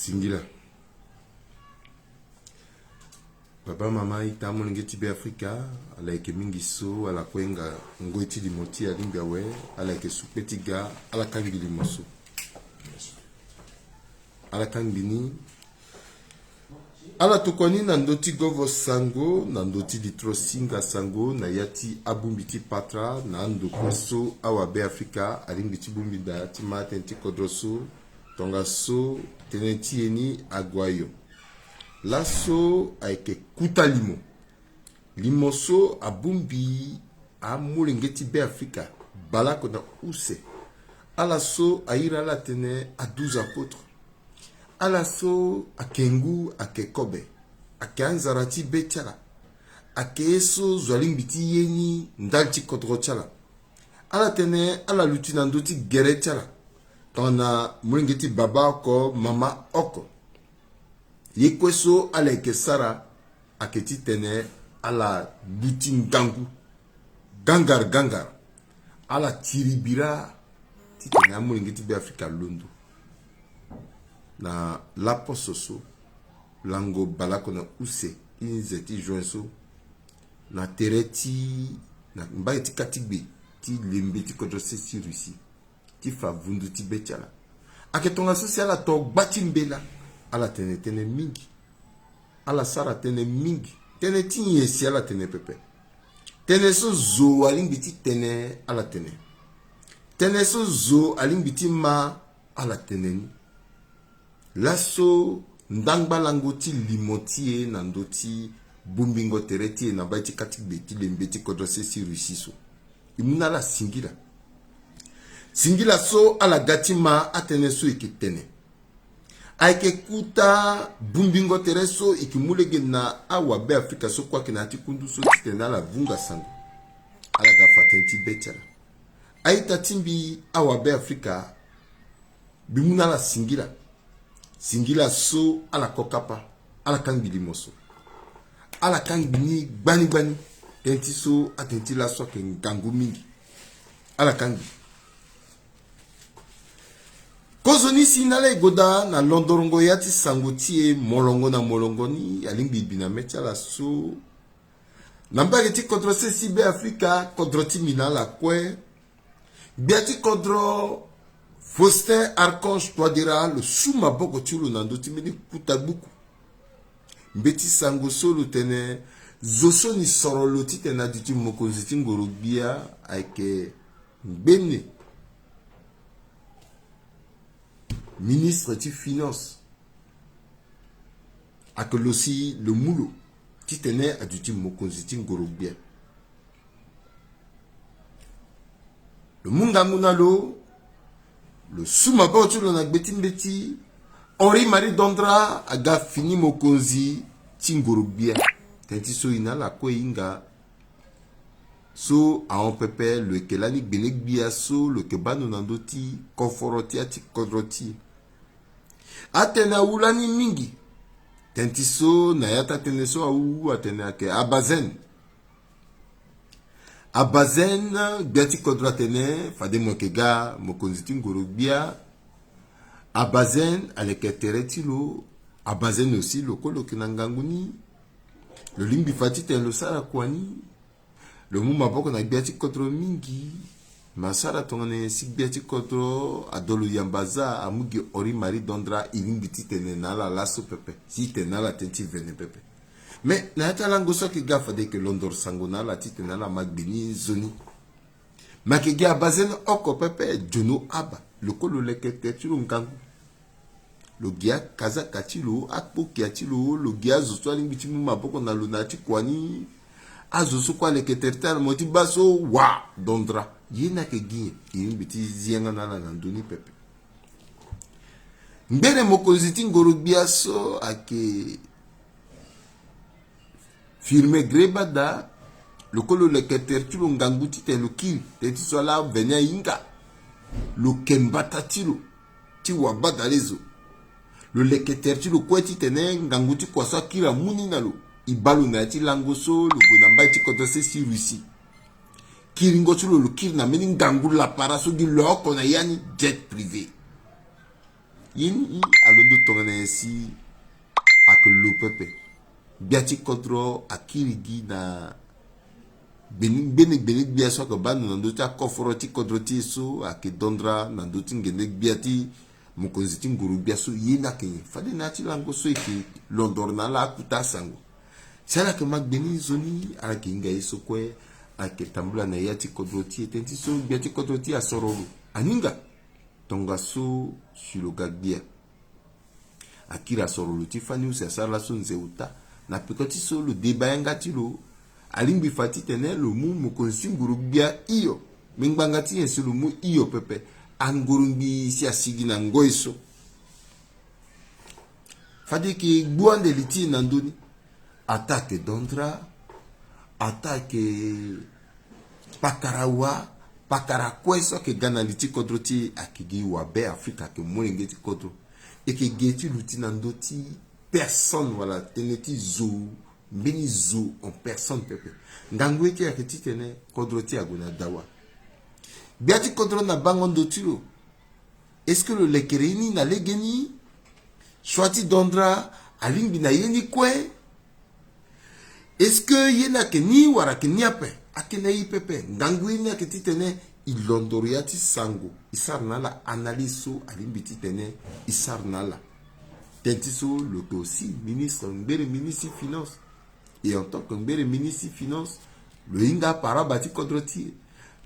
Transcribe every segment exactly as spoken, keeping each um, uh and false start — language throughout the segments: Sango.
Singila. Baba, mama, ita, molenge ti Beafrika, ala yeke mingi so ala kue hinga ngoi ti limo ti e alingbi awe. Ala yeke sukpe ti ga, ala kangbi limo so. Ala kangbi ni. Ala tokua ni na ndö ti govo sango, na ndö ti litro singa sango, na ya ti abongbi ti patara, na ando kue so awa Beafrika alingbi ti bongbi daa ti ma tënë ti kodro so, tongaso tënë ti e ni ague ayo. Laso ayeke kuta limo. Limo so abongbi amolenge ti Beafrika, baleoko na use. Ala so a iri ala atene a douze apôtres. Ala so ayeke ngu, ayeke kobe, ayeke anzara ti be ti ala, ayeke ye so zo alingbi ti ye ni ndali ti kodro ti ala. Ala tene ala luti na ndö ti gere ti ala, tongana molenge ti baba oko, mama oko. Ye kue so ala yeke sara ayeke titene ala luti ngangu. Gangar gangar. Ala tiri bira titene amolenge ti Beafrika alondo na laposo so, lango baleoko na use ti nze ti juin so, na tere ti, na mbage ti katigbe ti lembe ti kodro sese ti Russie, ti fa vundu ti be ti ala. Ayeke tongaso si ala to gba ti mbela, ala tene tënë mingi. Ala sara tënë mingi. Tënë ti nyen si ala tene pepe? Tënë so zo alingbi ti tene, ala tene. Tënë so zo alingbi ti ma, ala tene ni. Laso ndangba lango ti limo ti e na ndö ti bongbingo tere ti e na mbage ti katigbe ti lembe ti kodro sese ti Russie so, e mu na ala singila. Singila so ala ga ti ma atënë so e yeke tene. Ayeke kuta bongbingo tere so e yeke mu lege na awa Beafrika so kue ayeke na ya ti kundu so titene ala vunga sango. Ala ga fa tënë ti be ti ala. A-ita ti mbi, awa Beafrika, mbi mu na ala singila. Singila so ala ko kapa, ala kangbi limo so. Ala kangbi ni gbani gbani. Tënë ti so atënë ti laso ayeke ngangu mingi. Ala kangbi. Kozoni si na ala e goda na londorongo ya ti sango ti e molongo na molongo ni, alingbi e bi na mê ti ala so, na mbage ti kodro sese ti Beafrika, kodro ti mbi na ala kue, gbia ti kodro Faustin Archange Touadéra lo su maboko ti lo na ndö ti mbeni kuta gbuku. Mbeti sango so lo tene, zo so ni soro lo titene aduti mokonzi ti ngoro-gbia ayeke ngbene ministre ti finance. Ayeke lo si lo mu lo titene aduti mokonzi ti ngoro-gbia. Lo mu ngangu na lo, lo su maboko ti lo na gbe ti mbeti. Henri Marie Dandra aga fini mokonzi ti ngoro-gbia. Tënë ti so e na ala kue e hinga so ahon pepe, lo yeke lani gbele-gbia so lo yeke baa ndo na ndö ti koforo ti ya ti kodro ti e. Atene awu lani mingi. Tënë ti so na ya ti atënë so awu atene ayeke Abazène. Abazène, gbia ti kodro atene fade mo yeke ga mokonzi ti ngoro-gbia. Abazène aleke tere ti lo. Abazène aussi lo kue lo yeke na ngangu ni. Lo lingbi fa titene lo sara kua ni. Lo mu maboko na gbia ti kodro mingi. Me asara tongana nyen si gbia ti kodro ado lo yamba zia amu gi Henri Marie Dandra? E lingbi titene na ala laso pepe, si e tene na ala tënë ti vene pepe. Me na ya ti alango so ayeke ga fade e yeke londoro sango na ala titene ala ma gbe ni nzoni. Me ayeke gi Abazène oko pepe, Djono Aba, lo kue lo leke tere ti lo ngangu. Lo gi akazaka ti lo, akpokia ti lo, lo gi azo so alingbi ti mu maboko na lo na ya ti kua ni. Azo so kue aleke tere ti ala mo ti baa so wa Dandra. Ye ni ayeke gi nyen? E lingbi ti zi yanga na ala na ndö ni pepe. Ngbene mokonzi ti ngoro-gbia so ayeke Firmin Grébada, lo kue lo leke tere ti lo ngangu titene lo kiri, tënë ti so ala veni ahinga. Lo ke mbata ti lo ti wa gbadalezo. Lo leke tere ti lo kue titene ngangu ti kua so akiri amu ni na lo. E baa lo na ya ti lango so lo gue na mbage ti kodro sese ti Russie. Kiringo ti lo, lo kiri na mbeni ngangu lapara so gi lo oko na ya ni, jet privé. Ye ni alondo tongana nyen si ayeke lo pepe. Gbia ti kodro akiri gi na gbene gbene gbia so ayeke baa ndo na ndö ti akoforo ti kodro ti e so ayeke dondra na ndö ti ngende gbia ti mokonzi ti nguru gbia so. Ye ni ayeke nyen? Fade na ya ti lango so e yeke londoro na ala akuta asango. Si ala yeke ma gbe ni nzoni, ala yeke hinga ye so kue. Ayeke tambula na ya ti kodro ti e. Tënë ti so gbia ti kodro ti e asoro lo, aninga tongaso si lo ga gbia. Akiri asoro lo ti fani use asara laso nze ota. Na peko ti so lo deba yanga ti lo, alingbi fa titene lo mu mokonzi ti nguru gbia hio. Me ngbanga ti nyen si lo mu hio pepe? Angorongbi si asigi na ngoi so. Fade e yeke gbu ande li ti e na ndö ni. Ataa ayeke dondra, ataa ayeke pakara wa, pakara kue so ayeke ga na li ti kodro ti e ayeke gi wabe Afrika, ayeke molenge ti kodro. E yeke ge ti luti na ndö ti personne wala tënë ti zo, mbeni zo en personne pepe. Ngangu ye ti e ayeke titene kodro ti e ague na dawa. Gbia ti kodro na bango ndo ti lo. Est-ce que lo lekere ye ni na legeni? Choix ti dondra alingbi na ye ni kue? Est-ce que ye ni ayeke ni wala ayeke ni ape? Ayeke na e pepe. Ngangu ye ni ayeke titene e londoro ya ti sango, e sara na ala analyse so alingbi titene e sara na ala. Tënë ti so lo yeke aussi ministre, ngbere ministre ti finance. Et en tant que ngbere ministre ti finance, lo hinga aparaba ti kodro ti e,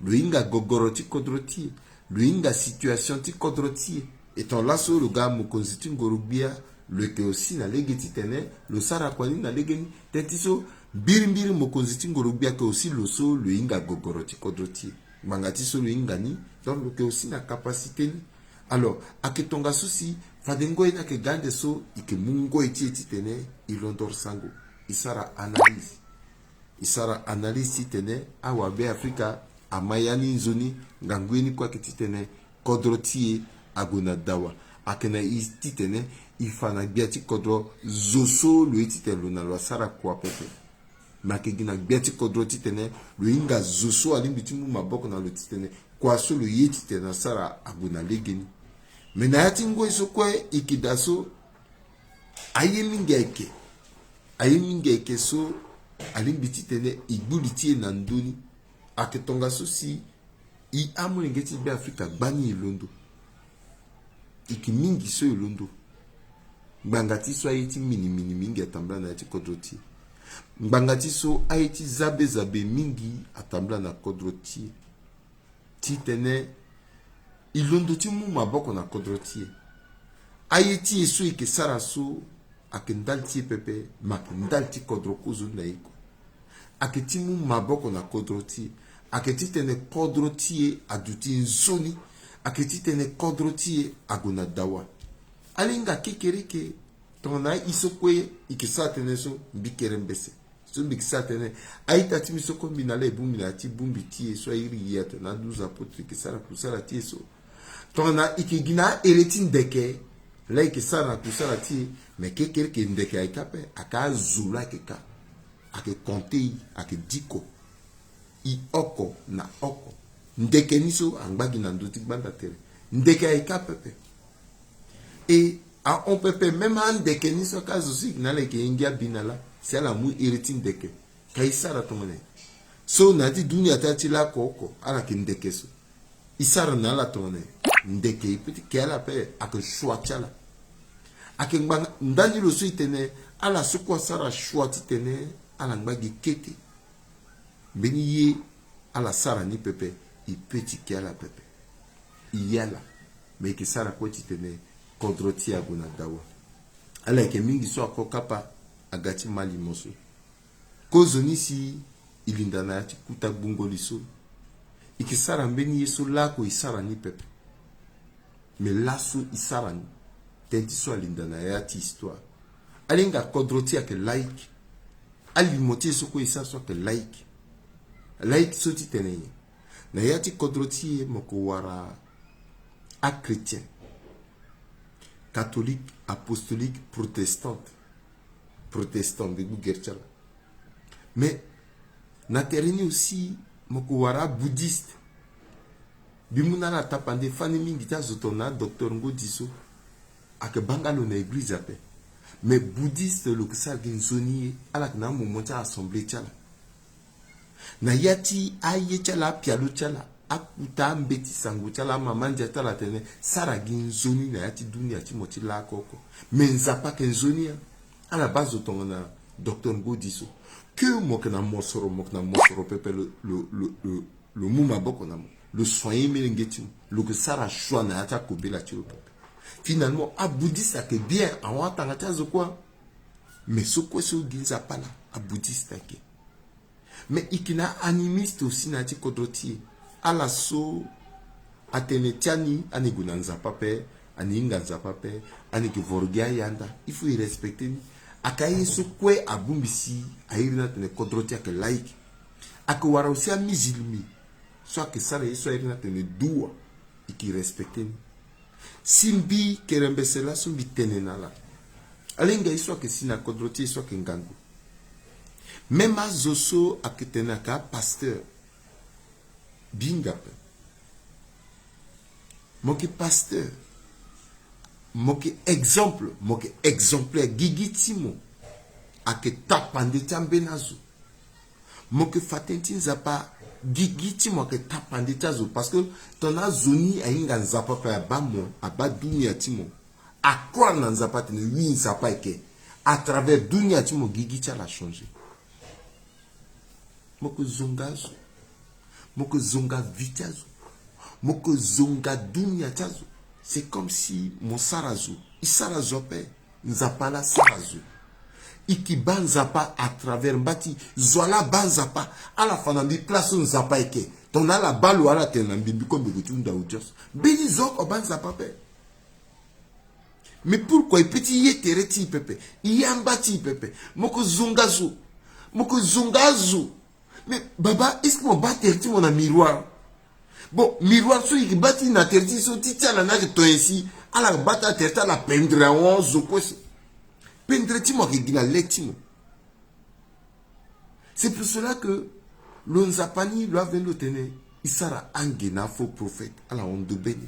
lo hinga gogoro ti kodro ti e, lo hinga situation ti kodro ti e. E tongana laso lo ga mokonzi ti ngoro gbia, lo yeke aussi na lege titene lo sara kua ni na lege ni. Tënë ti so mbirimbiri mokonzi ti ngoro gbia ayeke aussi lo so lo hinga gogoro ti kodro ti e. Ngbanga ti so lo hinga ni, donc lo yeke aussi na capacité ni. Alors ayeke tongaso si fade ngoi ni ayeke ga ande so e yeke mu ngoi ti e titene e londoro sango, e sara analyse. E sara analyse titene awabe Afrika ama ya ni nzoni. Ngangu ye ni kue ayeke titene kodro ti e ague na dawa. Ayeke na e titene e fa na gbia ti kodro zo so lo ye titene lo na lo asara kua pepe. Me ayeke gi na gbia ti kodro titene lo hinga zo so alingbi ti mu maboko na lo titene kua so lo ye titene asara ague na legeni. Me na ya ti ngoi so kue e yeke daa so, aye mingi ayeke, aye mingi ayeke so alingbi titene e gbu li ti e na ndö ni. Ayeke tongaso si e amolenge ti Beafrika gbani e londo. E yeke mingi so e londo. Ngbanga ti so aye ti minimini mingi atambula na ya ti kodro ti e. Ngbanga ti so aye ti zabe zabe mingi atambula na kodro ti e. Titene e londo ti mu maboko na kodro ti e. Aye ti e so e yeke sara so ayeke ndali ti e pepe, me ayeke ndali ti kodro kozoni na e kue. Ayeke ti mu maboko na kodro ti e. Ayeke titene kodro ti e aduti nzoni. Ayeke titene kodro ti e ague na dawa. Ala hinga kekereke. Tongana e so kue e yeke sara tënë so, mbi kere mbese. So mbi yeke sara tënë, a-ita ti mbi so kue mbi na laa e bongbi na ya ti bongbi ti e so airi e atene aduza apotre e yeke sara kusala ti e so. Tongana e yeke gi na ahere ti ndeke laa e yeke sara na kusala ti e, me kekereke ndeke ayeke ape, ayeke azo laa ayeke ka. Ayeke konte e, ayeke diko e oko na oko. Ndeke ni so angba gi na ndö ti gbanda tere. Ndeke ayeke apepe. E ahon pepe, même andeke ni so aka zo so e yeke na ala e yeke ye ngia bi na laa si ala mu iri ti ndeke. Ka e sara tongana nyen? So na ya ti dunia ti ala ti laoko oko ala yeke ndeke so. E sara na ala tongana nyen? Ndeke e peut ti ke ala ape, ayeke choix ti ala. Ayeke ngbanga ndani lo so e tene ala so kue asara choix titene ala ngba gi kete. Mbeni ye ala sara ni pepe, e peut ti ke ala pepe. E ye ala, me e yeke sara kue titene kodro ti e ague na dawa. Ala yeke mingi so ako kapa aga ti ma limo so. Kozoni si e linda na ya ti kuta gbungo li so, e yeke sara mbeni ye so laoko e sara ni pepe. Me laso e sara ni, tënë ti so alinda na ya ti histoire. Ala hinga kodro ti e ayeke laïque. Alimo ti e so kue e sara so ayeke laïque. Laïque so ti tene nyen? Na ya ti kodro ti e mo yeke wara achrétien, catholique, apostolique, protestante, protestant, mbi gbu gere ti ala. Mais na tere ni aussi mo yeke wara abouddhiste. Mbi mu na ala tapande fani mingi ti azo tongana adocteur Ngodi so. Ayeke baa nga lo na eglize ape. Mais bouddhiste lo yeke sara gi nzoni ye. Ala yeke na amomo ti a-assemblée ti ala. Na ya ti aye ti ala, apialo ti ala, akuta, ambeti sango ti ala, amama ndia ti ala atene sara gi nzoni na ya ti dunia ti mo ti laa oko oko. Me Nzapa ayeke nzoni ya. Ala baa zo tongana docteur Ngodi so. Ke mo yeke na mosoro, mo yeke na mosoro pepe, lo, lo, lo, lo, lo mu maboko na mo. Lo soigner melenge ti mo. Lo yeke sara choix na ya ti akobela ti lo pepe. Finalement, abouddhiste ayeke bien, ahon atanga ti azo kue. Mais so kue so gi Nzapa laa, abouddhiste ayeke. Mais e yeke na animiste aussi na ya ti kodro ti e. Ala so atene ti ani, ani gue na Nzapa ape, ani hinga Nzapa ape, ani yeke voro gi ayanda. Il faut e respecter ni. Ayeke aye so kue abongbi si a iri ni atene kodro ti e ayeke laïque. Ayeke wara aussi amizilmi so ayeke sara ye so a iri ni atene duwa. E yeke respecter ni. Si mbi kerembese laso mbi tene na ala. Ala hinga ye so ayeke si na kodro ti e so ayeke ngangu. Même azo so ayeke tene ayeke apasteur, bi nga ape. Mo yeke pasteur, mo yeke exemple, mo yeke exemplaire. Gigi ti mo ayeke tapande ti ambeni azo. Mo yeke fa tënë ti Nzapa, gigi ti mo ayeke tapande ti azo. Parce que tongana azo ni ahinga Nzapa ape, abaa mo, abaa dunia ti mo, acroire na Nzapa atene oui, Nzapa ayeke. À travers dunia ti mo, gigi ti ala achangé. Mo yeke zonga azo. Mo yeke zonga vie ti azo. Mo yeke zonga dunia ti azo. C'est comme si mo sara zo. E sara zo ape. Nzapa laa asara zo. E yeke baa Nzapa à travers mba ti zo. Ala baa Nzapa. Ala fa na mbi place so Nzapa ayeke. Tongana ala baa lo, ala tene na mbi, mbi kue mbi gue ti hunda audience. Mbeni zo oko abaa Nzapa ape. Mais pourquoi e peut ti ye tere ti e pepe, e ye amba ti e pepe? Mo yeke zonga zo. Mo yeke zonga azo. Mais baba, est-ce que mo baa tere ti mo na miroir? Bon, miroir so e yeke baa ti e na tere ti e so, ti ti ala ni ayeke to nyen si ala baa ti atere ti ala pendre ahon zo kue si. Pendre ti mo ayeke gi na le ti mo. C'est pour cela que lo Nzapa ni lo aveni lo tene e sara ange na afaux prophète, ala hon ndobeni.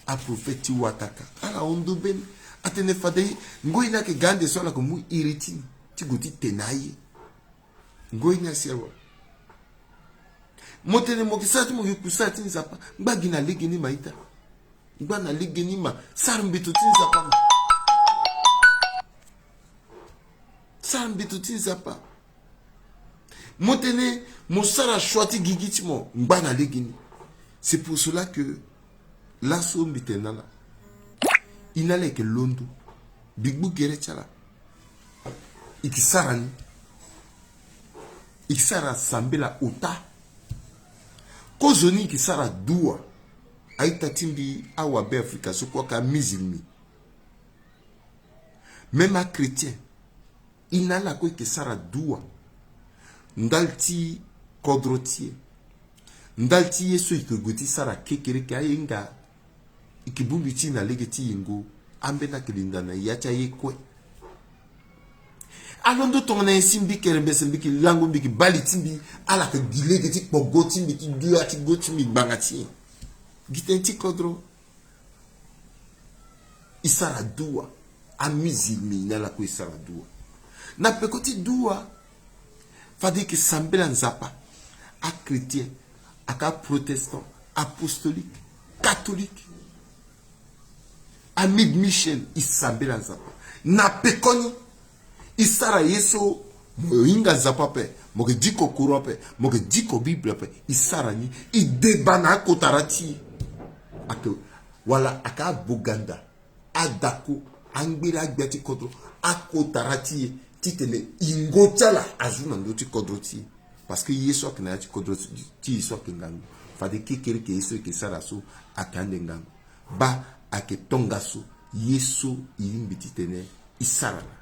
Aprophète ti wataka, ala hon ndobeni. Atene fade ngoi ni ayeke ga ande so ala yeke mu iri ti ni ti gue ti tene aye. Ngoi ni asi awe. Mo tene mo yeke sara ti mo yeke kusala ti Nzapa. Ngba gi na legeni ma ita. Ngba na legeni ma. Sara mbeto ti Nzapa ma. Sara mbeto ti Nzapa. Mo tene mo sara choix ti gigi ti mo. Ngba na legeni. C'est pour cela que laso mbi tene na ala. E na ala yeke londo. Mbi gbu gere ti ala. E yeke sara ni. E yeke sara sambela ota. Kozoni e yeke sara duwa. A-ita ti mbi, awabe Afrika so kue ayeke amizilmi. Même achrétien. E na ala kue e yeke sara duwa. Ndali ti kodro ti e. Ndali ti ye so e yeke gue ti sara kekereke, aye nga. E yeke bongbi ti e na lege ti yingo. Ambeni ayeke linda na ya ti aye kue. Alondo tongana nyen si mbi kerembese, mbi yeke lango, mbi yeke baa li ti mbi, ala yeke gi lege ti kpo go ti mbi, ti duya ti go ti mbi ngbanga ti nyen? Gi tënë ti kodro. E sara duwa. Amizilmi na ala kue e sara duwa. Na peko ti duwa, fade e yeke sambela Nzapa. Achrétien, aka protestant, apostolique, catholique, amid mission, e sambela Nzapa. Na pekoni, e sara ye so mo hinga Nzapa ape, mo yeke diko Coran ape, mo yeke diko Bible ape, e sara ni, e deba na akotara ti e. Ake, wala aka aboganda, adako, angbele, agbia ti kodro, akotara ti e, titene yingo ti ala azu na ndö ti kodro ti e. Parce que ye so ayeke na ya ti kodro ti e so ayeke ngangu. Fade kekereke ye so e yeke sara so ayeke ande ngangu. Baa ayeke tongaso ye so e lingbi titene e sara laa.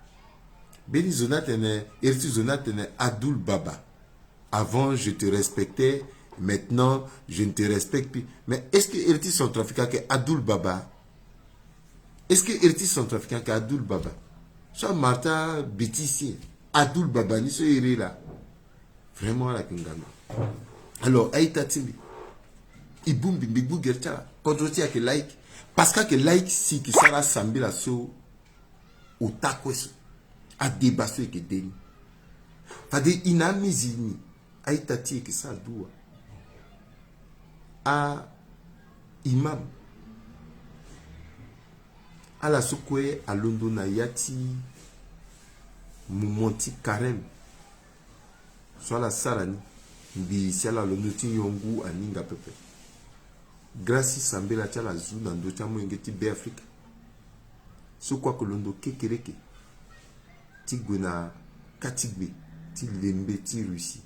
Mbeni zo ni atene, iri ti zo ni atene Abdoul Baba. Avant, je te respectais, maintenant, je ne te respecte plus. Mais est-ce que iri ti centrafricain ayeke Abdoul Baba? Est-ce que iri ti centrafricain ayeke Abdoul Baba? So amara ti abêtise, Abdoul Baba ni so e iri laa. Vraiment, ala yeke ngangu. Alors, a-ita ti mbi, e bongbi, mbi gbu gere ti ala. Kodro ti e ayeke laïque. Parce que ake laïc si eke sara asambela so ota kue so, adeba so eke de ni. Fade e na amizilmi, a-ita ti e eke sara duwa. A-imam, ala so kue alondo na ya ti mouvement ti carême so ala sara ni, mbi si ala londo ti nyon ngu aninga pepe. Grâce ti sambela ti ala azu na ndö ti amolenge ti Beafrika so kue ake londo kekereke ti gue na kati gbe ti lembe ti Russie.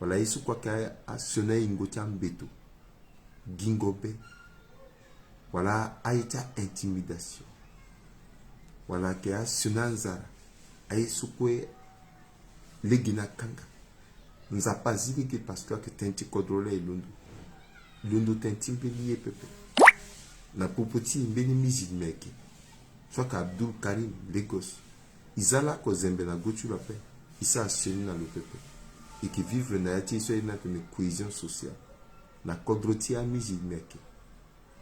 Wala ye so kue ake asioni ayingo ti ambeto, gingo be, wala aye ti a-intimidation, wala ake asioni anzara, aye so kue lege ni akanga. Nzapa azi lege parce que ake tënë ti kodro laa e londo. E londo tënë ti mbeni ye pepe. Na popo ti e mbeni mizilmi ayeke, so ake Abdul Karim, Lagos. E za lako zembe na go ti lo ape. E sara sioni na lo pepe. E yeke vivre na ya ti e so aye ni atene cohésion sociale. Na kodro ti e amizilmi ayeke.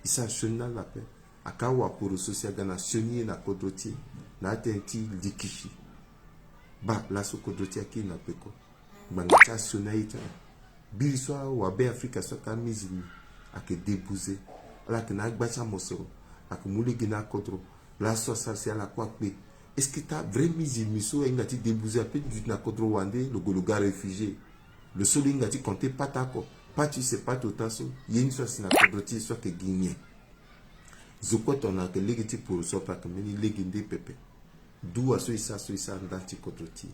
E sara sioni na ala ape. Ake awaporo so si aga na sioni ye na kodro ti e na atënë ti likisi. Baa laso kodro ti e akiri na peko. Ngbanga ti asioni aye ti ala. Biri so awabe Afrika so ake amizilmi ayeke débouze. Ala yeke na agba ti amosoro. Ayeke mu lege na akodro. Laso asara si ala kue akpe. Est-ce que ta vrai mizilmi so ahinga ti débouze ape duti na kodro wande, lo gue lo ga réfugié? Lo so lo hinga ti compter pata oko. Pati, c'est pas ota so. Ye ni so asi na kodro ti e so ayeke gi nyen? Zo kue tongana ayeke lege ti poro so ape, ayeke mbeni lege nde pepe. Duwa so e sara so e sara ndali ti kodro ti e.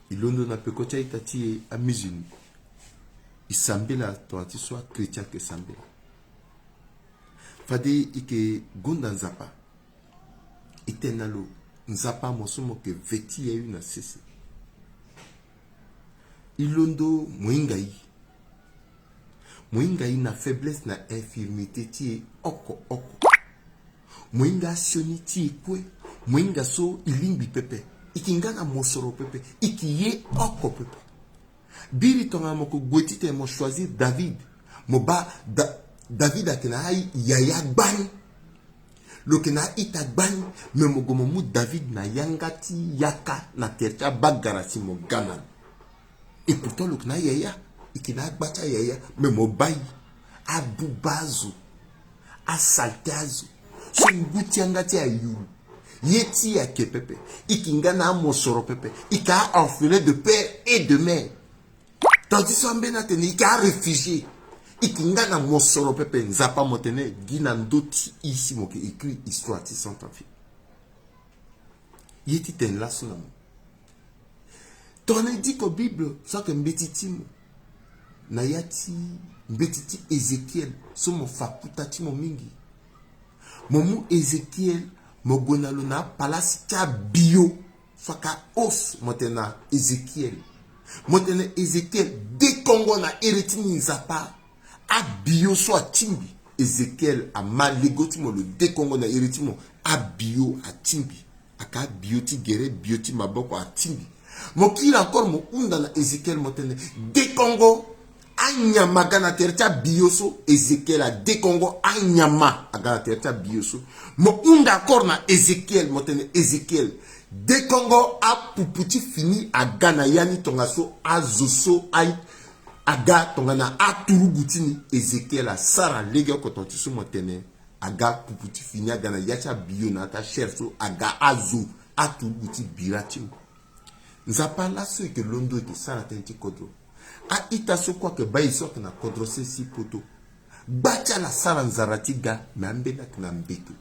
E londo na peko ti a-ita ti e amizilmi. E sambela tongana ti so achrétien ayeke sambela. Fade e yeke gonda Nzapa. E tene na lo, Nzapa, mo so mo yeke veti yayu na sese. E londo mo hinga e. Mo hinga e na faiblesse na infirmité ti e oko oko. Mo hinga asioni ti e kue. Mo hinga so e lingbi pepe. E yeke nga na mosoro pepe. E yeke ye oko pepe. Biri tongana mo yeke gue titene mo choisir David, mo baa Da-, David ayeke na ayaya gbani. Lo yeke na a-ita gbani, me mo gue mo mu David na yanga ti yaka na tere ti abagara si mo ga na lo. Et pourtant lo yeke na ayaya, e yeke na agba ti ayaya, me mo baa e. Abuba azo, asalte azo, so ngu ti yanga ti e ayuru. Ye ti e ayeke pepe. E yeke nga na amosoro pepe. E yeke a-orphelin de père et de mère. Tandis so ambeni atene e yeke aréfugié. E yeke nga na mosoro pepe. Nzapa, mo tene gi na ndö ti e si mo yeke écrit histoire ti Centrafrique. Ye ti tene laso na mo. Tongana e diko Bible so ayeke mbeti ti mo, na ya ti mbeti ti Ezekiel so mo fa kuta ti mo mingi. Mo mu Ezekiel, mo gue na lo na apalasi ti abio. So aka hausse, mo tene na Ezekiel. Mo tene na Ezekiel, dekongo na ere ti ni Nzapa. Abio so atingbi. Ezekiel ama lego ti mo, lo dekongo na ere ti mo. Abio atingbi. Aka bio ti gere, bio ti maboko atingbi. Mo kiri encore, mo hunda na Ezekiel, mo tene, dekongo anyama aga na tere ti abio so. Ezekiel adekongo anyama aga na tere ti abio so. Mo hunda encore na Ezekiel, mo tene, Ezekiel, dekongo apupu ti fini aga na ya ni tongaso, azo so a-, aga tongana aturugu ti ni. Ezekiel asara legeoko tongana ti so mo tene, aga apupu ti fini aga na ya ti abio na ya ti achair so, aga azo aturugu ti bira ti mo. Nzapa laso e yeke londo, e yeke sara tënë ti kodro. A-ita so kue ayeke baa e so ayeke na kodro sese ti poto. Gba ti ala asara nzara ti ga, me ambeni ayeke na mbeto.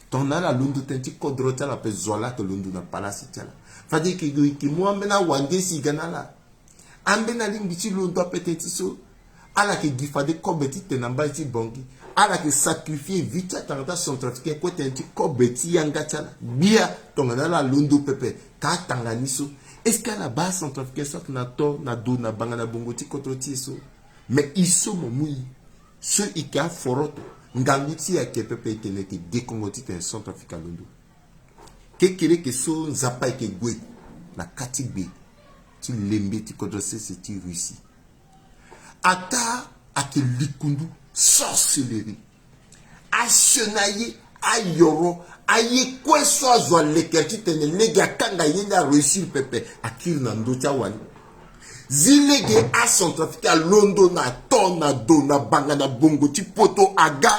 Tongana ala londo tënë ti kodro ti ala ape, zo wa laa ayeke londo na palasi ti ala. Fade e yeke, e yeke mu ambeni awande si e ga na ala. Ambeni alingbi ti londo ape tënë ti so. Ala yeke gi fade kobe ti tene na mbage ti Bangui. Ala yeke sacrifier vie ti atanga ti acentrafricain kue tënë ti kobe ti yanga ti ala. Gbia tongana ala londo pepe ka atanga ni so. Est-ce que ala baa acentrafricain so ayeke na to, na do, na banga, na bongo ti kodro ti e so? Mais e so mo mu e, so e yeke aforoto, ngangu ti e ayeke pepe, e tene e yeke dekongo titene Centrafrique alondo. Kekereke so Nzapa ayeke gue na kati gbe, ti lembe ti kodro sese ti Russie. Ataa ayeke likundu, sorcellerie. Asioni aye, ayoro, aye kue so azo alekere titene lege akanga ye ni aréussir pepe, akiri na ndö ti awali. Zi lege aCentrafricain alondo na to na do na banga na bongo ti poto aga.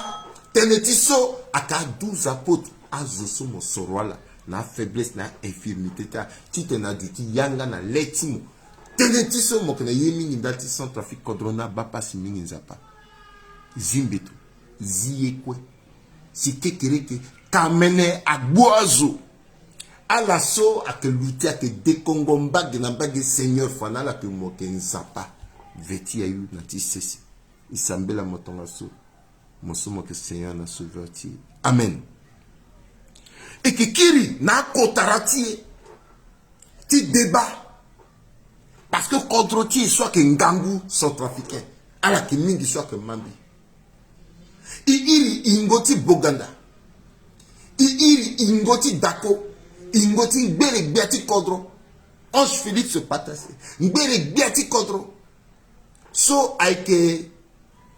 Tënë ti so ayeke a douze apôtres, azo so mo soro ala na afaiblesse na ainfirmité ti ala, titene aduti yanga na le ti mo. Tënë ti so mo yeke na ye mingi ndali ti Centrafrique, kodro ni abaa pasi mingi Nzapa. Zi mbeto, zi ye kue. Si kekereke, kamene agbu azo. Ala so ayeke luti ayeke dekongo mbage na mbage, Seigneur, fa na ala ke mo yeke Nzapa. Veti ayu na ti sese. E sambela mo tongaso. Mo so mo yeke Seigneur na Sauveur ti e. Amen. E yeke kiri na akotara ti e ti débat. Parce que kodro ti e so ayeke ngangu Centrafricain, ala yeke mingi so ayeke mambi. E iri yingo ti Boganda. E iri yingo ti Dako. Yingo ti ngbere gbia ti kodro, Ange Félix Patassé, ngbere gbia ti kodro. So ayeke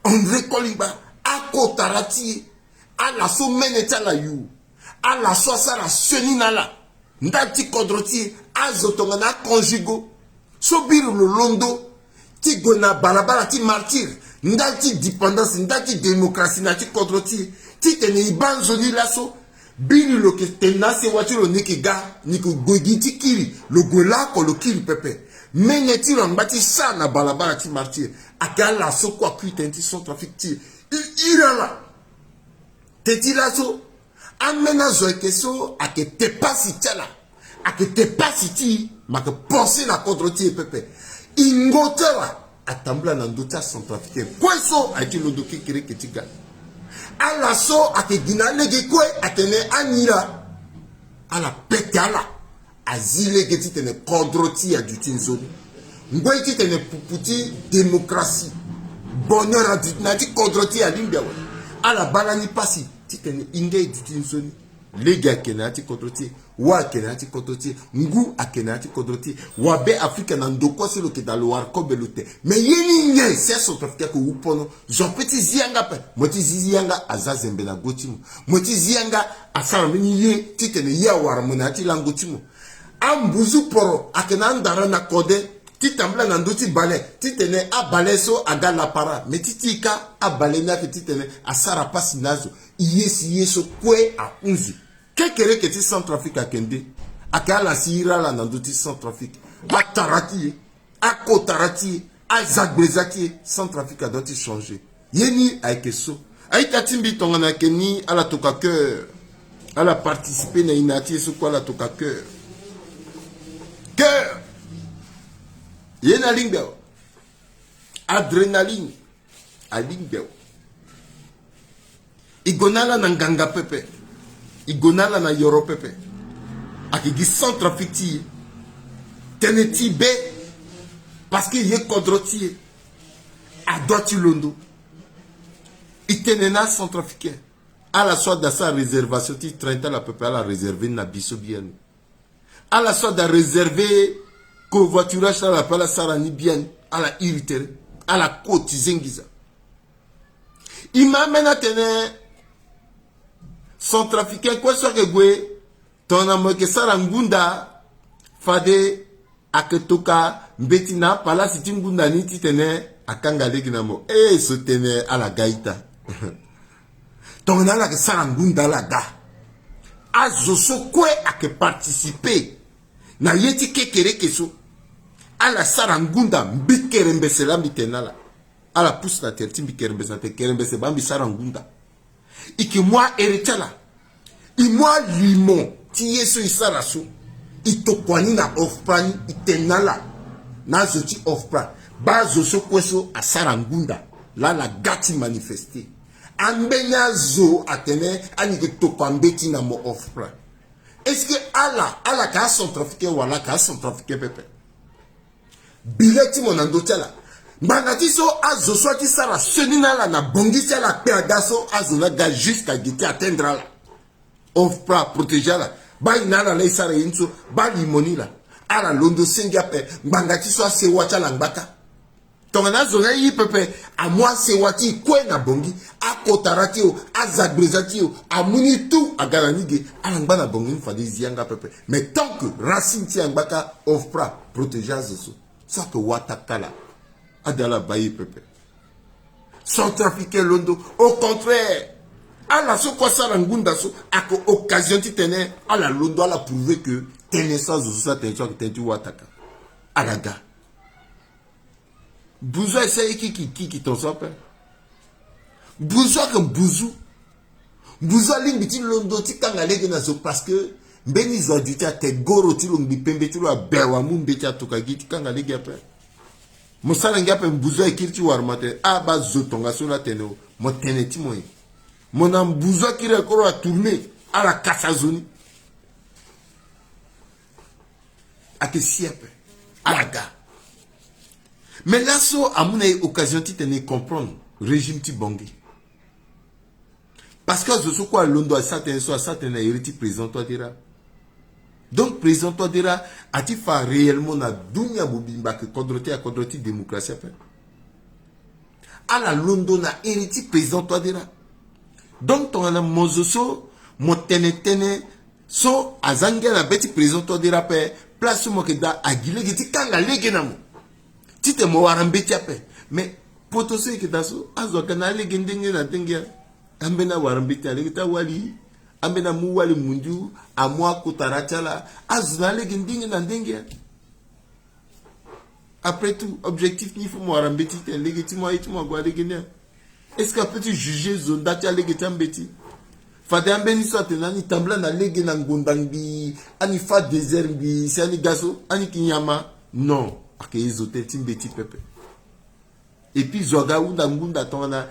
André Kolimba, akotara ti e, ala so mene ti ala yu, ala so asara sioni na ala ndali ti kodro ti e, azo tongana aconjugo so biri lo londo ti gue na balabala ti martyr ndali ti dépendance, ndali ti démocratie na ya ti kodro ti e, titene e baa nzoni laso. Biri lo yeke tene na asewa ti lo ni yeke ga, ni yeke gue gi ti kiri, lo gue laoko lo kiri pepe. Mene ti lo angba ti sara na balabala ti martyr. Ayeke ala so kue akui tënë ti Centrafrique ti e. E iri ala. Teti laso, ameni azo ayeke so ayeke te pasi ti ala. Ayeke te pasi ti e, ma ayeke pensé na kodro ti e pepe. Yingo ti ala atambula na ndö ti aCentrafricain kue so ayeke ti londo kekereke ti ga. Ala so ayeke gi na alege kue atene ani laa. Ala pete ala. Azi lege titene kodro ti e aduti nzoni. Ngoi titene pupu ti démocratie, bonheur aduti na ya ti kodro ti e, alingbi awe. Ala baa lani pasi titene e nde e duti nzoni. Lege ayeke na ya ti kodro ti e. Wâ ayeke na ya ti kodro ti e. Ngu ayeke na ya ti kodro ti e. Wabe Afrika na ndo kue so lo yeke daa lo wara kobe lo te. Me ye ni nyen si aCentrafricain ayeke wu pono? Zo ape ti zi yanga ape. Mo ti zi yanga aza zembe na go ti mo. Mo ti zi yanga asara mbeni ye titene ye awara mo na ya ti lango ti mo. Ambuzu poro ayeke na andara na kode ti tambula na ndö ti bale titene abale so aga lapara. Me ti ti e kâ, abale ni ayeke titene asara pasi na azo. E ye si ye so kue ahunzi. Kekereke ti Centrafrique ayeke nde? Ayeke ala si e iri ala na ndö ti Centrafrique. Atara ti e, akotara ti e, azagbeza ti e, Centrafrique adoit ti changer. Ye ni ayeke so. A-ita ti mbi tongana ayeke ni ala toka cœur. Ala participer na e na ya ti e so kue ala toka cœur. Cœur. Ye ni alingbi awe. Adrénaline. Alingbi awe. E gue na ala na nganga pepe. E gue na ala na yoro pepe. Ayeke gi Centrafrique ti e. Tënë ti be. Parce que e ye kodro ti e. Adoit ti londo. E tene na aCentrafricain. Ala so ada sara réservation ti train ti ala pepe, ala réserver ni na bi so biani. Ala so ada réserver covoiturage ti ala ape, ala sara ni biani. Ala iri tere. Ala cotiser nginza. E ma ambeni atene Centrafricain kue so ayeke gue, tongana mo yeke sara ngunda, fade ayeke toka mbeti na apalasi ti ngunda ni titene akanga lege na mo. E so tene ala ga ita. Tongana ala yeke sara ngunda ala ga. Azo so kue ayeke participer na ye ti kekereke so, ala sara ngunda, mbi kerembese laa mbi tene na ala. Ala pusu na tere ti mbi kerembese na tere, kerembese baa mbi sara ngunda. E yeke mu ahere ti ala. E mu alimo ti ye so e sara so. E tokua ni na OFPRA ni, e tene na ala, na azo ti OFPRA, baa azo so kue so asara ngunda laa ala ga ti manifester. Ambeni azo atene ani yeke tokua mbeti na mo OFPRA. Est-ce que ala, ala yeke aCentrafricain wala ala yeke aCentrafricain pepe? Bi le ti mo na ndö ti ala. Ngbanga ti so azo so ati sara sioni na ala na bongbi ti ala kpe aga so, azo ni aga jusqu'à ge ti atteindre ala. OFPRA protéger ala. Baa e na ala laa e sara ye ni so, baa limo ni laa. Ala londo senge ape, ngbanga ti so asewa ti ala ngba kâ. Tongana azo na aye pepe, amu asewa ti e kue na Bangui, akotara ti e o, azagbeza ti e o, amu ni tout aga na ni ge, ala ngba na Bangui ni fade e zi yanga pepe. Mais tant que racine ti e angba kâ, OFPRA protéger azo so. So ayeke wataka ala. Ade ala baa e pepe. Centrafricain londo. Au contraire, ala so kue asara ngunda so ayeke occasion titene ala londo, ala prouver que tënë so azo so asara tënë so ayeke tënë ti wataka. Ala ga. Buzu ayeke sara ye kiki kiki ton so ape. Buzu ayeke buzu. Buzu alingbi ti londo ti kanga lege na zo parce que mbeni zo aduti ate goro ti lo ngbi pembe ti lo abe amu mbeti atokua gi ti kanga lege ape. Mo sara ngia ape, mbuzu aye kiri ti wara mo atene, ah, baa zo tongaso la atene o, mo tene ti mo nyen? Mo na mbuzu akiri akoro atourne, ala kasa zo ni. Ayeke si ape. Ala ga. Mais laso amu na e occasion titene e comprendre régime ti Bangui. Parce que azo so kue alondo asara tënë so, asara tënë na iri ti président Touadéra. Donc président Touadéra ati fa réellement na dunia mobimba ke kodro ti, akodro ti démocratie ape. Ala londo na iri ti président Touadéra. Donc tongana mo zo so mo tene tënë so aza ngia na be ti président Touadéra ape, place so mo yeke daa agi lege ti kanga lege na mo. Titene mo wara mbeti ape. Mais poto so e yeke daa so, azo aga na alege ndenge na ndenge ya. Ambeni awara mbeti na lege ti awali. Ambeni amu wali mundu, amu akotara ti ala. Azo na alege ndenge na ndenge ya. Après tout, objectif ni faut mo wara mbeti titene lege ti mo aye ti mo ague na lege ni. Est-ce que apeut ti juger zo nda ti alege ti ambeti? Fade ambeni so atene ani tambula na lege na ngonda ngbii, ani fâ désert ngbii, si ani ga so ani yeke nyama. Non, ayeke ye zo tënë ti mbeti pepe. Et puis zo aga ahunda ngunda tongana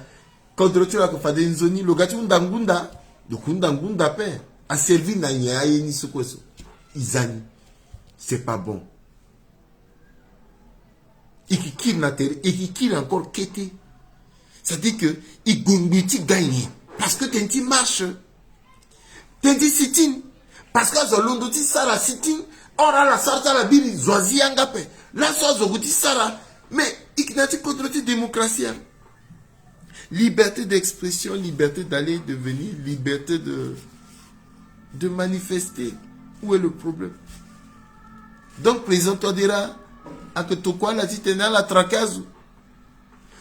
kodro ti lo ayeke fade nzoni, lo ga ti hunda ngunda, lo yeke hunda ngunda ape. Aservir na nyen aye ni so kue so? E za ni. C'est pas bon. E yeke kiri na tere, e yeke kiri encore kete. C'est-à-dire que e gue ngbii ti ga nyen? Parce que tënë ti marche, tënë ti sit-in. Parce que azo alondo ti sara sit-in, or ala sara ti ala biri, zo azi yanga ape. Laso azo gue ti sara. Mais e yeke na ya ti kodro ti démocratie, hein. Liberté d'expression, liberté d'aller, de venir, liberté de, de manifester. Où est le problème? Donc président Touadéra ayeke tokua ala titene ala traquer azo.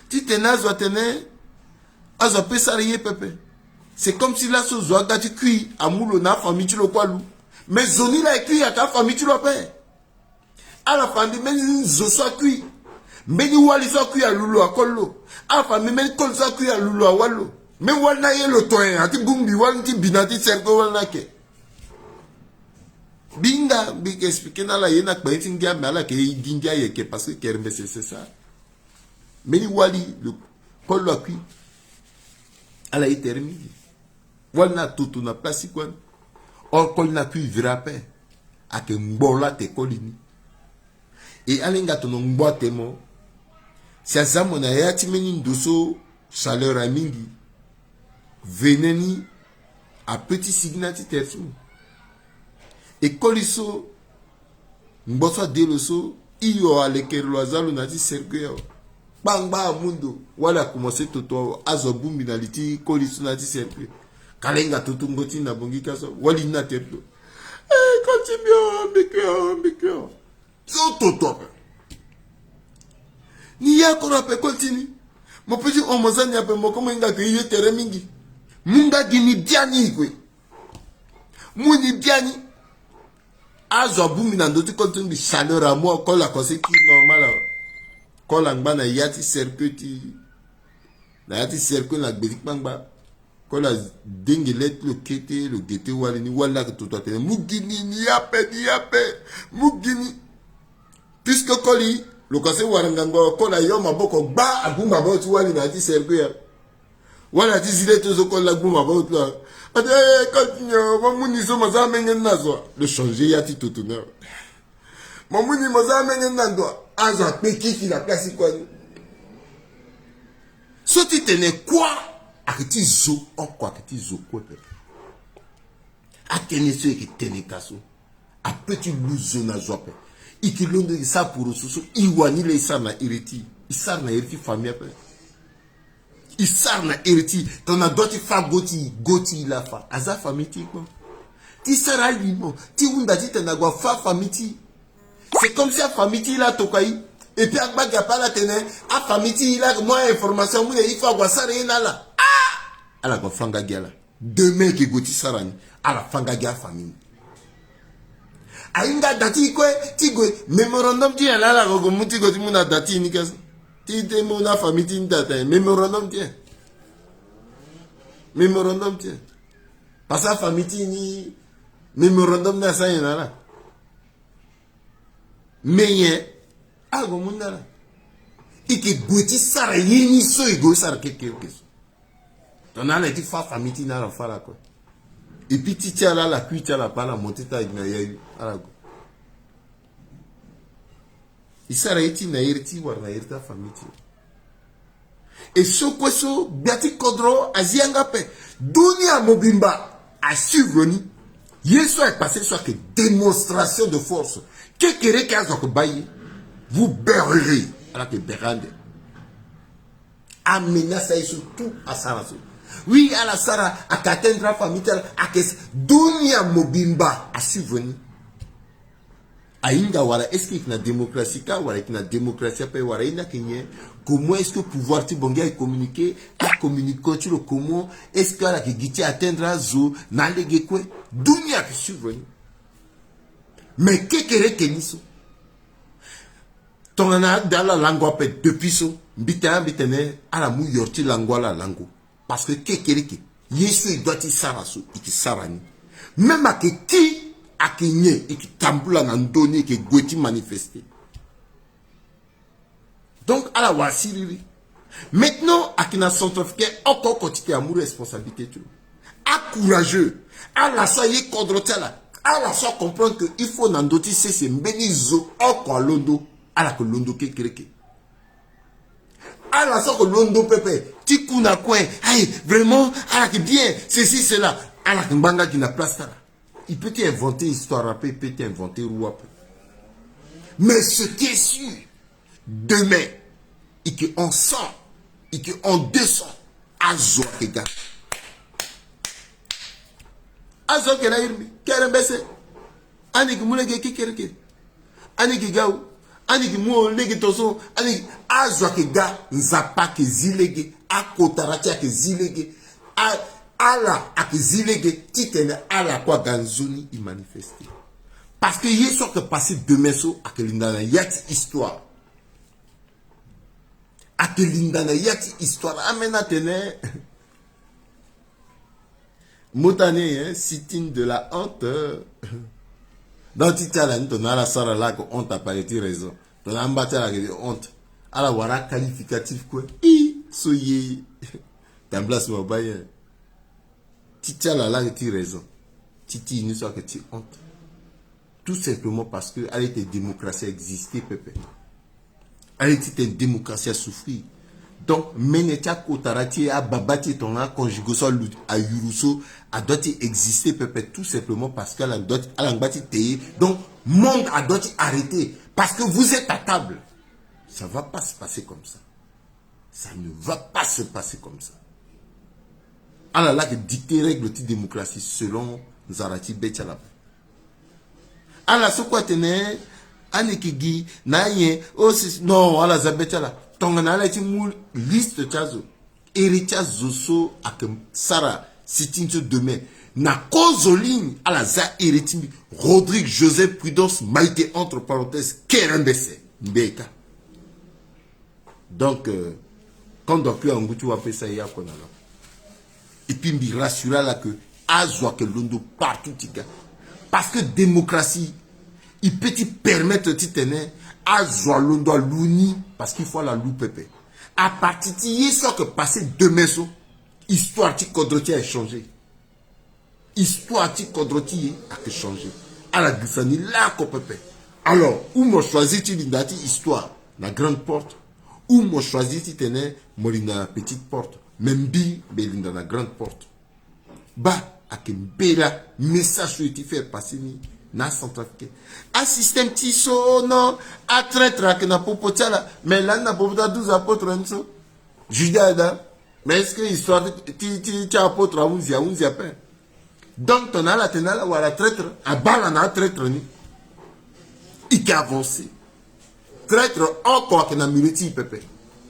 Titene azo atene azo apeut sara ye pepe. C'est comme si laso zo aga ti kui amu lo na afamille ti lo kue alu. Mais zo ni la e kui ayeke afamille ti lo ape. Ala fa mbi mbeni zo so akui. Mbeni wali so akui alu lo akoli lo. Ala fa mbi mbeni koli so akui alu lo awali lo. Même wali ni aye lo to nyen, ati bongbi wali ni ti bi na ti cercle wali ni ake. Binda mbi yeke expliquer na ala ye na kpe ti ngia, mais ala yeke ye gi ngia ayeke parce que kerembese c'est ça. Mbeni wali lo koli lo akui. Ala ye tere mingi. Wali ni atoto na place ti kue ni. Or koli ni akui vira ape. Ayeke ngbo laa ate koli ni. E ala hinga tono ngbo ate mo. Si aza mo na ya ti mbeni ndo so chaleur aye mingi, vene ni apeut ti sigi na ya ti tere ti mo. E koli so, ngbo so ade lo so, hio alekere lo aza lo na ya ti cercueil awe. Kpangba amu ndo, wali akomanse toto azo abongbi na li ti koli so na ya ti cercueil. Ka ala hinga toto ngbo ti ni na Bangui ka so, wali ni na tere ti lo. Eh, koli ti mbi o, mbi kue o, mbi kue o. So toto ape. Ni ya koro ape koli ti ni. Mo peut ti hon mo za ni ape, mo komo hinga ke ye tere mingi. Mu nga gi ni biani kue. Mu ni biani. Azo abongbi na ndö ti koli ti mbi, chaleur amu, koli akomanse kiri normal awe. Koli angba na ya ti cercueil ti, na ya ti cercueil na gbe ti kpangba. Koli adenge le ti lo kete, lo gete wali ni, wali ni ayeke toto atene, mu gi ni, ni ya ape, ni ya ape, mu gi ni. Puisque koli, lo komanse wara ngangu, koli ayo maboko gba, agbu maboko ti wali na ya ti cercueil ya. Wali ati zi le ti lo so koli laa gbu maboko ti lo. Ati, eh, koli ti nyon, mo mu ni so mo za amenge ni na zo. Lo changer ya ti toto ni awe. Mo mu ni mo za amenge ni na ndo. Azo akpe kiki na place ti kue ni. So ti tene kua, ayeke ti zo oko, ayeke ti zo kue pepe. Atënë so e yeke tene ka so, apeut ti lu zo na zo ape. I ke londo i sa poroso so i wani laa i sara na iri ti i sara na iri ti famille ape. I sara na iri ti tongana dua ti fa go ti go ti i laa fa aza famille ti i kpo. Ti sara alimo ti hunda titene ague afa famille ti i. C'est comme si afamille ti i laa atokua i. Et puis angba gi ape ala tene afamille ti i laa ayeke mu a-information amu na i, il faut ague asara ye na ala. Ah! Ala gue afa nga gi ala. Demain e ke gue ti sara ni, ala fa nga gi afamille ni. Ahinga da ti i kue ti gue mémorandum ti nyen laa ala gue mu ti gue ti mu na da ti i ni kese. Ti te mu na famille ti ni da tene mémorandum ti nyen? Mémorandum ti nyen? Parce que afamille ti i ni mémorandum ni asara nyen na ala? Me nyen? Ala gue mu ni na ala. I ke gue ti sara ye ni so i gue sara kekereke so. Tongana ala ye ti fa famille ti na ala fa ala kue. Et puis ti ti ala ala kui ti ala kpa ala monté ti ala gi na yayu ala gue. I sara ye ti na iri ti wala na iri ti afamille ti. E so kue so gbia ti kodro azi yanga ape. Dunia mobimba asuivre ni. Ye so aye passé so ayeke démonstration de force. Kekereke azo ayeke baa ye. Vous beurrez. Ala yeke bere ande. Amenace aye so tout asara so. Oui, ala sara ayeke atteindre afamille ti ala ayeke. Dunia mobimba asuivre ni. Ahinga wala est-ce que e yeke na démocratie kâ wala e yeke na démocratie ape wala ye ni ayeke nyen? Comment est-ce que pouvoir ti Bangui aye communiqué? Acommuniqué ti lo comment? Est-ce que ala yeke gi ti atteindre azo na alege kue? Dunia ayeke suivre ni. Mais kekereke ni so. Tongana ade ala lango ape depuis so mbi tene mbi tene ala mu yoro ti lango ala lango. Parce que kekereke ye so e doit ti sara so e ke sara ni. Même ayeke ti ayeke nyen e ke tambula na ndö ni e ke gue ti manifester. Donc ala wara siriri. Maintenant ayeke na centrafricain oko oko ti tene amu responsabilité ti lo. Acourageux. Ala so aye kodro ti ala. Ala so acomprendre que il faut na ndö ti sese mbeni zo oko alondo. Ala yeke londo kekereke. Ala so ayeke londo pepe ti ku na kue. Aye vraiment ala yeke bien ceci cela. Ala yeke ngbanga gi na place ti ala. Il peut ti inventer histoire ape, il peut ti inventer roue ape. Mais ce qui est sûr, demain e ke en cent, e ke en deux cents. Azo ayeke ga. Azo ayeke na iri mbi kere mbese. Ani yeke mu lege kekereke. Ani yeke ga o. Ani yeke mu o lege tonso. Ani yeke azo ayeke ga. Nzapa ayeke zi lege. Akotara ti e ayeke zi lege. A- ala ayeke zi lege titene ala kue aga nzoni e manifester. Parce que ye so ayeke passé demain so ayeke linda na ya ti histoire. Ayeke linda na ya ti histoire ameni atene. Mo ti ani, hein, sitting de la honte. Donc ti ti ala ni tongana ala sara laa ayeke honte, apale ti raison. Tongana amba ti ala ayeke honte, ala wara qualificatif kue. I so ye. Tambula si mo baa ye. Ti ti ala laa ayeke ti raison. Ti ti e ni so ayeke ti honte. Tout simplement parce que ala ye ti tene démocratie existe pepe. Ala ye ti tene démocratie asouffrir. Donc mene ti akotara ti e, ababa ti e, tongana aconjugué so alu ayuru so adoit ti existe pepe, tout simplement parce que ala doit ti, ala ngba ti te ye. Donc monde adoit ti arrêter parce que vous êtes à table. Ça va pas se passer comme ça. Ça ne va pas se passer comme ça. Ala laa ayeke dicter règle ti démocratie selon nzara ti be ti ala. Ala so kue atene ani yeke gi na anyen. Oh si non, ala za be ti ala. Tongana ala ye ti mu liste ti azo, iri ti azo so ayeke sara sitting so demain, na kozolini ala za iri ti mbi. Rodrigue Joseph Prudence Maïté, entre parenthèses, kerembese mbi ye ka. Donc euh, kondo akui angu ti wa pe sa ye oko na lo. Et puis mbi rassurer ala que azo ayeke londo partout ti ga. Parce que démocratie e peut ti permettre titene azo alondo alu ni. Parce qu'il faut ala lu pepe. À partir ti ye so ayeke passé demain so, histoire ti kodro ti e ayeke changer. Histoire ti kodro ti e ayeke changer. Ala girisa ni laoko pepe. Alors ou mo choisir ti linda ti histoire na grande porte, ou mo choisir titene mo linda na petite porte. Mais mbi mbi linda na grande porte. Baa ayeke mbela message so e ti faire passer ni. Na acentrafricain. Asystème ti so, non, atraître ayeke na popo ti ala. Mais lani na popo ti a douze apôtres ni so, Judas ayeke da. Mais est-ce que histoire ti, ti, ti apôtre ahunzi, ahunzi ape? Donc tongana ala tene ala wara traître, abaa ala na atraître ni. I ke avancer. Traître oko ayeke na milieu ti i pepe.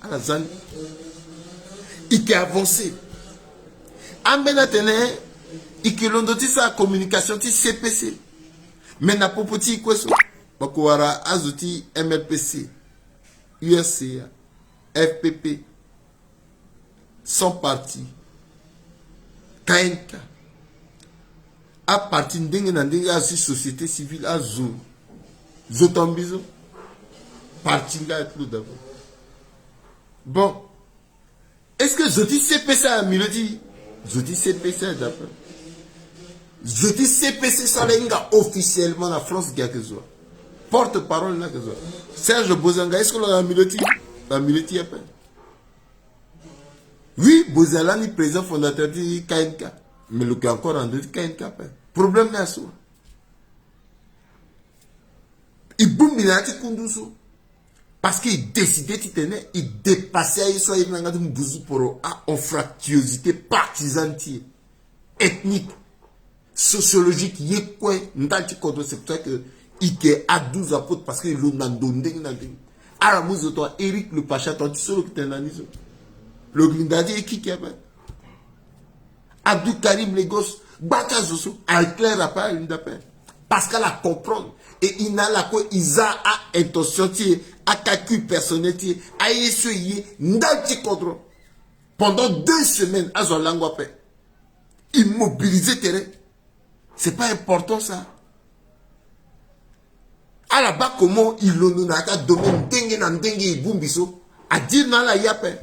Ala za ni. I ke avancer. Ambeni atene i ke londo ti sara communication ti C P C. Mais na popo ti i kue so, bako wara azo ti M R P C, U R C A, F P P, Sans Parti, K N K, aparti ndenge na ndenge, azo ti société civile, azo, zo tonga mbi so. Parti nga ti lo d'abord. Bon, est-ce que zo ti C P C ayeke na milieu ti, zo ti C P C ayeke na, zo ti C P C so ala hinga officiellement na France gi ayeke zo wa? Porte-parole ni ayeke zo wa? Serge Bozanga, est-ce que lo yeke na milieu ti, na milieu ti i ape? Oui, Bozanga lani président fondateur ti K N K. Mais lo yeke encore na ndö ti K N K ape. Problème ni aye so wa? I bongbi na ya ti kundu so. Parce que i décide titene i dépasser aye so aye na yanga ti mbuzu poro, a-anfractuosité partisane ti e, ethnique, sociologique, ye kue ndali ti kodro. C'est pour ça que i ke a douze apôtres, parce que i londo na ndo ndenge na ndenge. Ala mu zo tongana Éric Le Pacha, tongana ti so lo yeke tene na ni so. Lo yeke linda ti e kiki ape. Abdou Karim Lagos, gba ti azo so, a clair ape, a linda ape. Parce que ala comprendre. Et i na ala kue, i za a-intention ti e, a-calcul personnel ti e, aye so e ye ndali ti kodro. Pendant deux semaines, azo alango ape. I mobiliser terrain. C'est pas important ça. Ala baa comment i londo na ya ti adomaine ndenge na ndenge, i bongbi so. A dire na ala ye ape.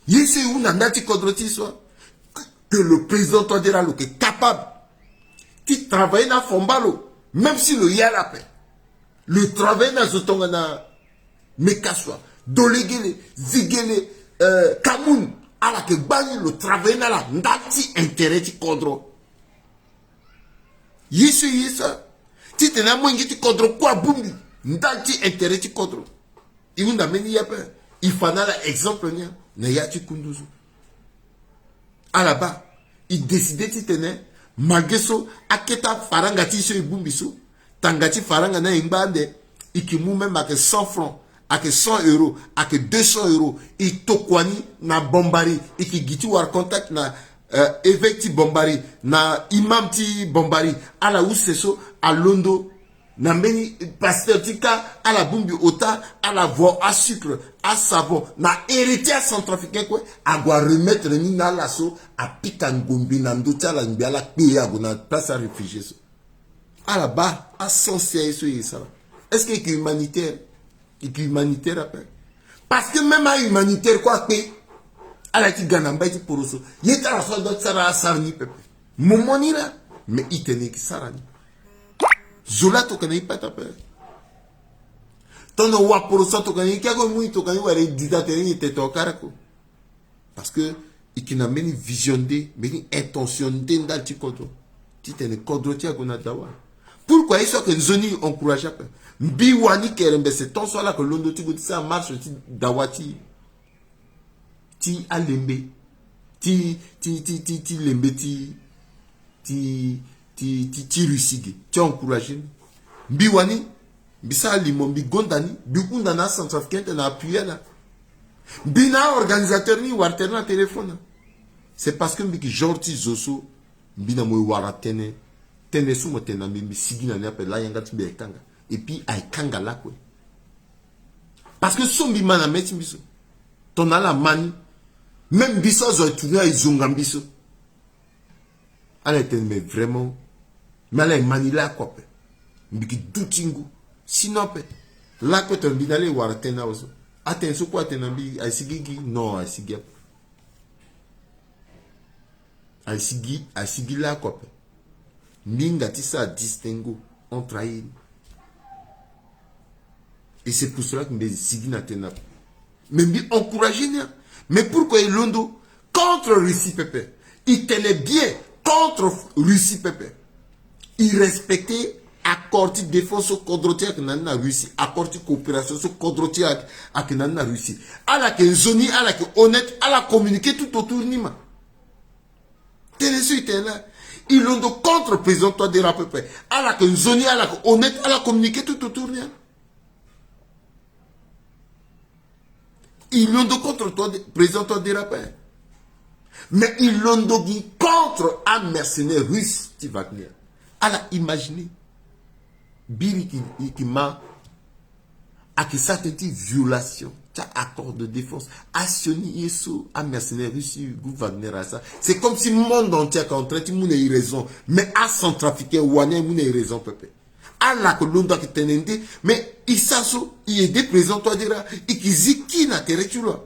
Ye so e hunda ndali ti kodro ti e so, que le président Touadéra lo yeke capable ti travailler na afomba lo, même si lo ye ala ape. Lo travailler na zo tongana Mekasua, Dolegele, Zigele, euh, Kamoun, ala yeke gba ni, lo travailler na ala ndali ti intérêt ti kodro. Ye so e ye so, titene amolenge ti kodro kue abongbi ndali ti intérêt ti kodro. I hunda mbeni ye ape. I fa na ala exemple ni na ya ti kundu so. Ala baa, i décide titene, malgré so, akete afaranga ti e so e bongbi so, tanga ti faranga ni aye ngba ande, i ke mu même ayeke cent francs, ayeke cent euros, ayeke deux cents euros, i tokua ni na Bombari, i ke gi ti wara contact na, euh, évêque ti Bombari, na imam ti Bombari, ala use so, alondo na mbeni pasteur ti ka, ala bongbi ota, ala vo asucre, asavon, na héritier acentrafricain kue, ague aremettre ni na ala so, apika ngombe na ndö ti ala, ngbe ala kpe, ague na place aréfugié so. Ala baa, asens ti aye so e sara. Est-ce que e ke humanitaire? E ke humanitaire ape. Parce que même ahumanitaire kue akpe. Ala ye ti ga na mbai ti poro so. Ye ti ala so adua ti sara, asara ni pepe. Moment ni laa. Mais i tene e ke sara ni. Zo laa atokua na i pata ape. Tongana waporoso atokua na i, keke amu i tokua na i wala e di daa tene ni, e tene tokua kara ko. Parce que i yeke na mbeni vision nde, mbeni intention nde ndali ti kodro, titene kodro ti e ague na dawa. Pourquoi ye so ayeke nzoni e encourager ape? Mbi wani kerembe, c'est tant so ala yeke londo ti gue ti sara marche ti dawa ti, ti alembe, ti, ti, ti, ti, ti lembe ti, ti, ti, ti, ti Russie ge, ti encourager ni. Mbi wani, mbi sara limo, mbi gonda ni, mbi hunda na acentrafricain ti tene appuyer ala. Mbi na aorganisateur ni wara tene na téléphone. C'est parce que mbi yeke genre ti zo so, mbi na mo e wara tënë, tënë so mo tene na mbi, mbi sigi na ni ape, laa yanga ti mbi aye kanga. Et puis aye kanga lakue. Parce que so mbi ma na mê ti mbi so, tongana ala ma ni, même mbi so azo aye tourner aye zonga mbi so. Ala ye tene, mais vraiment, mais ala ye ma ni lakue ape. Mbi yeke duti ngu. Sinon ape, lakue tene mbi na ala e wara tënë awe so. Atënë so kue atene na mbi, aye sigi gi? Non, aye sigi ape. Aye sigi, aye sigi lakue ape. Mbi hinga ti sara distinguo entre aye ni. Et c'est pour cela que mbi sigi na tënë ape. Mais mbi encourager ni, hein. Mais pourquoi e londo contre Russie pepe? I tene bien contre Russie pepe. I respecter accord ti défense so kodro ti e ayeke na ni na Russie, accord ti coopération so kodro ti e ayeke na ni na Russie. Ala yeke nzoni, ala yeke honnête, ala communiquer tout autour ni ma. Tënë so i tene la, i londo contre président Touadéra pepe. Ala yeke nzoni, ala yeke honnête, ala communiquer tout autour ni. I londo contre toi, président Touadéra pepe. Mais i londo gi contre amercenaire russe ti Wagner. Ala imaginer. Biri ki, ki ma ayeke sara tënë ti violation ti accord de défense. Asioni ye so amercenaire russe ti groupe Wagner asara. C'est comme si monde entier ayeke en train ti mu na e raison. Mais acentrafricain wani aye mu na e raison pepe. Ala yeke londo ayeke tene nde. Mais i sara so i aide président Touadéra, i yeke zi ki na tere ti lo?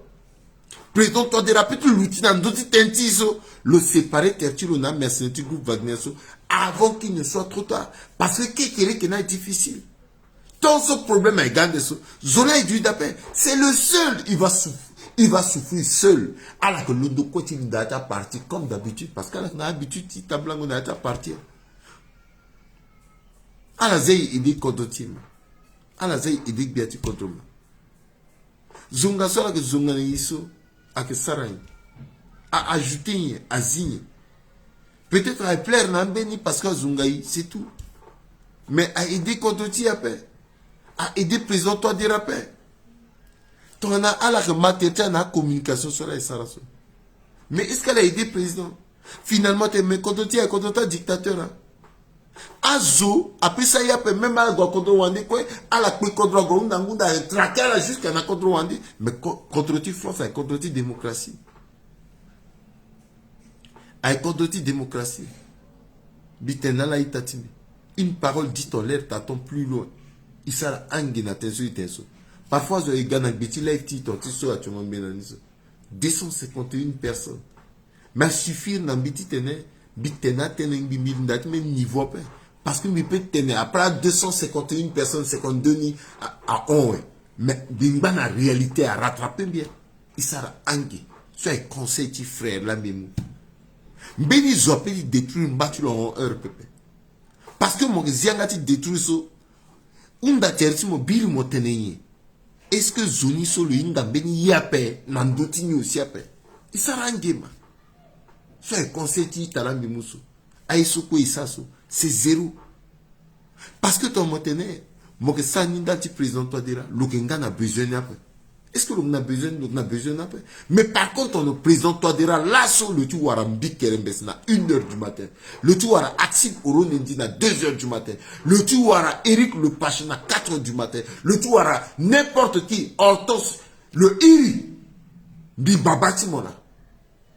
Président Touadéra peut ti luti na ndö ti tënë ti e so, lo séparer tere ti lo na amercenaire ti groupe Wagner so, avant qu'il ne soit trop tard. Parce que kekereke ni aye difficile. Tant so problème aye ga ande so, zo la aye duit d'appel. C'est le seul, il va souffrir, il va souffrir seul. Ala yeke londo kue ti linda ya ti aparti comme d'habitude, parce que ala yeke na habitude ti tambula ngo na ya ti aparti. Ala za e aide kodro ti e ma. Ala za e aide gbia ti kodro ma. Zonga so ala yeke zonga na e so, ayeke sara nyen? A ajouter nyen? Azi nyen? Peut-être aye plaire na ambeni parce que azonga e, c'est tout. Mais a aider kodro ti e ape. A aider président Touadéra ape. Tongana ala yeke ma tere ti ala na acommunication so ala ye sara so. Mais est-ce que ala aider président? Finalement, te me kodro ti e aye kodro ti adictateur, hein. Azo apesa ye ape, même ala gue na kodro wande kue, ala kpe kodro ague ahunda ngu, ala traquer ala jusqu'à na kodro wande. Mais ko-, kodro ti France aye kodro ti démocratie. Aye kodro ti démocratie. Mbi tene na ala ita ti mbi. Une parole dite en l'air t'attend plus loin. E sara ange na tënë so e tene so. Parfois zo e ga na gbe ti live ti e tonga ti so actuellement mbi na ni so. Deux cent cinquante et une personnes. Mais asuffire na mbi titene mbi tene atënë, mbi, mbi linda ti même niveau ape. Parce que mbi peut tene après deux cent cinquante et une personnes, cinquante-deux ni a, ahon we. Mais mbi ngba na réalité arattraper mbi. E sara ange. So aye conseil ti frère la mbi mu. Mbeni zo apeut ti détruire ngba ti lo en heure pepe. Parce que mo yeke zi yanga ti détruire so. Hunda tere ti mo, biri mo tene nyen? Est-ce que zo ni so lo hinga mbeni ye ape na ndö ti ni aussi ape? E sara ange ma. So aye conseil ti ita la mbi mu so. Aye so kue e sara so, c'est zéro. Parce que tongana mo tene mo yeke sara ni ndali ti président Touadéra, lo yeke nga na besoin ni ape. Est-ce que lo yeke na besoin, lo yeke na besoin ni ape? Mais par contre, tongana président Touadéra laso lo ti wara mbi kerembes na une heure du matin, lo ti wara Axime Oronendi na deux heures du matin, lo ti wara Éric Le Pacho na quatre heures du matin, lo ti wara n'importe qui, Hortense, lo iri, mbi baba ti mo na.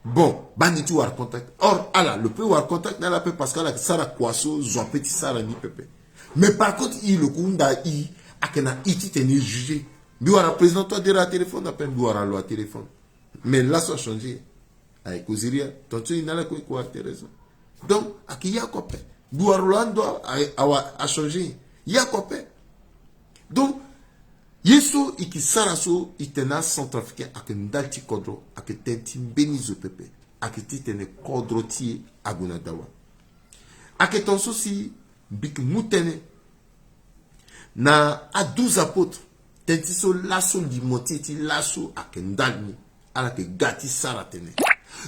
Bon, baa ni ti wara contact. Or ala, lo peut wara contact na ala ape parce que ala yeke sara kua so zo apeut ti sara ni pepe. Mais par contre, e lo yeke hunda e, ayeke na e titene e juger. Mbi wara président Touadéra atéléphone ape, mbi wara lo atéléphone. Mais laso achanger. Aye causerie, tonton, e na ala kue e ko wara tere so. Donc ayeke ye oko ape. Mbi wara lo ando a, a, achanger. Ye oko ape. Donc ye so e yeke sara so, e tene acentrafricain ayeke ndali ti kodro, ayeke tënë ti mbeni zo pepe. Ayeke titene kodro ti e ague na dawa. Ayeke tonga so si mbi yeke mu tënë na a douze apôtres. Tënë ti so laso limo ti e ti laso ayeke ndali ni. Ala yeke ga ti sara tënë.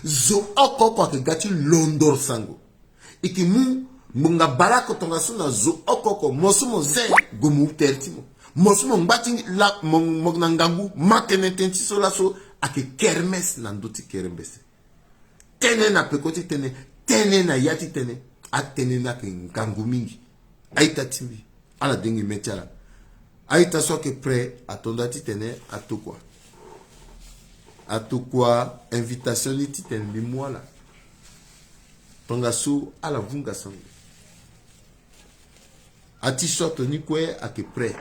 Zo oko oko ayeke ga ti londoro sango. E yeke mu ngbonga baleoko tongaso na zo oko oko. Mo so mo ze, gue mo hu tere ti mo. Mo so mo ngba ti la, mo, mo na ngangu, ma tene tënë ti so laso ayeke kermes na ndö ti kerembese. Tënë na peko ti tënë, tënë na ya ti tënë. Atënë ni ayeke ngangu mingi. A-ita ti mbi, ala dengi mê ti ala. A-ita so ayeke prêt, ato nda titene atokua. Atokua invitation ni titene mbi mu ala. Tongaso ala vunga sango. A-t-shirt ni kue ayeke prêt.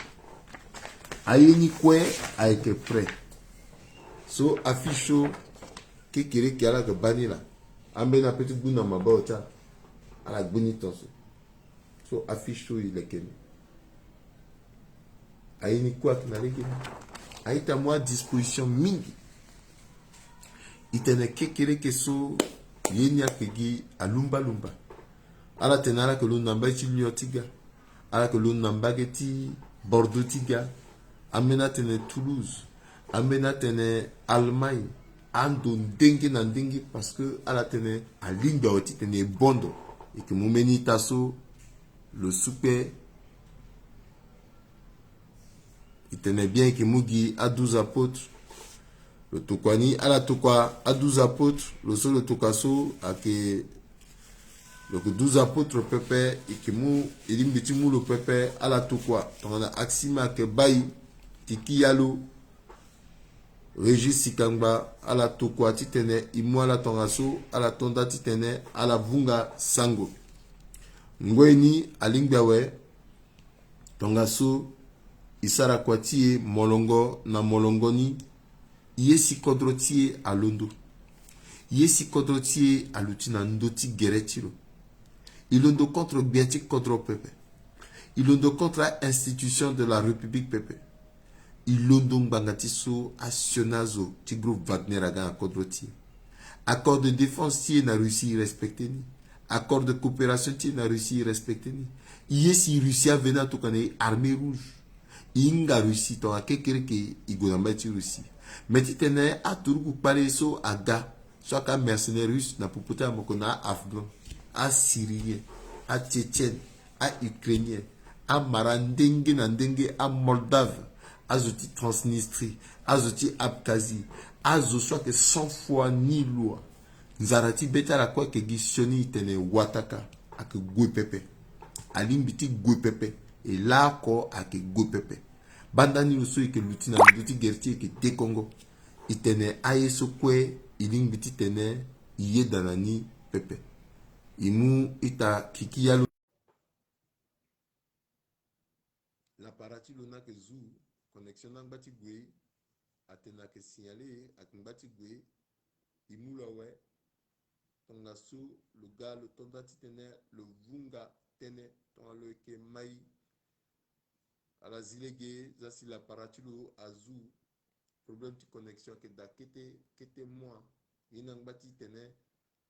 Aye ni kue ayeke prêt. So affiche so kekereke ala yeke baa ni laa. Ambeni apeut ti gbu na mabao ti ala. Ala gbu ni tongaso. So affiche so e leke ni. Aye ni kue ayeke na lege ni. A-ita, mu adisposition mingi. E tene kekereke so ye ni ayeke gi alumbalumba. Ala tene ala yeke londo na mbage ti Lyon ti ga. Ala yeke londo na mbage ti Bordeaux ti ga. Ambeni atene Toulouse. Ambeni atene Allemagne. Ando ndenge na ndenge, parce que ala tene alingbi awe titene e bondo. E yeke mu mbeni ita so lo su kpe. E tene bien, e yeke mu gi a douze apôtres. Lo tokua ni, ala tokua a douze apôtres, lo so lo tokua so ayeke, lo yeke douze apôtres pepe, e yeke mu, e lingbi ti mu lo pepe, ala tokua. Tongana Axime ayeke baa e, Kiki Yalo, Régis Sikangba, ala tokua titene e mu ala tongaso, ala to nda titene ala vunga sango. Ngoi ni alingbi awe, tongaso e sara kua ti e molongo na molongo ni. Ye si kodro ti e alondo. Ye si kodro ti e aluti na ndö ti gere ti lo. E londo contre gbia ti kodro pepe. E londo contre a-institution de la République pepe. E londo ngbanga ti so asioni azo ti groupe Wagner aga na kodro ti e. Accord de défense ti e na Russie e respecte ni. Accord de coopération ti e na Russie e respecte ni. E ye si Russie aveni atokua na e armée rouge. E hinga Russie, tongana kekereke e gue na mbage ti Russie. Me titene aturugu kpale so aga, so ayeke amercenaire russe na popo ti amoko na a-Afghan, a-Syrien, a-Tchétchène, a-Ukrainien, amara ndenge na ndenge, a-Moldave, azo ti Transnistrie, azo ti Abkhazie, azo so ayeke sans foi ni loi. Nzara ti be ti ala kue ayeke gi sioni, e tene wataka, ayeke gue pepe. Alingbi ti gue pepe. E laa oko ayeke gue pepe. Banda ni lo so e yeke luti na ndö ti gere ti e, e yeke dekongo. E tene aye so kue e lingbi titene e yeda na ni pepe. E mu ita Kiki Yalo. Lapara ti lo ni ayeke zu, connexion ni angba ti gue, atene ayeke signalé, ayeke ngba ti gue, e mu lo awe. Tongaso lo ga lo to nda titene lo vunga tënë, tongana lo yeke mai. Ala zi lege, za si lapara ti lo azu. Problème ti connexion ayeke daa kete, kete mois. Ye ni angba titene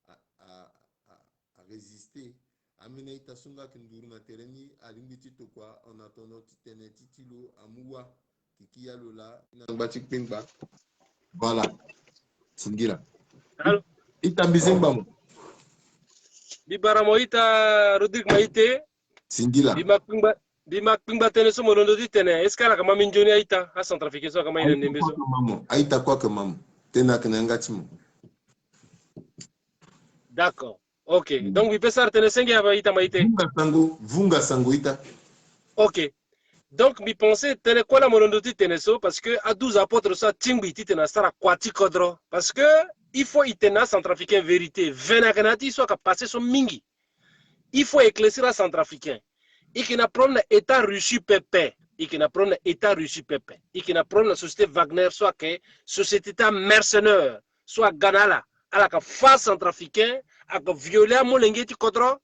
a, a, a, a résister. Ambeni a-ita so nga ayeke nduru na tere ni, alingbi ti tokua, en attendant ti tene ti ti lo amu wâ. Kiki Yalo laa, ye ni angba ti kpengba. Voilà. Singila. Allô? Ita mbi zengba mo. Mbi bara mo ita Rodrigue Maïté. Singila. Mbi ma kpingba, mbi ma kpingba tënë so mo londo ti tene. Est-ce que ala yeke ma mbi nzoni a-ita, a-centrafricain so ayeke ma e na ndembe so? A-ita kue ayeke ma mo. Tënë ayeke na yanga ti mo. D'accord. Ok. Mm. Donc mbi peut sara tënë senge ape ita Maïté? Vunga sango, vunga sango ita. Ok. Donc mbi pensé tënë kue laa mo londo ti tene so, parce que a douze apôtres so atingbi titene asara kua ti kodro. Parce que il faut e tene na a-centrafricain vérité. Vene ayeke na ya ti e so ayeke passé so mingi. Il faut éclaircir a-centrafricain. E yeke na problème na État Russie pepe. E yeke na problème na État Russie pepe. E yeke na problème na société Wagner so ayeke société ti a-mercenaire so aga na ala. Ala yeke fâ centrafricain, ayeke violé amolenge ti kodro,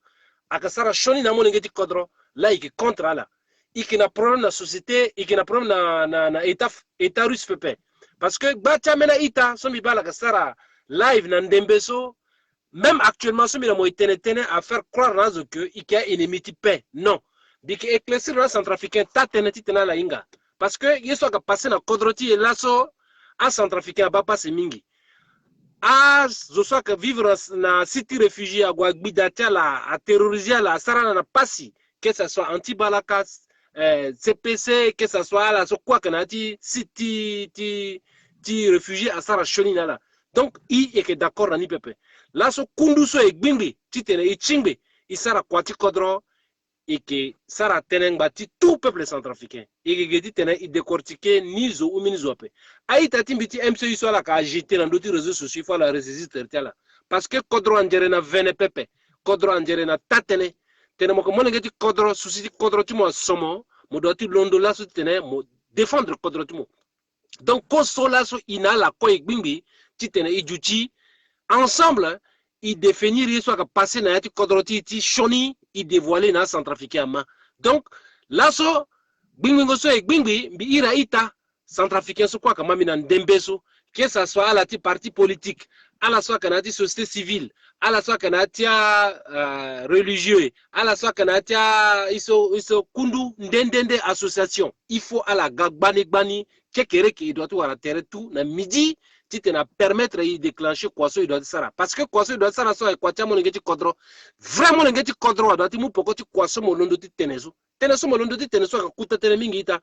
ayeke sara sioni na amolenge ti kodro. Laa e yeke contre ala. E yeke na problème na société, e yeke na problème na, na, na État, État russe pepe. Parce que gba ti ambeni a-ita so mbi baa ala yeke sara live na ndembe so, même actuellement so mbi na mo e tene tënë à faire croire na azo que e yeke a-ennemi ti paix. Non. Mbi yeke éclaircir na a-centrafricain taa tënë titene ala hinga. Parce que ye so ayeke passé na kodro ti e laso, a-centrafricain abaa pasi mingi. Azo so ayeke vivre na, na site ti réfugié, ague agbi da ti ala, aterrorisé ala, asara ala na pasi. Que ça soit Anti-Balaka, eh, C P C, que ça soit ala so kue ayeke na ya ti site ti, ti, ti réfugié, asara sioni na ala. Donc e, e yeke d'accord na ni pepe. Laso kundu so e gbingbi titene e tingbi, e sara kua ti kodro, e yeke sara tënë ngbanga ti tout peuple centrafricain. E yeke gi titene e décortiquer ni zo ou mbeni zo ape. A-ita ti mbi ti M C U so ala yeke agité na ndö ti réseaux sociaux, il faut ala ressaisir tere ti ala. Parce que kodro anzere na vene pepe. Kodro anzere na taa tënë. Tene mo yeke molenge ti kodro, souci ti kodro ti mo aso mo, mo doit ti londo laso titene mo défendre kodro ti mo. Donc kozo laso e na ala kue e gbingbi titene e duti ensemble, e définir ye so ayeke passé na ya ti kodro ti e ti sioni, e dévoiler na a-centrafricain ama. Donc laso gbingbingo so e gbingbi, mbi iri a-ita centrafricain so kue ayeke ma mbi na ndembe so, que ça soit ala ti parti politique, ala so ayeke na ya ti société civile, ala so ayeke na ya ti a, euh, religieux, ala so ayeke na ya ti a, e so, e so kundu nde nde nde association. Il faut ala ga gbani gbani, kekereke e doit ti wara tere tout na midi, titene apermettre e déclencher kua so e doit ti sara. Parce que kua so e doit ti sara so ayeke kua ti amolenge ti kodro. Vrai molenge ti kodro adoit ti mu poko ti kua so mo londo ti tene so. Tene so mo londo ti tene so ayeke kuta tënë mingi ita.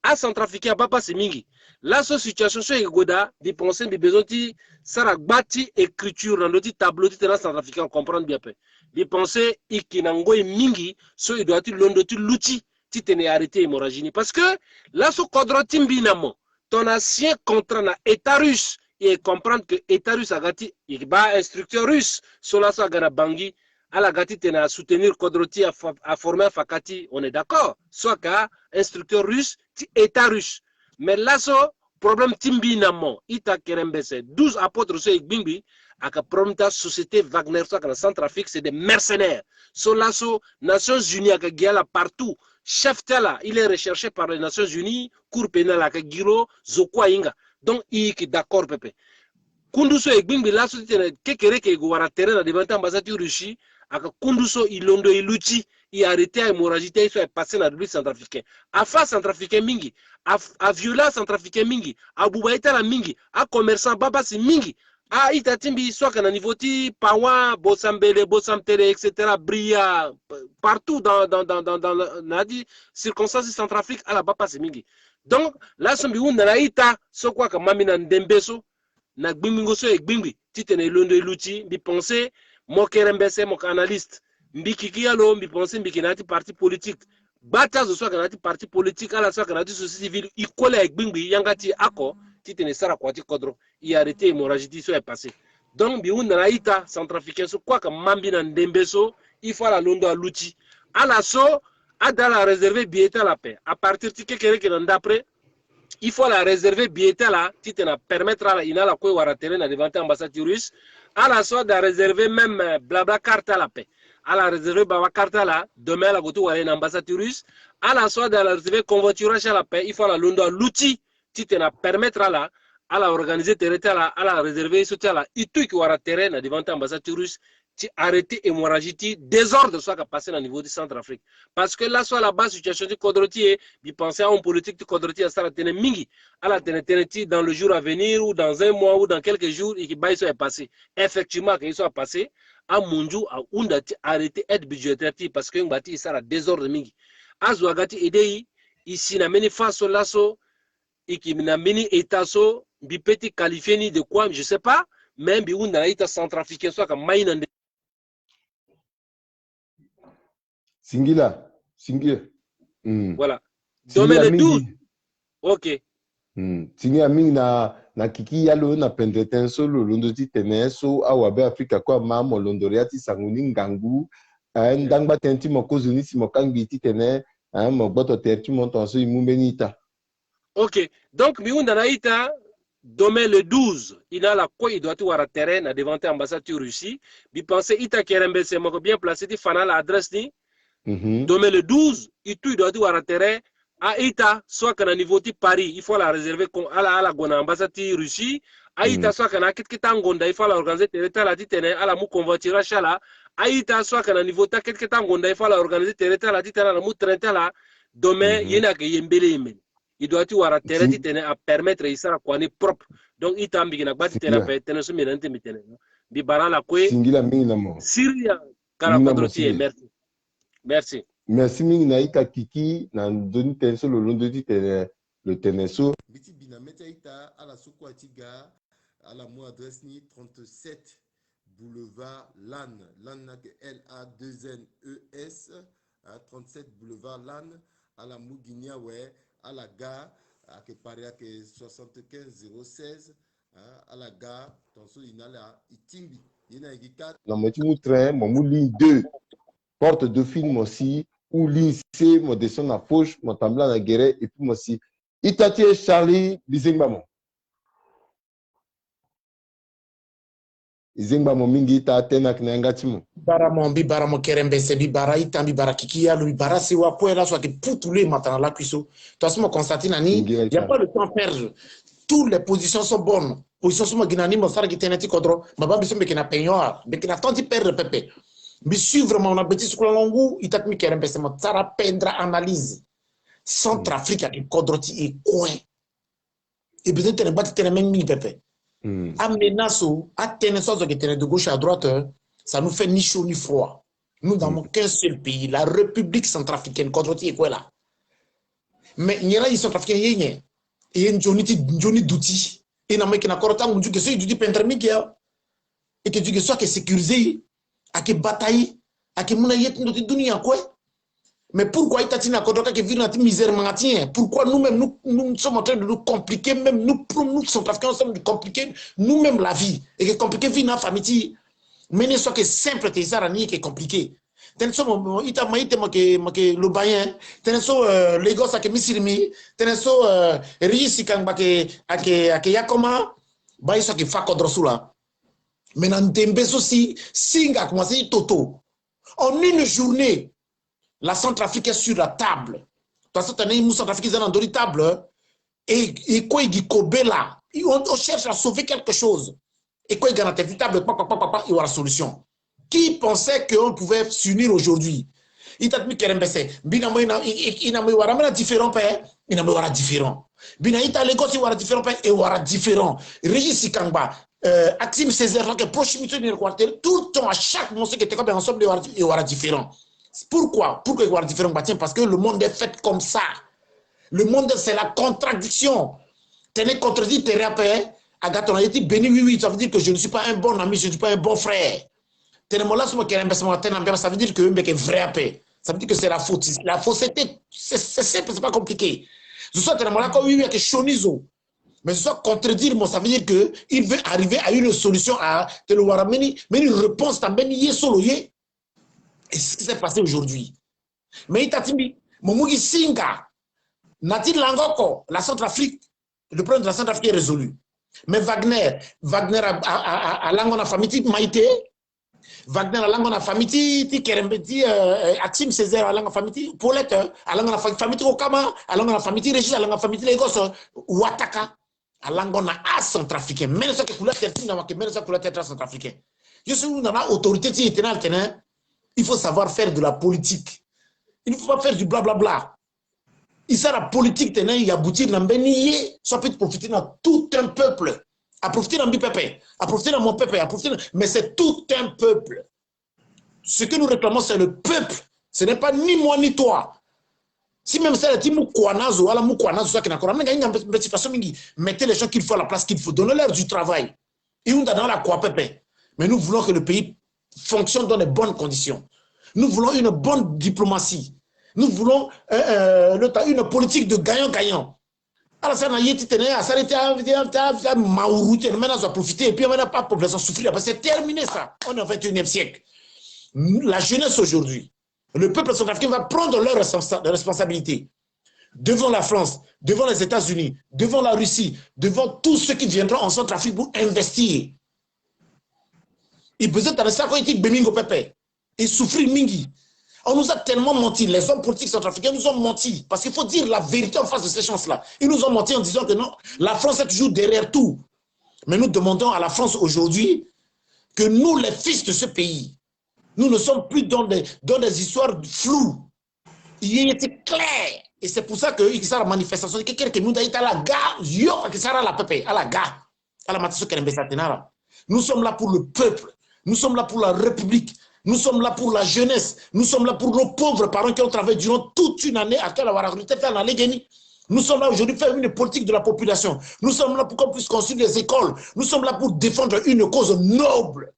Acentrafricain abaa pasi mingi. Laso situation so e gue daa, mbi pense mbi besoin ti sara gba ti écriture na ndö ti tableau titene acentrafricain acomprendre mbi ape. Mbi pense e yeke na ngoi mingi so e doit ti londo ti luti titene e arrêter hémorragie ni. Parce que laso kodro ti mbi na mo, tongana asigner contrat na État russe, e comprendre que État russe aga ti, e baa instructeur russe so laso aga na Bangui, ala ga titene asoutenir kodro ti e, aformer afaka ti e, on est d'accord. So ayeke instructeur russe ti État russe. Mais laso problème ti mbi na mo, ita kerembese, douze apôtres so e gbingbi, ayeke problème ti asociété Wagner so ayeke na Centrafrique, c'est des mercenaires. So laso Nations Unies ayeke gi ala partout. Chef ti ala, il est recherché par les Nations Unies, Cour pénale ayeke gi lo, zo kue ahinga. Donc e yeke d'accord pepe. Kundu so e gbingbi laso titene kekereke e gue wara tere na devant ti ambassade ti Russie, ayeke kundu so e londo e luti, e arrêter ahémorragie ti aye so aye passer na République centrafricaine. Afa acentrafricain mingi, a, aviola acentrafricain mingi, abuba aye ti ala mingi, acommerçant abaa pasi mingi. A-ita ti mbi so ayeke na niveau ti Pawan, Bosambele, Bosamtele, et cetera, Bria, partout dans, dans, dans, dans, dans, na ya ti circonstance ti Centrafrique, ala baa pasi mingi. Donc laso mbi hunda na ita so kue ayeke ma mbi na ndembe so, na gbingbingo so e gbingbi titene e londo e luti, mbi pense, mo kerembese, mo yeke analyste, mbi kiki ya lo, mbi pense mbi yeke na ya ti parti politique. Gba ti azo so ayeke na ya ti parti politique, ala so ayeke na ya ti société civile, e kue laa e gbingbi yanga ti e oko titene e sara kua ti kodro, e arrêter hémorragie ti e so aye passer. Donc mbi hunda na a-ita centrafricain so kue ayeke ma mbi na ndembe so, il faut ala londo aluti. Ala so ada ala réserver billet ti ala ape, à partir ti kekereke na ndapre, il faut ala réserver billet ti ala titene apermettre ala, e na ala kue wara tere na devant ti ambassade ti Russe. Ala so ada réserver même, euh, Blablacar ti ala ape, ala réserver Blablacar ti ala, demain ala gue ti wara e na ambassade ti Russe. Ala so ada ala réserver convoiturage ti ala ape, il faut ala londo aluti titene apermettre ala, ala organiser tere ti ala, ala réserver ye so ti ala, e tout e yeke wara tere na devant ti ambassade ti Russe, ti arrêter hémorragie ti désordre so ayeke passer na niveau ti Centrafrique. Parce que laso ala baa situation ti kodro ti e, mbi pense ahomme politique ti kodro ti e asara tënë mingi. Ala tene tënë ti dans le jour à venir ou dans un mois ou dans quelques jours, e yeke baa ye so aye passer. Effectivement ayeke ye so aye passer. Amunzu ahunda ti arrêter aide budgétaire ti e parce que ngba ti e sara désordre mingi. Azo aga ti aider e, e si na mbeni fa so laso, e yeke na mbeni état so mbi peut ti qualifier ni de quoi, je sais pas, mais mbi hunda na a-ita centrafricain so ayeke ma e na nde. Singila, singila. Hmm. Voilà. Singila mingi. Domaine douze. Ok. Hmm. Singila mingi na, na kiki ya lo na pendere tënë so lo londo titene so awabe Afrika kue ama mo londo ya ti sango ni ngangu. Eh, ndangba tënë ti mo kozoni si mo kangbi titene, eh, mo gboto tere ti mo tongaso e mu mbeni ita. Ok. Donc mbi hunda na a-ita, demain le douze, e na ala kue e doit ti wara tere na devant ti ambassade ti Russie. Mbi pense ita kerembese mo yeke bien placé ti fa na ala adresse ni. Mhm. Demain le douze, e tout e doit ti wara tere. A-ita so ayeke na niveau ti Paris, il faut ala réserver, ala, ala gue na ambassade ti Russie. A-ita so ayeke na akete kete angonda, il faut ala organiser tere ti ala titene ala mu convoiturage ti ala. A-ita so ayeke na niveau ti akete kete angonda, il faut ala organiser tere ti ala titene ala mu train ti ala. Demain, mhm, ye ni ayeke ye mbele ye mbele. E doit ti wara tere titene apermettre e sara kua ni propre. Donc ita, mbi yeke na gba ti tene ape, tënë so mbi na ni ti mbi tene. Mbi bara ala kue. Singila mingi na mo. Siriri ya. Kala kodro ti e. Merci. Merci. Merci mingi na ita kiki na ndoni tënë so lo londo ti tene, lo tene so. Mbi ti bi na mê ti a-ita, ala so kue ti ga, ala mu adresse ni trente-sept boulevard Lannes. Lannes ni ayeke L A deux N E S, hein, trente-sept boulevard Lannes. Ala mu gi ni awe, ala ga, ayeke pari ayeke soixante-quinze zéro seize, hein, ala ga, tongaso e na ala e tingbi. Ye ni ayeke quatre. Na mo ti mu train, mo mu ligne deux. Porte Dauphine mo si, ou ligne C, mo descend na Foch, mo tambula na gere, et puis mo si. Ita ti e Charlie, mbi zengba mo. E zengba mo mingi ita, atene ayeke na yanga ti mo. Mbi bara mo, mbi bara mo kerembese, mbi bara ita, mbi bara kiki ya lo, mbi bara sewa kue laso ayeke putu lo e mata na lakui so. Tongaso mo constater na ni, il y a pas le temps à perdre. toutes les positions sont bonnes. Position so mo gi na ni, mo sara gi tënë ti kodro, mo baa mbi so mbi yeke na peignoir, mbi yeke na temps ti perdre pepe. Mbi suivre mo na gbe ti sukula ngu, ita ti mbi kerembese, mo sara pendra analyse. Centrafrique ayeke kodro ti e kue. E besoin ti tene gba ti tene même mingi pepe. Amenace so, atënë so azo ayeke tene de gauche à droite, euh, ça nous fait ni chaud ni froid. Nous n'avons qu'un seul pays, la République centrafricaine, kodro ti e kue laa. Mais nyen la e centrafricain ye nyen? E ye nzoni ti, nzoni duti. E na mo e yeke na kodro ti angunzu ge so e duti pendere mingi ya. E yeke duti ge so ayeke sécuriser e, ayeke bata e, ayeke mu na ye ti ndo ti dunia kue. Mais pourquoi ita ti e na kodro ka yeke vivre na ti misère manga ti nyen? Pourquoi nous-mêmes, nous, nous sommes en train de nous compliquer, même nous, nous centrafricains, nous sommes compliqués nous-mêmes la vie. E yeke compliquer vie na afamille ti e. Mbeni ye so ayeke simple te e sara ni, e yeke compliqué. Tënë so mo, mo ita, mo ita, mo yeke, mo yeke loba nyen? Tënë so, euh, Lagos ayeke misiri mbi. Tënë so, euh, Régis Ikangba ayeke, ayeke, ayeke yakoma. Baa ye so ayeke fâ kodro so laa. Mais na ndembe so si singa akomanse ti toto. En une journée, la Centrafrique est sur la table. Tongaso tene e mu Centrafrique e za na ndö ti table, e, e kue e gi kobela. On, on cherche à sauver quelque chose. E kue e ga na tene ti table, kpa, kpa, kpa, kpa, kpa, e wara solution. Qui pensait qu'on pouvait s'unir aujourd'hui? Ita ti mbi kerembese, mbi na mo e na, e, e, e na mo e wara ambeni différent ape, e na mo e wara différent. Mbi na ita Lagos e wara différent ape, e wara différent. Régis Ikangba, euh, Hakim Césaire, donc proximité de quartier, tout le temps, à chaque moment, ce qui était comme ensemble, e wara, e wara différent. Pourquoi? Pourquoi e wara différent? Bah, tiens, parce que le monde est fait comme ça. Le monde, c'est la contradiction. Tene contredire tere ape, aga tongana ye ti beni, oui, oui, ça veut dire que je ne suis pas un bon ami, je ne suis pas un bon frère. Tene mo laso mo kerembese mo tene na mbi, ça veut dire que mbi yeke vrai ape. Ça veut dire que c'est la faute. La faute, c'était, c'est, c'est simple, c'est pas compliqué. Zo so atene mo lako oui, oui, ayeke sioni zo. Mais zo so acontredire mo, ça veut dire que il veut arriver à une solution, à, tene lo wara mbeni, mbeni réponse na mbeni ye so lo ye. Et c'est ce qui s'est passé aujourd'hui. Mais ita ti mbi, mo mu gi singa na ti lango oko, la Centrafrique, le problème de la Centrafrique est résolu. Mais Wagner, Wagner a, a, a, a, alango na famille ti Maïté. Wagner alango na famille ti, ti Kerembe, ti, euh, Hakim Césaire, alango na famille ti Paulette, euh, alango na fa-, famille ti Okama, alango na famille ti Régis, alango na famille ti Lagos, euh, Wataka. Alango na acentrafricain. Mene so ayeke couleur tere ti na mo ayeke mene so ayeke couleur tere ti acentrafricain. Yo so hunda na autorité ti e tene ala tene, il faut savoir faire de la politique. Il ne faut pas faire du blablabla. E sara politique tene e aboutir na mbeni ye so apeut profiter na tout un peuple. Aprofiter na mbi pepe, aprofiter na mo pepe, aprofiter na, mais c'est tout un peuple. Ce que nous réclamons, c'est le peuple. Ce n'est pas ni moi ni toi. Si même ça, ti mu kua na zo, ala mu kua na zo so ayeke na kora. Mbi nga inga mbeti façon mingi. Mettez les gens qu'il faut à la place qu'il faut. Donnez-leur du travail. E hunda na ala kua pepe. Mais nous voulons que le pays fonctionne dans de bonnes conditions. Nous voulons une bonne diplomatie. Nous voulons, euh, euh, le, une politique de gagnant-gagnant. Ala sara na ye ti tene, asara ye ti a, ti a, ti a, ti a mauru ti tene, mbeni azo aprofiter, et puis mbeni apopulation souffrir, parce que c'est terminé ça. On est au vingt et unième siècle. La jeunesse aujourd'hui, le peuple centrafricain va prendre leurs responsa-, responsabilités. Devant la France, devant les États-Unis, devant la Russie, devant tous ceux qui viendront en Centrafrique pour investir. E bezoin tene sara kue ye ti gbe mingi pepe. E souffrir mingi. On nous a tellement menti. Les hommes politiques centrafricains nous ont menti. Parce qu'il faut dire la vérité en face de ces gens-là. Ils nous ont menti en disant que non, la France est toujours derrière tout. Mais nous demandons à la France aujourd'hui que nous, les fils de ce pays, nous ne sommes plus dans des, dans des histoires floues. Il est clair. Et c'est pour ça que il sera manifestation. Quelqu'un qui nous a dit, ala ga, yo, qui sera la pépé, ala ga. Ala mata so kerembe sa tene ala. Nous sommes là pour le peuple. Nous sommes là pour la République. Nous sommes là pour la jeunesse. Nous sommes là pour nos pauvres parents qui ont travaillé durant toute une année à faire la retraite, à la légeni. Nous sommes là aujourd'hui pour faire une politique de la population. Nous sommes là pour qu'on puisse construire des écoles. Nous sommes là pour défendre une cause noble.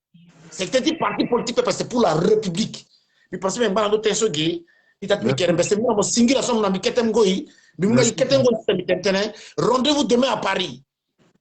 C'est que ti parti politique, parce que c'est pour la République. Mbi pense mbi ngba na ndo tënë so ge. Ita ti mbi kerembe se mbi na mo singila so mbi na mbi kete ngoi. Mbi mu nga mbi kete ngoi, mbi tene tene. Rendez-vous demain à Paris.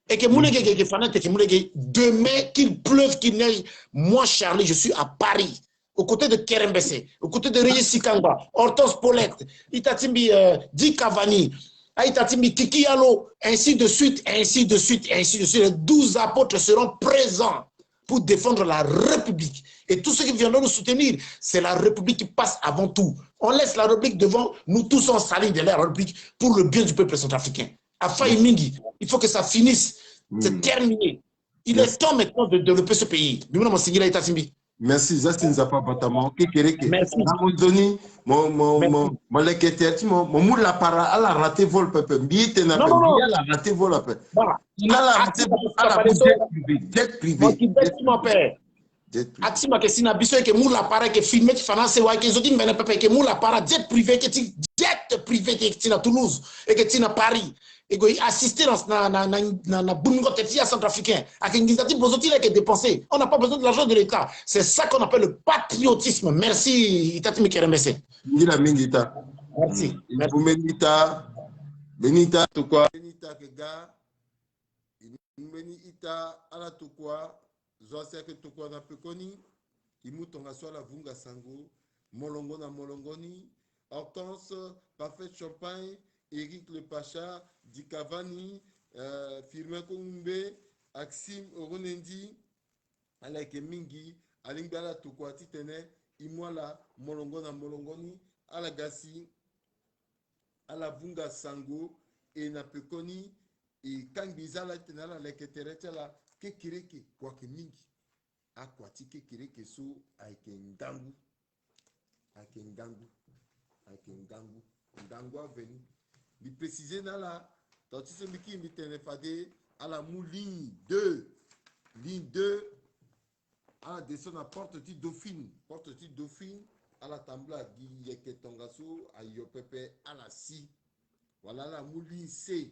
Et que mu lege, que, que fana, que mu lege. Demain, qu'il pleuve, qu'il neige, moi, Charlie, je suis à Paris. Aux côtés de Kerembese, aux côtés de Régis Ikangba, Hortense Paulette, ita ti mbi, euh, Dick Cavani, ah, ita ti mbi Kiki Yalo, ainsi de suite, ainsi de suite, ainsi de suite. Les douze apôtres seront présents pour défendre la République. Et tous ceux qui viendront nous soutenir, c'est la République qui passe avant tout. On laisse la République devant, nous tous on s'aligne derrière la République pour le bien du peuple centrafricain. Afai mingi. Il faut que ça finisse. C'est terminé. Il est temps maintenant de développer ce pays. Bimuna masingila ita simbi. Merci, Justin Zappa Batamo, kekereke. Merci. Na monzoni, mo, mo, mo, mo lekete ti mo, mo mu lapara, ala raté vol pepe. Mbi ete na pe, mbi ala raté vol ape. Ala raté vol, ala mu jet privé, jet privé. Jet privé. Atima ke si na biso eke mu lapara, eke filme ti fa na sewa, eke zo ti mbene pepe, eke mu lapara, jet privé, eke ti jet privé, eke ti na Toulouse, eke ti na Paris. E gue assister na, na, na, na, na, na bungo teti ya centrafricain. Ake nginza ti bozo ti leke dépenser. On n'a pas besoin de l'argent de l'État. C'est ça qu'on appelle le patriotisme. Merci. Itati Mikeremese. Ngila mingi ta. Merci. Mm. Merci. Mbeni ita. Mbeni ita tokua. Mbeni ita ke ga. Mbeni ita ala tokua. Zo asi ake tokua na pekoni. I mu tongaso ala vunga sango, molongo na molongo ni, Hortense, Parfait Champagne, Eric Le Pacha, Dikavani, euh, Firmin Kongumbe, Axime Oronendi, ala yeke mingi, alingbi ala tokua titene i mu ala molongo na molongo ni, ala ga si ala vunga sango, e na pekoni, e kangbi za ala titene ala leke tere ti ala kekereke, kua yeke mingi. Akua ti kekereke so ayeke ngangu. Ayeke ngangu. Ayeke ngangu. Ngangu aveni. Mbi préciser na ala, tongana ti so mbi kiri mbi tene fade ala mu ligne deux. Ligne deux, ala descend na porte ti Dauphine. Porte ti Dauphine, ala tambula gi yeke tongaso, ayo pepe, ala si. Wala ala mu ligne C,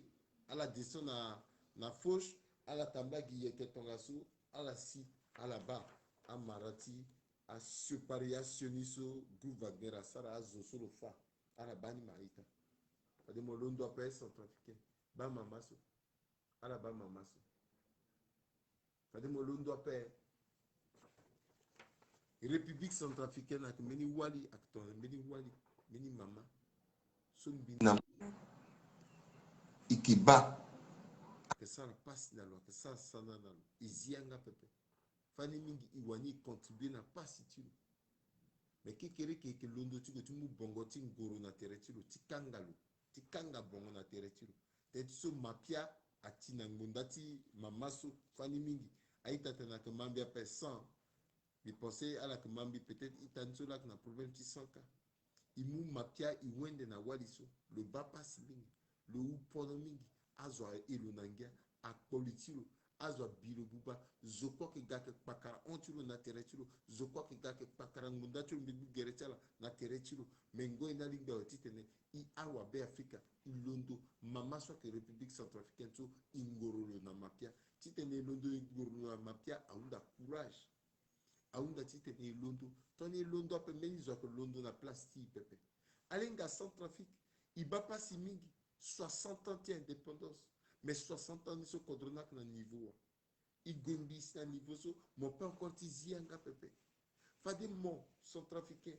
ala descend na, na Foch, ala tambula gi yeke tongaso, ala si, ala baa amara ti asiopari asioni so groupe Wagner asara, azo so lo fa, ala baa ni ma ita. Fade mo londo ape centrafricain, baa mama so, ala baa mama so. Fade mo londo ape. République centrafricaine ayeke mbeni wali, ayeke tongana mbeni wali, mbeni mama. So mbi na mo, i ke baa. Ayeke sara pasi na lo, ayeke sara sana na lo. E zi yanga pepe. Fani mingi, e wani e contribuer na pasi ti lo. Me kekereke e yeke londo ti gue ti mu bongo ti ngoro na tere ti lo, ti kanga lo, ti kanga bongo na tere ti lo. Teti so mapia ati na ngbonda ti mama so, fani mingi. A-ita tene ayeke ma mbi ape sang. Mbi pense ala yeke ma mbi, peut-être ita ni so laa ayeke na problème ti sang kâ. E mu mapia e wende na wali so, lo baa pasi mingi, lo hu pono mingi, azo aye lo na ngia, akpoli ti lo, azo abi lo buba, zo kue ayeke ga ayeke kpakara hon ti lo na tere ti lo, zo kue ayeke ga ayeke kpakara ngbonda ti lo, mbi gbu gere ti ala na tere ti lo. Me ngoi ni alingbi awe titene i awabe Afrika, i londo mama so ayeke République centrafricaine so, i ngoro lo na mapia. Titene i londo i ngoro lo na mapia ahunda courage. Ahunda titene e londo. Tongana e londo ape, mbeni zo ayeke londo na place ti e pepe. Alenga Centrafrique, e baa pasi mingi. Soixante ans ti indépendance. Mais soixante ans ni so kodro ni ayeke na niveau wa? E gue mbi si na niveau so mo peut encore ti zi yanga pepe. Fade mo centrafricain,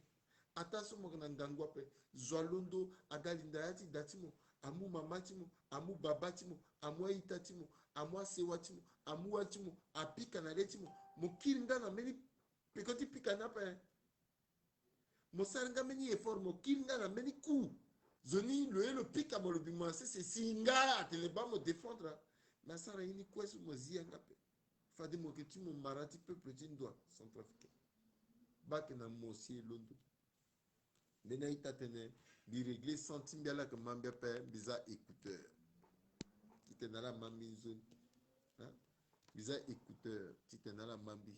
ataa so mo yeke na ngangu ape, zo alondo, aga linda ya ti da ti mo, amu mama ti mo, amu baba ti mo, amu a-ita ti mo, amu asewa ti mo, amu wali ti mo, apika na le ti mo. Mo kiri nga na mbeni peko ti pika ni ape. Mo sara nga mbeni effort, mo kiri nga na mbeni coup. Zo ni lo ye lo pika mo, lo bi mo na sese, si nga atene baa mo défendre. Me asara ye ni kue so mo zi yanga ape. Fade mo yeke ti mo mara ti peuple ti ndoa centrafricain. Baa ayeke na mo si e londo. Mbeni a-ita tene mbi régler son ti mbi, ala yeke ma mbi ape, mbi za écouteur. Titene ala ma mbi nzoni. Hein? Mbi za écouteur titene ala ma mbi.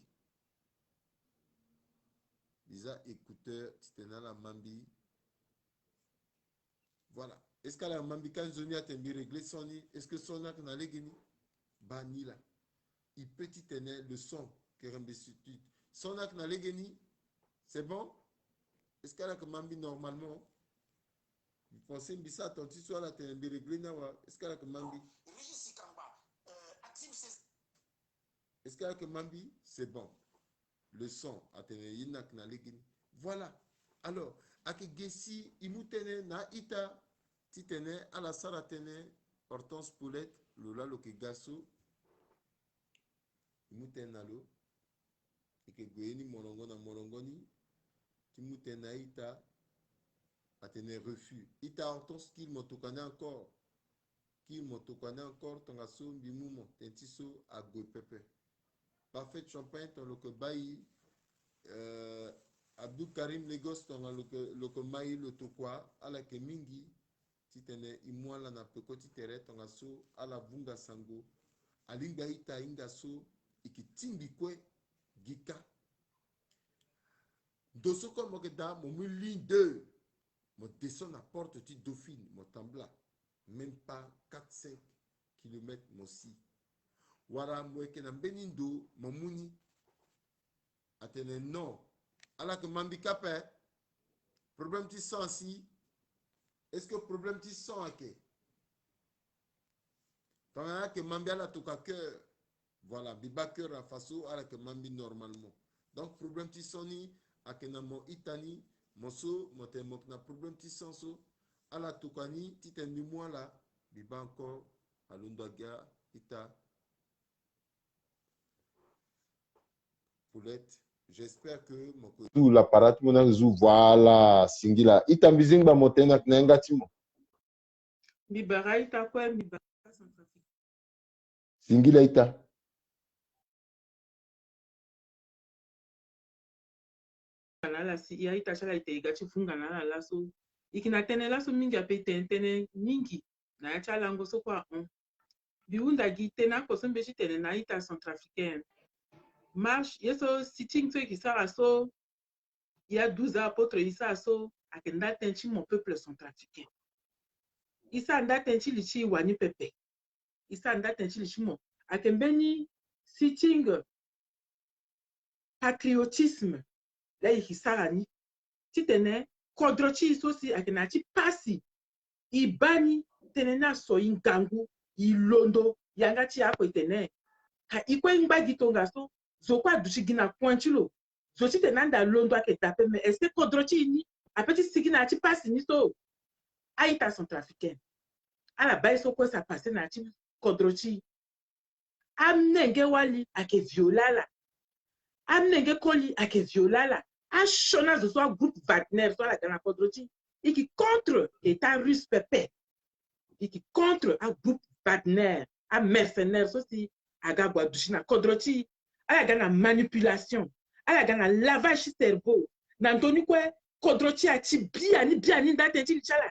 Mbi za écouteur titene ala ma mbi. Voilà. Est-ce que ala ma mbi kâ nzoni atene mbi régler son ni? Est-ce que son ni ayeke na legeni? Baa ni laa. I peut titene le son que rembe substitute. Son ni ayeke na legeni? C'est bon? Est-ce que ala yeke ma mbi normalement? Mbi pense mbi sara tonga ti so ala tene mbi régler ni awa. Est-ce que ala yeke ma mbi? Est-ce que ala yeke ma mbi? C'est bon. Le son atene ye ni ayeke na legeni. Voilà. Alors, ayeke ge si e mu tënë na a-ita titene ala sara tënë. Hortense Paulette, lo laa lo yeke ga so. E mu tënë na lo. E yeke gue ye ni molongo na molongo ni. Ti mu tënë na a-ita. Atene refus. Ita Hortense, kiri mo tokua ni encore. Ki mo tokua ni encore tongaso mbi mu mo, tene ti so ague pepe. Parfait Champagne, tongana lo yeke baa e, euh, Abdou Karim Lagos, tongana lo yeke, lo yeke ma e lo tokua, ala yeke mingi. Titene e mu ala na peko ti tere, tongaso ala vunga sango. Alingbi a-ita ahinga so e yeke tingbi kue gi kâ. Ndo so kue mo yeke daa, mo mu ligne deux, mo descend na porte ti Dauphine, mo tambula. Même pas quatre, cinq kilomètres mo si. Wala mo yeke na mbeni ndo, mo mu ni. Atene non. Ala yeke ma mbi kâ ape. Problème ti sang asi. Est-ce que problème ti sang ayeke? Tongana ala yeke ma mbi, ala tokua cœur. Voilà, mbi baa cœur na fa so ala yeke ma mbi normalement. Donc problème ti sang ni ayeke na mo ita ni, mo so mo tene mo yeke na problème ti sang so, ala tokua ni titene mbi mu ala. Mbi baa encore alondo agia ita. Poulette, j'espère que mo ko zu l'appareil ti mo na zu, voilà, singila. Ita, mbi zingba mo tene na yanga ti mo. Mbi bara ita kue, mbi bara Centrafrique. Singila ita. Na ala si, ya ita ti ala, ita e ga ti vunga na ala laso. E yeke na tënë laso mingi ape, e tene tënë mingi na ya ti alango so kue ahon. Mbi hunda gi tënë oko so mbi ye ti tene na a-ita centrafricain. Marche, ye so sitting so e yeke sara so, ya douze apôtres e sara so, ayeke nda tënë ti mo peuple centrafricain. E sara nda tënë ti li ti e wani pepe. E sara nda tënë ti li ti mo. Ayeke mbeni sitting patriotisme laa e yeke sara ni. Titene kodro ti e so si ayeke na ya ti pasi, e baa ni tënë ni aso e ngangu, e londo yanga ti e oko, e tene. Ka e kue e ngba gi tongaso, zo kue aduti gi na coin ti lo. Zo titene anda londo ayeke daa ape, mais est-ce que kodro ti e ni ape ti sigi na ya ti pasi ni so? A-ita centrafricain, ala baa ye so kue si apasse na ya ti kodro ti e. Amolenge wali ayeke viole ala. Amolenge koli ayeke viole ala. Asioni azo so, agroupe Wagner so ala ga na kodro ti e, e yeke contre État russe pepe. E yeke contre agroupe Wagner, amercenaire so si aga gue aduti na kodro ti e. Ala ga na manipulation, ala ga na lavage ti cerveau. Na ndö ni kue, kodro ti e ati biani biani nda tënë ti li ti ala.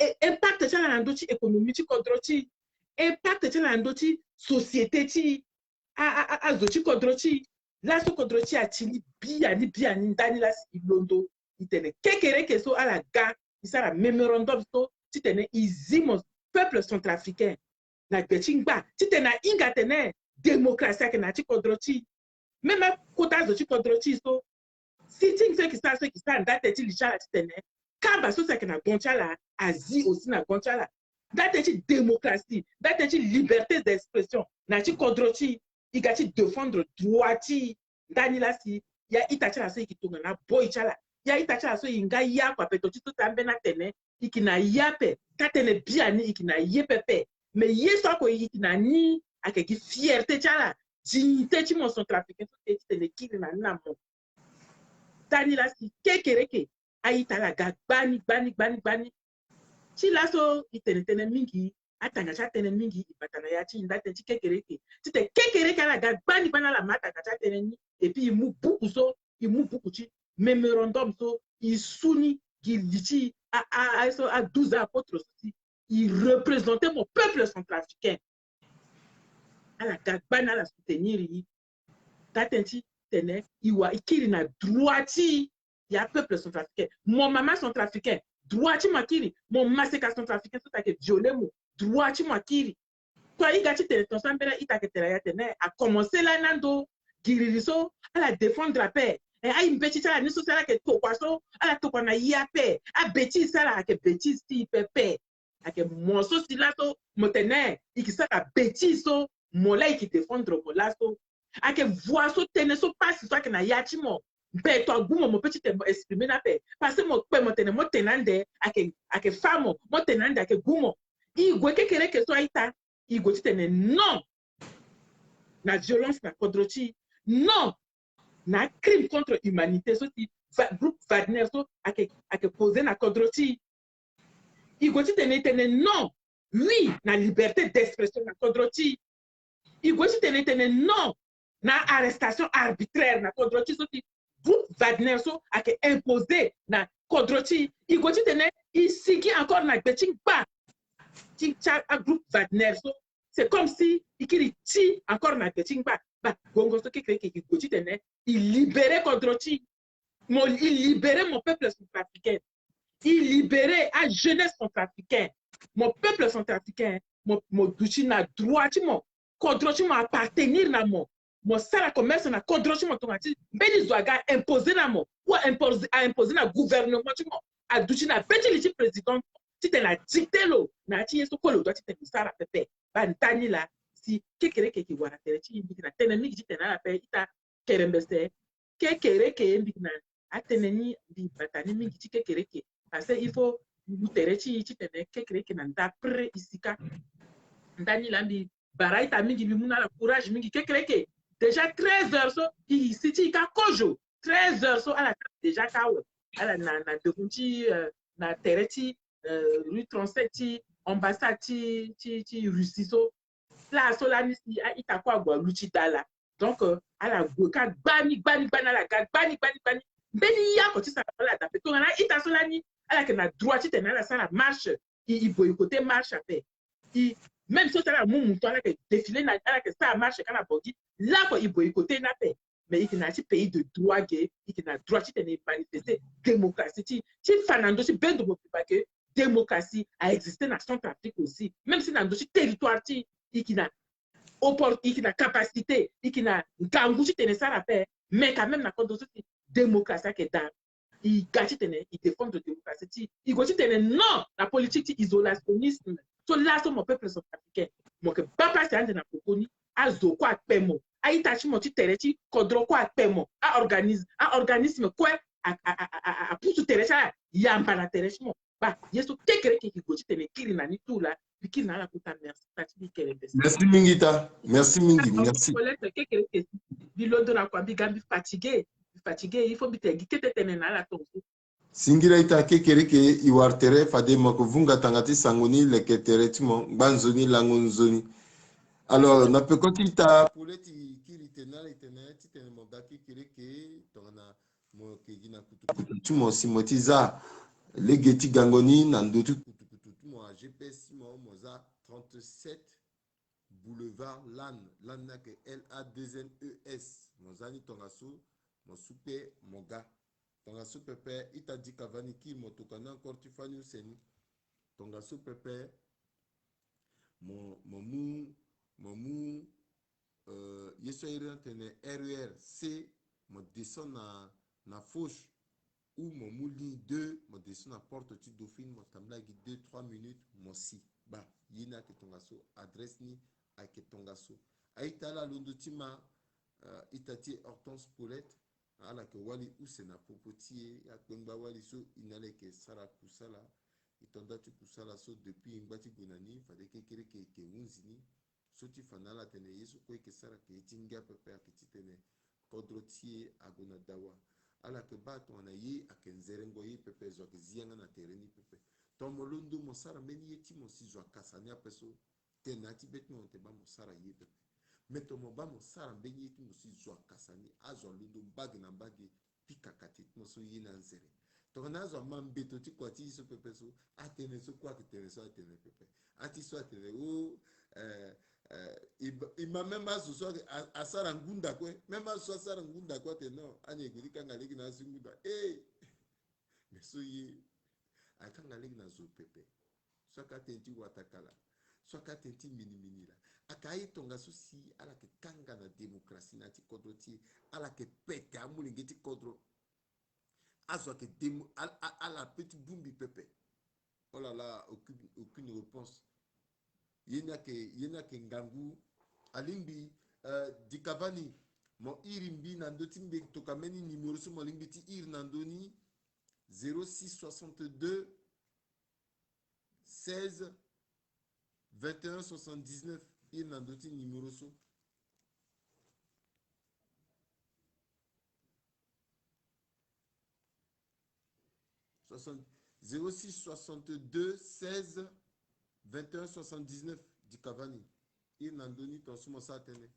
E impact ti ala na ndö ti économie ti kodro ti e, impact ti ala na ndö ti société ti e, a, a, a, azo ti kodro ti e. Laso kodro ti e ati ni biani biani ndani laa si e londo, e tene kekereke so ala ga e sara mémorandum so titene e zi mo peuple centrafricain na gbe ti ngba, titene ahinga atene démocratie ayeke na ya ti kodro ti e. Même akota azo ti kodro ti e so, sitting so e yeke sara so, e yeke sara nda tënë ti li ti ala titene kaba so si ayeke na gan ti ala azi aussi na gan ti ala. Nda tënë ti démocratie, nda tënë ti liberté d'expression na ya ti kodro ti e, e ga ti défendre droit ti e. Ndani laa si ya ita ti ala so e yeke tongana aboi ti ala, ya ita ti ala so e nga ye oko ape, to ti so si ambeni atene e yeke na ye ape. Taa tënë biani e yeke na ye pepe. Mais ye so oko e yeke na ni ayeke gi fierté ti ala, dignité ti mo centrafricain so si e tene e kiri na ni na mo. Ndani laa si kekereke a-ita ala ga gbani gbani gbani gbani. Ti laso e tene tënë mingi, atanga ti atënë mingi e bata na ya ti e, nda tënë ti kekereke. Titene kekereke ala ga gbani gbani, ala ma atanga ti atënë ni. Et puis e mu buku so, e mu buku ti mémorandum so e su ni gi li ti a, a, a, so a douze apôtres so si e représenter mo peuple centrafricain. Ala ga gbani, ala soutenir e. Taa tënë ti tene e wa e kiri na droit ti e. Ya peuple centrafricain, mo mama centrafricain, droit ti mo akiri. Mo maseka centrafricain so si ayeke violer mo, droit ti mo akiri. To ahinga ti tene ton so ambeni a-ita ayeke tene ya tene a commencer lani ando giriri so ala défendre ape. Eh, aye mbeti ti ala ni so si ala yeke tokua so, ala tokua na ye ape. Abêtise ti ala ayeke bêtise ti e pepe. Ayeke mo so si laso mo tene e yeke sara bêtise so, mo laa e yeke défendre mo laso. Ayeke voix so, tënë so, pasi so ayeke na ya ti mo. Mbeto agbu mo, mo peut ti tene mo exprimer ni ape. Parce que mo kpe mo tene mo tene ande ayeke, ayeke fâ mo, mo tene ande ayeke gbu mo. E gue kekereke so a-ita, e gue ti tene non na violence na kodro ti e, non na crime contre humanité so si Va-, groupe Wagner so ayeke, ayeke poser na kodro ti e. E gue ti tene e tene non oui na liberté d'expression na kodro ti e. E gue titene e tene non na arrestation arbitraire na kodro ti e so ti groupe Wagner so ayeke imposé na kodro ti e. E gue titene e sigi encore na gbe ti ngba ti ti agroupe Wagner so. C'est comme si e kiri ti encore na gbe ti ngba. Ba gongo so kekereke e gue titene e libéré kodro ti e. Mo, il libérait mon peuple centrafricain. Il libérait la jeunesse centrafricaine. Mon peuple centrafricain, mo, mo duti na droit ti mo. Kodro ti mo appartenir na mo. Mo sara commerce na kodro ti mo tongana ti mbeni zo aga imposer na mo. Ou imposer, a imposer na gouvernement ti mo. Aduti na be ti li ti président titene adicter lo na ya ti ye so kue lo doit titene lo sara pepe. Ba ndani laa si kekereke e wara tere ti e, mbi yeke na tënë mingi titene ala pe ita kerembese. Kekereke mbi na atënë ni mbi bata ni mingi ti kekereke. Parce que il faut ngu tere ti e titene kekereke na nda pre e sika. Ndani laa mbi bara ita mingi, mbi mu na ala courage mingi. Kekereke déjà treize heures so e si ti e ka kozo. Treize heures so ala déjà ka awe. Ala na, na devant ti, euh, na tere ti, euh, rue trente-sept ti ambassade ti, ti, ti Russie so. Laso lani si a-ita kue ague aluti daa laa. Donc, euh, ala gue ka gbani, gbani, gbani, ala ga gbani, gbani, gbani. Mbeni ya oko ti sara ala dape. Tongana a-ita so lani ala yeke na droit titene ala sara marche, e, e boycotter marche ape. E, même so si ala mu muton, ala yeke défiler na, ala yeke sara marche ka na Bangui, laoko e boycotter ni ape. Mais e yeke na ya ti pays de droit ge, e yeke na droit titene e manifester démocratie ti, ti fa na ndö ti bendo mobimba ke démocratie a exister na Centrafrique aussi. Même si na ndö ti territoire ti e, e yeke na oppor-, e yeke na capacité, e yeke na ngangu titene e sara ape. Mais quand même na kodro so si démocratie ayeke daa, e ga titene e défendre démocratie ti e. E gue titene non na politique ti isolationnisme. So laso mo peuple centrafricain, mo yeke baa pasi ande na koko ni. Azo kue akpe mo, a-ita ti mo ti tere ti kodro kue akpe mo, a organis-, a organisme kue a, a, a, a, a pusu tere ti ala yamba na tere ti mo. Ba ye so kekereke e gue titene e kiri na ni tout laa. Mbi kiri na ala kota. Merci. Merci mingi ta. Merci mingi. Merci. Colette, kekereke mbi londo na kua, mbi ga mbi fatigué. Mbi fatigué, il faut mbi tene gi kete tënë na ala tongaso. Singila ita kekereke, e wara tere, fade mo yeke vunga tanga ti sango ni leke tere ti mo, ngba nzoni, lango nzoni. Alors, na peko ti ita Paulette e kiri tene na ala e tene titene mo ga kekereke, tongana mo yeke gi na kutukutu ti mo si mo ti za lege ti gango ni na ndö ti kutukutu ti mo, a G P S ti mo, mo za trente-sept boulevard Lannes, Lannes ni ayeke L A deux N E S. Mo za ni tongaso, mo su kpe mo ga. Tongaso pepe, ita Dikavani kiri mo tokua ni encore ti fani use ni. Tongaso pepe, mo, mo mu, mo mu, euh, ye so a iri ni atene R E R C, mo descend na, na Foch, ou mo mu ligne deux, mo descend na porte ti Dauphine, mo tambula gi deux, trois minutes, mo si. Ba, ye ni ayeke tongaso, adresse ni ayeke tongaso. A-ita ala londo ti ma, euh, ita ti e Hortense Paulette, ala yeke wali use na popo ti e, akpengba wali so e na ala yeke sara kusala. E to nda ti kusala so depuis e ngba ti gue na ni, fade kekereke e yeke hunzi ni. So ti fa na ala atene ye so kue e yeke sara ayeke ye ti ngia pepe, ayeke titene kodro ti e ague na dawa. Ala yeke baa tongana ye ayeke nzerengo ye pepe, zo ayeke zi yanga na tere ni pepe. Tongana mo londo mo sara mbeni ye ti mo si zo akasa ni ape so, tene na ya ti be ti mo, mo yeke baa mo sara ye pepe. Me tongana mo baa mo sara mbeni ye ti mo si zo akasa ni, azo alondo mbage na mbage, pika kate ti mo so ye ni anzere. Tongana azo ama mbeto ti kua ti e so pepe so, atënë so kue ayeke tene so atene pepe. Ati so atene o, eh, eh, e ma, e ma même azo so ake, a, asara ngunda kue. Même azo so asara ngunda kue atene non, ani e gue ti kanga lege na azo ti ngunda. Eh! Mais so ye, akanga lege na zo pepe. So aka tënë ti watakala, so aka tënë ti minimini laa. Aka aye tongaso si ala yeke kanga na démocratie na ya ti kodro ti e, ala yeke pete amolenge ti kodro. Azo ayeke demo-, ala, ala, ala pe ti bongbi pepe. Oh là là, aucune, aucune réponse. Ye ni ayeke, ye ni ayeke ngangu. Alingbi, euh, Dikavani, mo iri mbi na ndö ti mbi, tokua mbeni numéro so mo lingbi ti iri na ndö ni, zéro six soixante-deux seize vingt et un soixante-dix-neuf, iri na ndö ti numéro so. Soixante, zéro six soixante-deux seize vingt et un soixante-dix-neuf. Di cavani. Iri na ndö ni tongaso mo sara tënë.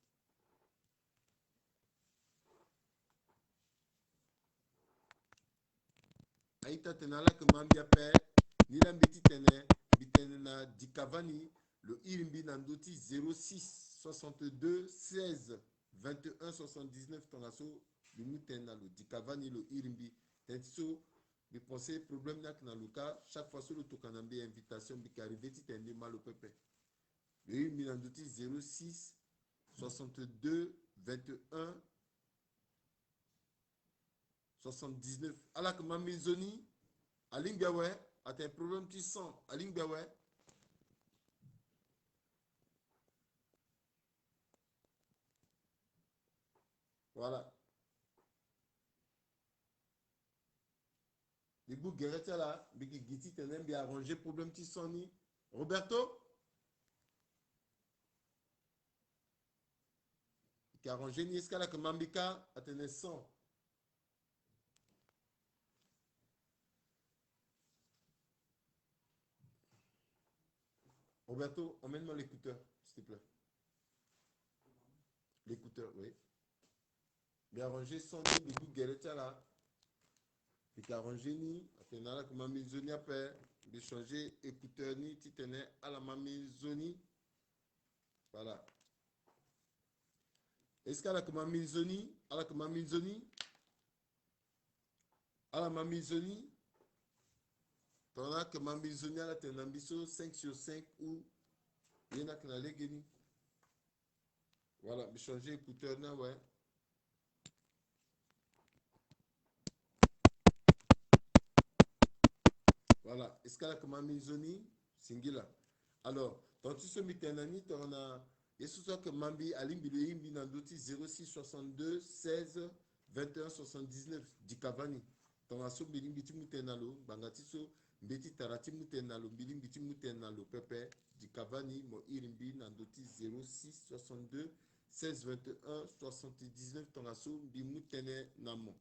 A-ita atene ala yeke ma mbi ape. Ni laa mbi ti tene, mbi tene na di cavani lo iri mbi na ndö ti zéro six soixante-deux seize vingt et un soixante-dix-neuf. Tongaso mbi mu tene na lo, di cavani lo iri mbi. Tënë ti so mbi pense problème ni ayeke na lo kâ. Chaque fois so lo tokua na mbi invitation, mbi yeke arrivé ti tene mbi ma lo pepe. Lo iri mbi na ndö ti zéro six soixante-deux vingt et un soixante-dix-neuf. Ala yeke ma mbi nzoni. Alingbi awe. Atene problème ti sang. Alingbi awe. Voilà. Mbi gbu gere ti ala, mbi gi gi titene mbi arranger problème ti sang ni. Roberto? Mbi yeke arranger ni, est-ce que ala yeke ma mbi kâ? Atene sang. Roberto, emmène-moi l'écouteur, s'il te plaît. L'écouteur, oui. Mbi arranger son ni, mbi gbu gere ti ala. Mbi yeke arranger ni, atene ala yeke ma mbi nzoni ape. Mbi changer écouteur ni titene ala ma mbi nzoni. Voilà. Est-ce que ala yeke ma mbi nzoni? Ala yeke ma mbi nzoni? Ala ma mbi nzoni. Tongana ala yeke ma mbi nzoni, ala tene na mbi so cinq sur cinq ou ye ni ayeke na lege ni. Voilà, mbi changer écouteur ni awe. Voilà, est-ce que ala yeke ma mbi nzoni? Singila. Alors, tonga ti so mbi tene na ni, tongana ye so so ayeke ma mbi, alingbi lo iri mbi na ndö ti zéro six soixante-deux seize vingt et un soixante-dix-neuf, di cavani. Tongaso mbi lingbi ti mu tene na lo, ngbanga ti so mbeti tara ti mu tene na lo, mbi lingbi ti mu tene na lo pepe, di cavani, mo iri mbi na ndö ti zéro six soixante-deux seize vingt et un soixante-dix-neuf, tongaso mbi mu tene na mo.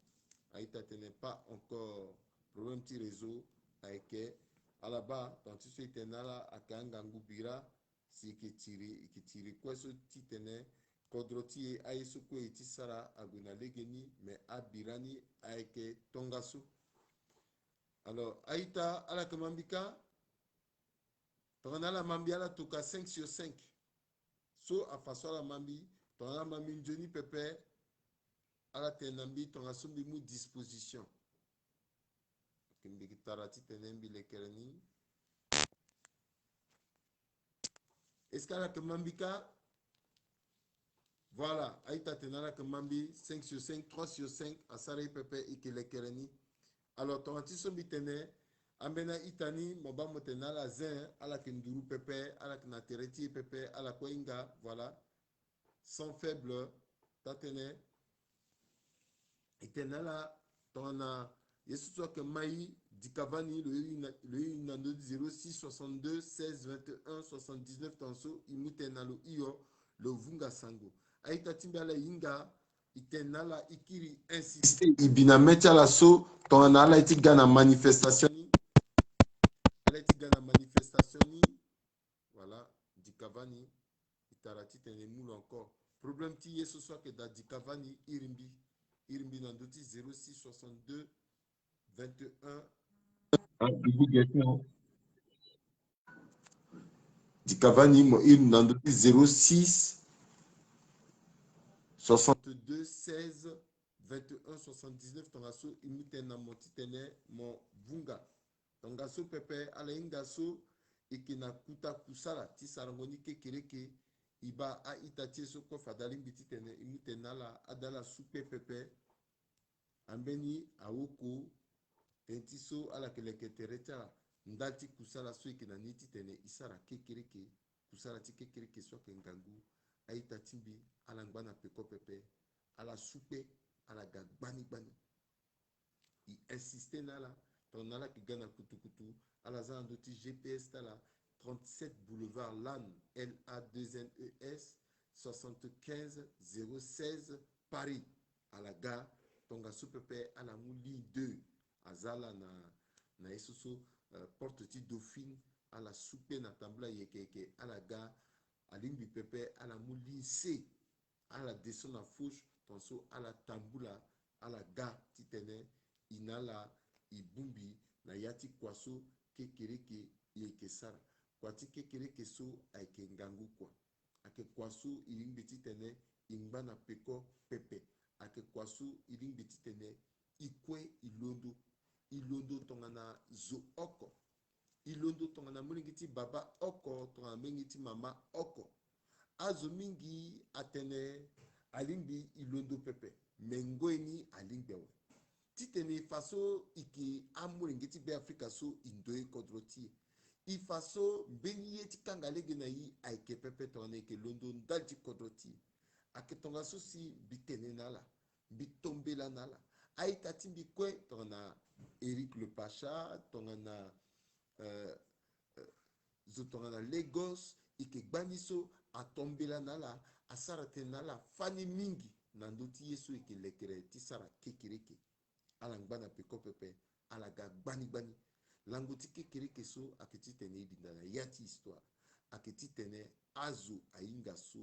A-ita atene pas encore, problème ti réseau ayeke. Ala baa, tonga ti so e tene na ala ayeke angangu bira, si e yeke tiri, e yeke tiri kue so titene kodro ti e, aye so kue e ti sara ague na lege ni, me abira ni ayeke tongaso. Alors, a-ita, ala yeke ma mbi kâ. Tongana ala ma mbi, ala tokua cinq sur cinq. So afa so ala ma mbi, tongana ala ma mbi nzoni pepe, ala tene na mbi tongaso mbi mu disposition. Mbi yeke tara titene mbi lekere ni. Est-ce que ala yeke ma mbi kâ? Voilà, a-ita atene ala yeke ma mbi cinq sur cinq, trois sur cinq, asara ye pepe, e yeke lekere ni. Alors, tongana ti so mbi tene, ambeni a-ita ni, mo baa mo tene na ala zin, ala yeke nduru pepe, ala yeke na tere ti e pepe, ala kue hinga, voilà. Sang faible, taa tënë. E tene na ala, tongana ye so so ayeke ma e, di cavani, lo iri na, lo iri na ndö ti zéro six soixante-deux seize vingt et un soixante-dix-neuf, tongaso e mu tene na lo hio, lo vunga sango. A-ita ti mbi, ala hinga, e tene na ala, e kiri insiste, e bi na mê ti ala so, tongana ala ye ti ga na manifestation ni. Ala ye ti ga na manifestation ni. Voilà, di cavani, e tara titene e mu lo encore. Problème ti ye so so ayeke daa, di cavani, iri mbi, iri mbi na ndö ti zéro six soixante-deux vingt et un. Ah, mbi gbu gere ti mo. Di cavani, mo iri mbi na ndö ti zéro six soixante-deux seize vingt et un soixante-dix-neuf, tongaso e mu tene na mo titene mo vunga. Tongaso pepe, ala hinga so e yeke na kuta kusala ti sarango ni kekereke, e baa a-ita ti e so kue fade alingbi titene e mu tene na ala, adala su kpe pepe. Ambeni awoko, tënë ti so ala yeke leke tere ti ala, ndali ti kusala so e yeke na ni titene e sara kekereke, kusala ti kekereke so ayeke ngangu. A-ita ti mbi, ala ngba na peko pepe, ala su kpe, ala ga gbani gbani. E insiste na ala, tongana ala yeke ga na kutukutu, ala za na ndö ti G P S ti ala, trente-sept boulevard Lannes, L A deux N E S, soixante-quinze zéro seize, Paris. Ala ga, tongaso pepe, ala mu ligne deux. Aza ala na, na ye so so, euh, porte ti Dauphine, ala sukpe na tambula yeke yeke, ala ga, alingbi pepe ala mu linse, ala descend na fourche, tongaso ala tambula, ala ga titene e na ala e bongbi na ya ti kua so kekereke e yeke sara. Kua ti kekereke so ayeke ngangu kua. Ayeke kua so e lingbi titene e ngba na peko pepe. Ayeke kua so e lingbi titene e kue e londo. E londo tongana zo oko. E londo tongana molenge ti baba oko, tongana molenge ti mama oko. Azo mingi atene alingbi e londo pepe, me ngoi ni alingbi awe. Titene e fa so e yeke amolenge ti Beafrika so e ndoye kodro ti e. E fa so mbeni ye ti kanga lege na e ayeke pepe tongana e yeke londo ndali ti kodro ti e. Ayeke tongaso si mbi tene na ala, mbi to mbela na ala. A-ita ti mbi kue tongana Éric Le Pacha, tongana, euh, euh, zo tongana Lagos, e yeke gbani so ato mbela na ala, asara tënë na ala fani mingi na ndö ti ye so e yeke lekere ti sara kekereke. Ala ngba na peko pepe, ala ga gbani gbani. Lango ti kekereke so ayeke titene e linda na ya ti histoire. Ayeke titene azo ahinga so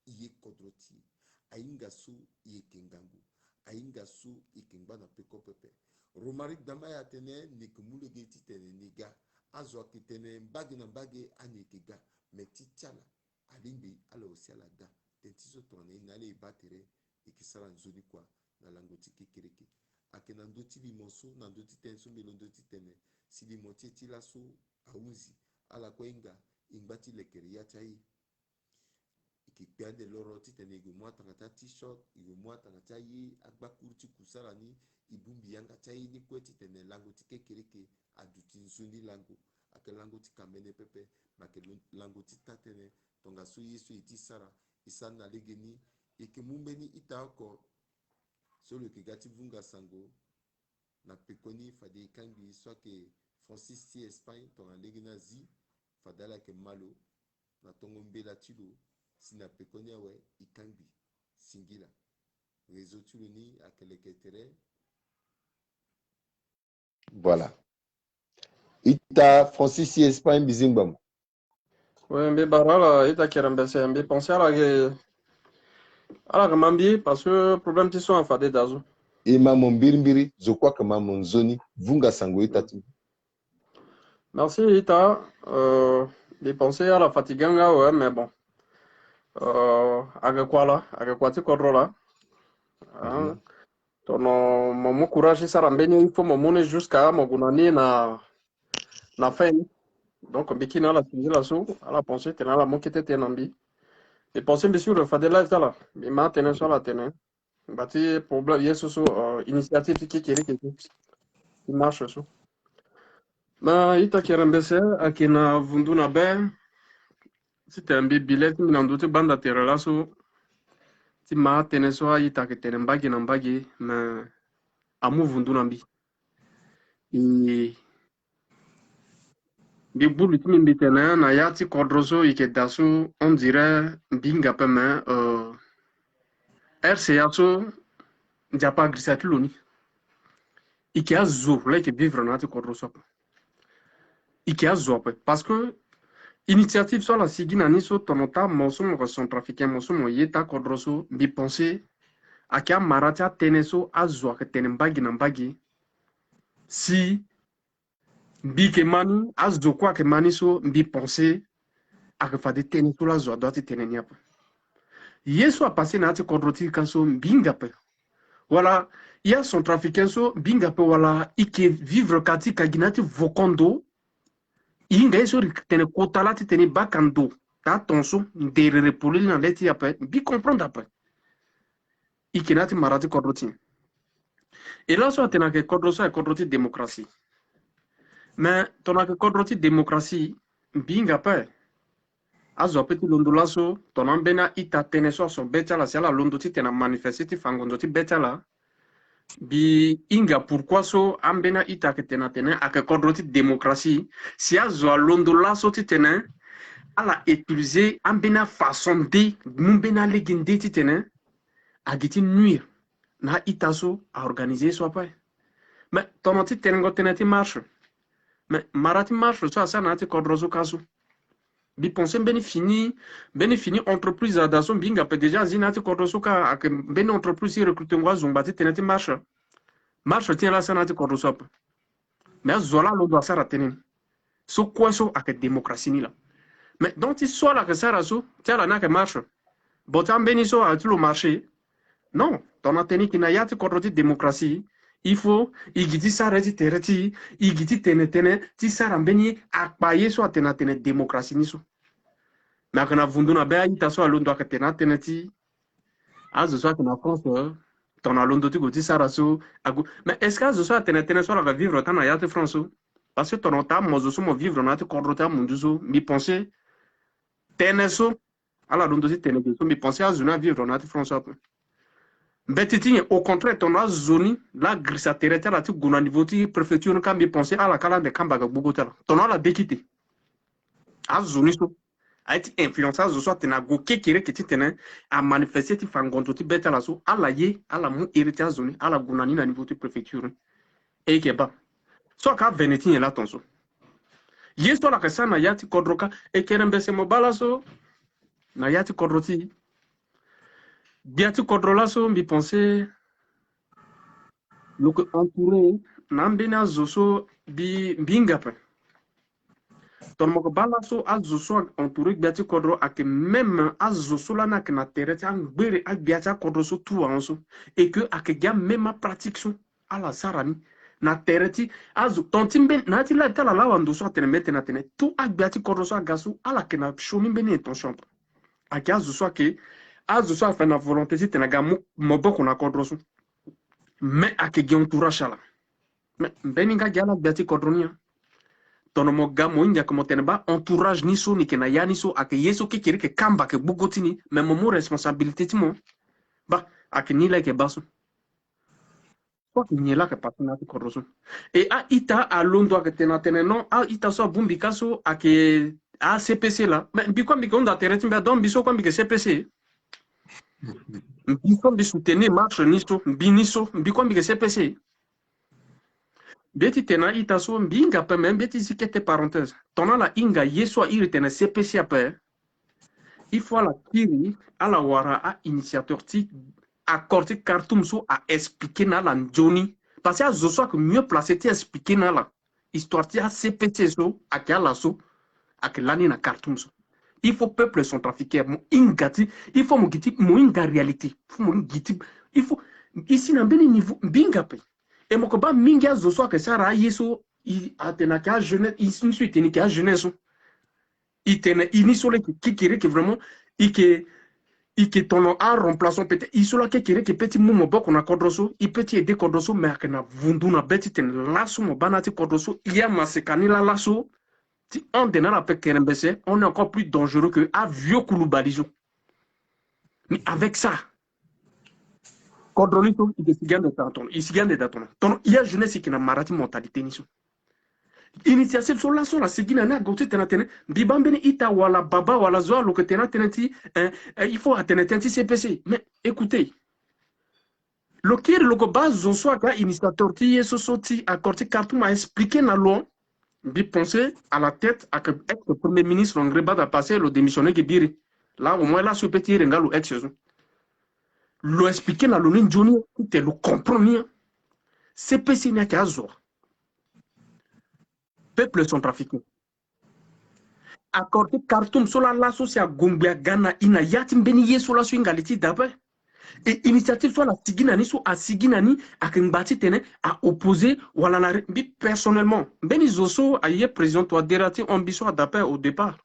e ye kodro ti e, ahinga so e yeke ngangu, ahinga so e yeke ngba na peko pepe. Romaric Damaya atene ni yeke mu lege titene ni ga. Azo ayeke tene mbage na mbage ani yeke ga, me ti ti ala alingbi ala aussi ala ga. Tënë ti so tongana e na ala e baa tere, e yeke sara nzoni kua na lango ti kekereke. Ayeke na ndö ti limo so, na ndö ti tënë so mbi londo titene si limo ti e ti laso ahunzi, ala kue ahinga e ngba ti lekere ya ti aye. E yeke kpe ande loro titene e gue mu atanga ti t-shirt, e gue mu atanga ti aye, agbakuru ti kusala ni, e bongbi yanga ti aye ni kue titene lango ti kekereke aduti nzoni lango. Ayeke lango ti kamene pepe, me ayeke lo-, lango ti taa-tënë. Tongaso ye so e ti sara, e sara na legeni. E yeke mu mbeni ita oko so lo yeke ga ti vunga sango. Na pekoni fade e kangbi so ayeke Francis ti Espagne, tongana lege ni azi, fade ala yeke mä lo na tongo mbela ti lo, si na pekoni awe e kangbi. Singila. Réseau ti lo ni ayeke leke tere. Voilà. Ita Francis ti Espagne, mbi zingba mo. Oui, mbi bara ala, ita kere mbese, mbi pense ala yeke, ala yeke mä mbi, parce que problème ti son afade daa so. E mä mo mbirimbiri, zo kue ayeke mä mo nzoni, vunga sango ita ti mbi. Merci ita, euh, mbi pense ala fatigue nga awe, mais bon. Euh, ayeke kua laa, ayeke kua ti kodro laa. Hein? Mhm. Tongana mo mu courage ti sara mbeni, il faut mo mu ni jusqu'à mo gue na ni na, na fin. Donc mbi kiri na ala singila so, ala pense tene ala mu kete tënë na mbi. Mbi pense mbi sûr fade live ti ala, mbi mä tënë so ala tene. Ngba ti problème ye so so, euh, initiative ti kekereke so, ti marche so. Na ita kere mbese ayeke na vundu na be. Titene mbi bi le ti mbi na ndö ti gbanda tere laso ti mä tënë so a-ita ayeke tene mbage na mbage, me amu vundu na mbi. E, mbi gbu li ti mbi, mbi tene na ya ti kodro so e yeke daa so, on dirait mbi hinga ape, me, euh, R C A so Nzapa agirisa ti lo ni. E yeke azo laa e yeke vivre na ya ti kodro so ape. E yeke azo ape. Parce que initiative so ala sigi na ni so, tongana mo so mo yeke centrafricain, mo so mo ye taa kodro so, mbi pense ayeke amara ti atënë so azo ayeke tene mbage na mbage. Si mbi yeke mä ni, azo kue ayeke mä ni so, mbi pense ayeke fade tënë so laa azo adoit ti tene ni ape. Ye so apasse na ya ti kodro ti e ka so, mbi hinga ape. Wala e acentrafricain so, mbi hinga ape, wala e yeke vivre ka ti e ka gi na ya ti voko ndo. E hinga ye so e tene kota laa titene e baka ndo taa ton so nderere polele na le ti e ape, mbi comprendre ape. E yeke na ya ti mara ti kodro ti e. E laso atene ayeke kodro so ayeke kodro ti démocratie. Mais tongana ayeke kodro ti démocratie, mbi hinga ape. Azo ape ti londo laso, tongana ambeni a-ita tënë so aso be ti ala, si ala londo titene amanifeste ti fa ngonzo ti be ti ala, mbi hinga pourquoi so ambeni a-ita ayeke tene atene ayeke kodro ti démocratie. Si azo alondo laso titene ala utiliser ambeni afaçon nde, mu mbeni alege nde titene agi ti nuire na a-ita so aorganiser ye so ape. Mais tongana ti tenengo tënë ti marche, Mais mara ti marche so asara na ya ti kodro so kâ so. Mbi pense mbeni fini, mbeni fini entreprise ada so mbi hinga ape déjà azi na ya ti kodro so kâ, ayeke mbeni entreprise ti recrutengo azo ngba ti tene ti marche. Marche ti nyen la asara na ya ti kodro so ape. Mais azo laa alondo asara tënë ni. So kue so ayeke démocratie ni laa. Mais donc ti so ala yeke sara so, ti ala ni ayeke marche. Bon, ti ambeni so ayeke ti lo marché. Non, tongana tene e yeke na ya ti kodro ti démocratie, il faut e gi ti sara ye ti tere ti e, e gi ti tene tënë ti sara mbeni akpa ye so atene atene démocratie ni so. Mais ayeke na vundu na be a-ita so alondo ayeke tene atënë ti azo so ayeke na France, euh, tongana alondo ti gue ti sara so ague. Mais est-ce que azo so atene tënë so ala yeke vivre ota na ya ti France so? Parce que tongana ota mo zo so mo vivre na ya ti kodro ti amundu so, mbi pense tënë so ala londo ti tene ge so, mbi pense azo ni avivre na ya ti France ape. Mbeti ti nyen? Au contraire, tongana azo ni laa agirisa tere ti ala ti gue na niveau ti préfecture ni kâ, mbi pense ala kâ laa ande kamba ga gbogo ti ala. Tongana ala de kite, azo ni so aye ti influence azo so atene ague kekereke titene amanifeste ti fa ngonzo ti be ti ala so, ala ye ala mu iri ti azo ni ala gue na ni na niveau ti préfecture ni. E yeke baa so ayeke avene ti nyen laa ton so. Ye so ala yeke sara na ya ti kodro kâ, e kere mbese mo baa laso na ya ti kodro ti e. Gbia ti kodro laso mbi pense lo yeke entouré na ambeni azo so mbi, mbi hinga ape. Tongana mo yeke baa laso azo so entouré gbia ti kodro ayeke même azo so lani ayeke na tere ti angbere agbia ti akodro so tout ahon so. Et que ayeke gi amême apratique so ala sara ni na tere ti azo, ton ti mbeni na ya ti la ti ala laa wande so atene mbeti na tene tout agbia ti kodro so aga so ala yeke na sioni mbeni intention ape. Ayeke azo so ayeke azo so afa na volonté titene aga mu maboko na kodro so. Mais ayeke gi entourage ala. Mais mbeni nga gi ala gbia ti kodro ni a. Tongana mo ga mo hinga ayeke mo tene baa entourage ni so ni yeke na ya ni so ayeke ye so kekereke kamba ayeke gbogo ti ni, mais mo mu responsabilité ti mo. Baa ayeke ni laa ayeke baa so. So ayeke nyen laa ayeke passé na ya ti kodro so. E a-ita alondo ayeke tene atene non, a-ita so abongbi kâ so ayeke a-C P C laa. Mais mbi kue mbi yeke hunda tere ti mbi a, donc mbi so kue mbi yeke C P C. Mbi so mbi soutenir marche ni so, mbi ni so, mbi kue mbi yeke C P C. Mbi ye ti tene a-ita so mbi hinga ape, mais mbi ye ti zi kete parenthèse. Tongana ala hinga ye so airi tene C P C ape, il faut ala kiri ala wara a-initiateur ti accord ti Khartoum so a expliqué na ala nzoni. Parce que azo so ayeke mieux placé ti expliqué na ala histoire ti a-C P C so ayeke ala so ayeke lani na Khartoum so. Il faut peuple centrafricain mo hinga ti, il faut mo gi ti mo hinga réalité. Faut mo gi ti, il faut e si na mbeni niveau mbi hinga ape. E mo yeke baa mingi azo so ayeke sara aye so e atene ayeke ajeunesse, e ni so e tene e yeke ajeunesse so. E tene e ni so laa e yeke kekereke vraiment, e yeke, e yeke tono aremplaçant peut-être e so laa kekereke peut ti mu maboko na kodro so, e peut ti aider kodro so, mais ayeke na vundu na be titene laso mo baa na ya ti kodro so e amaseka ni laa laso. Ti hon de na ala pe kere mbese, on est encore plus dangereux que avieux Koulibaly so. Mais avec ça, kodro ni so e yeke sigi ande daa tono, e sigi ande daa tono. Tono e ajeunesse e yeke na mara ti mentalité ni so. Initiative so laso ala sigi na ni ague ti tene atene mbi baa mbeni ita wala baba wala zo alo yeke tene atënë ti, eh, eh, il faut atene tënë ti C P C. Mais écoutez, lo kiri lo yeke baa zo so ayeke a-initiateur ti ye so so ti accord ti Khartoum a expliqué na lo. Mbi pense à la tête ayeke ex premier ministre Ngreba da passé, lo démissionné ge biri. Laa au moins laso e peut ti iri nga lo ex so. Lo expliqué na lo ni nzoni titene lo comprendre ni. C P C ni ayeke azo. Peuple centrafricain. Accord ti Khartoum so laa laso si ague ngbe aga na e na ya ti mbeni ye so laso e hinga li ti daa ape. E initiative so ala sigi na ni so asigi na ni ayeke ngba titene a opposé wala na re-, mbi personnellement mbeni zo so aye président Touadéra ti hon mbi so ada ape au départ.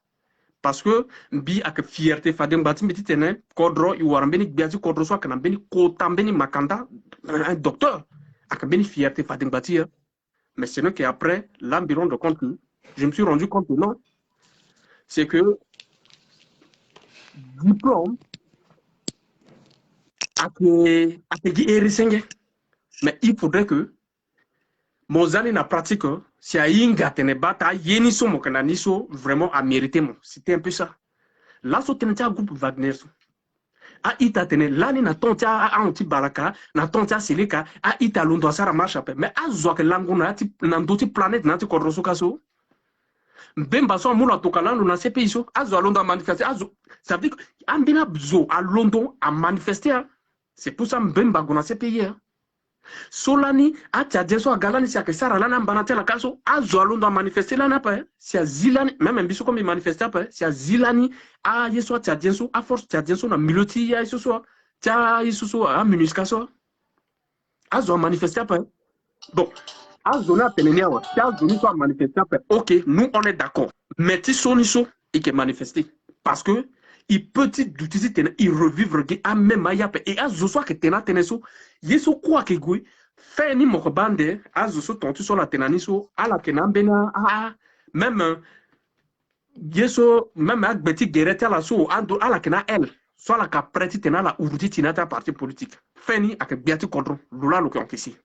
Parce que mbi ayeke fierté fade ngba ti mbi titene kodro e wara mbeni gbia ti kodro so ayeke na mbeni kota mbeni makanda, un docteur, ayeke mbeni fierté fade ngba ti e. Mais c'est vrai qu'après, là, je me rends compte que, je me suis rendu compte que non. C'est que diplôme, ayeke, ayeke gi iri senge. Mais il faudrait que mo za ni na pratique, si ahinga atene baa taa ye ni so mo yeke na ni so, vraiment, amérité mo. C'était un peu ça. Laso tënë ti agroupe Wagner so. A-ita atene lani na temps ti ahon ti Balaka, na temps ti aSeleka, a-ita alondo asara marche ape. Mais azo ayeke lango na ya ti, na ndö ti planète na ya ti kodro so ka so. Mbemba so amu lo atoka lani lo na C P I so, azo alondo amanifeste, azo, ça veut dire que ambeni azo alondo amanifeste, hein. C'est pour ça Mbemba ague na C P I, hein. So lani, a-Tchadien so aga lani si ayeke sara lani ambana ti ala ka so, azo alondo amanifeste lani ape, si azi lani, même mbi so comme mbi manifeste ape, si azi lani, aye so a-Tchadien so, aforce Tchadien so na milieu ti aye so so, ti aye so so, a-MINUSCA so. Azo amanifeste ape. Bon, azo ni atene ni awe, si azo ni so amanifeste ape, ok, nous on est d'accord. Mais ti so ni so, i yeke manifeste. Parce que i peut ti duti titene i revivre gi amême aye ape. Et azo so ayeke tene atënë so, ye so kue ayeke gue, fin ni mo yeke baa nde, azo so tonga ti so ala tene na ni so, ala yeke na ambeni a, a, même, euh, ye so, même agbe ti gere ti ala so, ando, ala yeke na aile. So ala yeke prêt titene ala uru ti ti na ya ti aparti politique. Fin ni ayeke gbia ti kodro, lo laa lo yeke encaissé.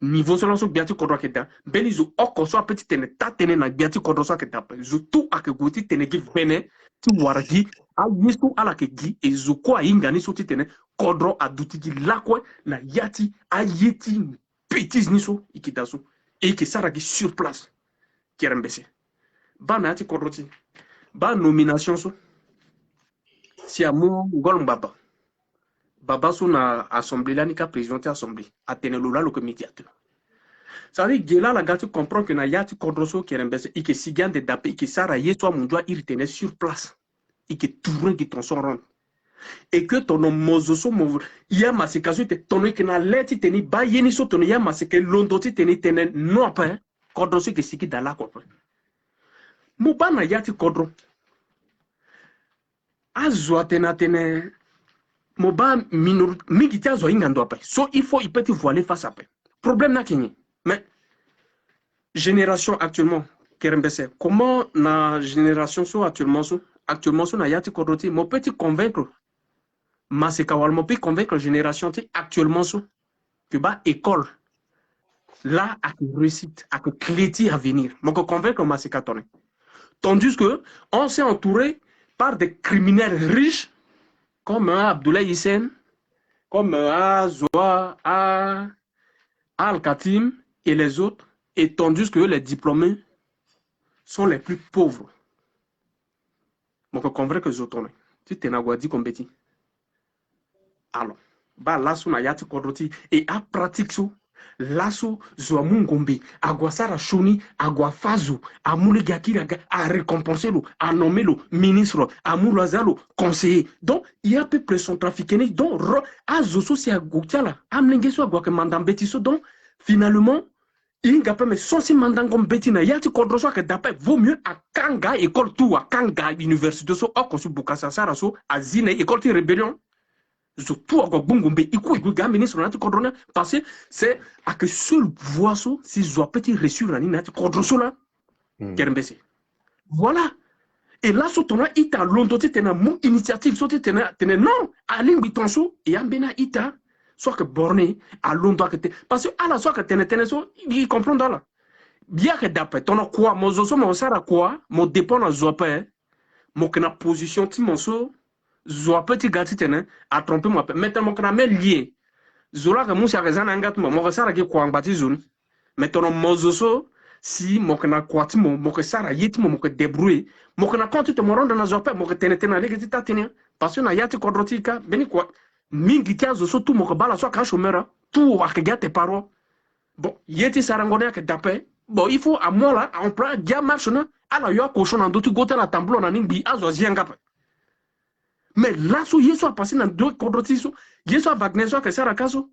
Niveau so laso gbia ti kodro ayeke daa. Mbeni zo oko so apeut titene taa tënë na gbia ti kodro so ayeke daa ape. Zo tout ayeke gue ti tene gi vene ti wara gi aye so ala yeke gi, e zo kue ahinga ni so titene kodro aduti gi lakue na ya ti aye ti bêtise ni so e yeke daa so. E yeke sara gi sur place. Kerembese. Baa na ya ti kodro ti e, baa nomination so, si amu ngol ngbaba, baba so na assemblée lani ka président ti assemblée, atene lo laa lo yeke médiateur. Ça veut dire ge laa ala ga ti comprendre que na ya ti kodro so kerembese, e yeke sigi ande daa ape, e yeke sara ye so amundu airi tene sur place. E yeke tourner gi ton so rond. Et que tono mo zo so mo, ya maseka so e tene tono e yeke na le titene e baa ye ni so tono ya maseka e londo titene e tene non ape, kodro so e yeke sigi daa lakue ape. Mo baa na ya ti kodro. Azo atene atene, mo baa minor-, mingi ti azo ahinga ndo ape. So il faut e peut ti voile face ape. Problème ni ayeke nyen? Mais génération actuellement, kerembese, comment na génération so actuellement so, actuellement so na ya ti kodro ti e, mo peut ti convaincre maseka wala mo peut convaincre génération ti e actuellement so que baa école laa ayeke réussite, ayeke clé ti avenir? Mo yeke convaincre maseka tongana nyen? Tandis que on s'est entouré par des criminels riches comme, euh, Abdoulaye Hissène, comme, euh, azo, a, a Al-Katim et les autres, et tandis que les diplômés sont les plus pauvres. Mo yeke convaincre zo tongana nyen titene ague adiko mbeti? Alors, baa laso na ya ti kodro ti e, apratique so laso zo amu ngombe, ague asara sioni, ague afâ zo, amu lege akiri aga, arécompenser lo, anomme lo ministre, amu lo aza lo conseiller. Donc il y a à peu près centrafricain ni. Donc ro-, azo so si ague ti ala, amolenge so ague ayeke manda mbeti so. Donc finalement, e hinga ape, mais so si mandango mbeti na ya ti kodro so ayeke daa ape, vaut mieux akanga école tout, akanga université so oko so Bokassa asara so, azi na école ti rébellion. Zo tout ague agbu ngombe, e kue e gue ga ministre na ya ti kodro ni. Parce que c'est ayeke seule voie so si zo apeut ti réussir na ni na ya ti kodro so laa. Kerembese. Voilà. Et laso tongana ita alondo titene amu initiative so titene atene non, alingbi ton so, e ambeni a-ita so ayeke borné, alondo ayeke te. Parce que ala so ayeke tene tënë so, e comprendre ala. Ye ayeke daa ape, tongana kua, mo zo so mo sara kua, mo dépend na zo ape, mo yeke na position ti mo so zo apeut ti ga titene atrompé mo ape. Maintenant mo yeke na même lien. Zo laa ayeke mu si ayeke za na yanga ti mo, mo yeke sara gi kua angba ti zo ni. Mais tongana mo zo so si mo yeke na kua ti mo, mo yeke sara ye ti mo, mo yeke débrouiller, mo yeke na compte ti tene mo rendre na zo ape, mo yeke tene tënë na lege ti taa tënë. Parce que na ya ti kodro ti e ka, mbeni kua, mingi ti azo so tout mo yeke baa ala so ayeke achômeur, tout ayeke gi ate paro. Bon, ye ti sarango ni ayeke daa ape. Bon, il faut amu ala, a employé, agia marche na ala, yo akochon na ndö ti go ti ala, atambula na ni ngbii, azo azi yanga ape. Mais laso ye so apasé na ndö kodro ti e so, ye so a-Wagner so ayeke sara ka so,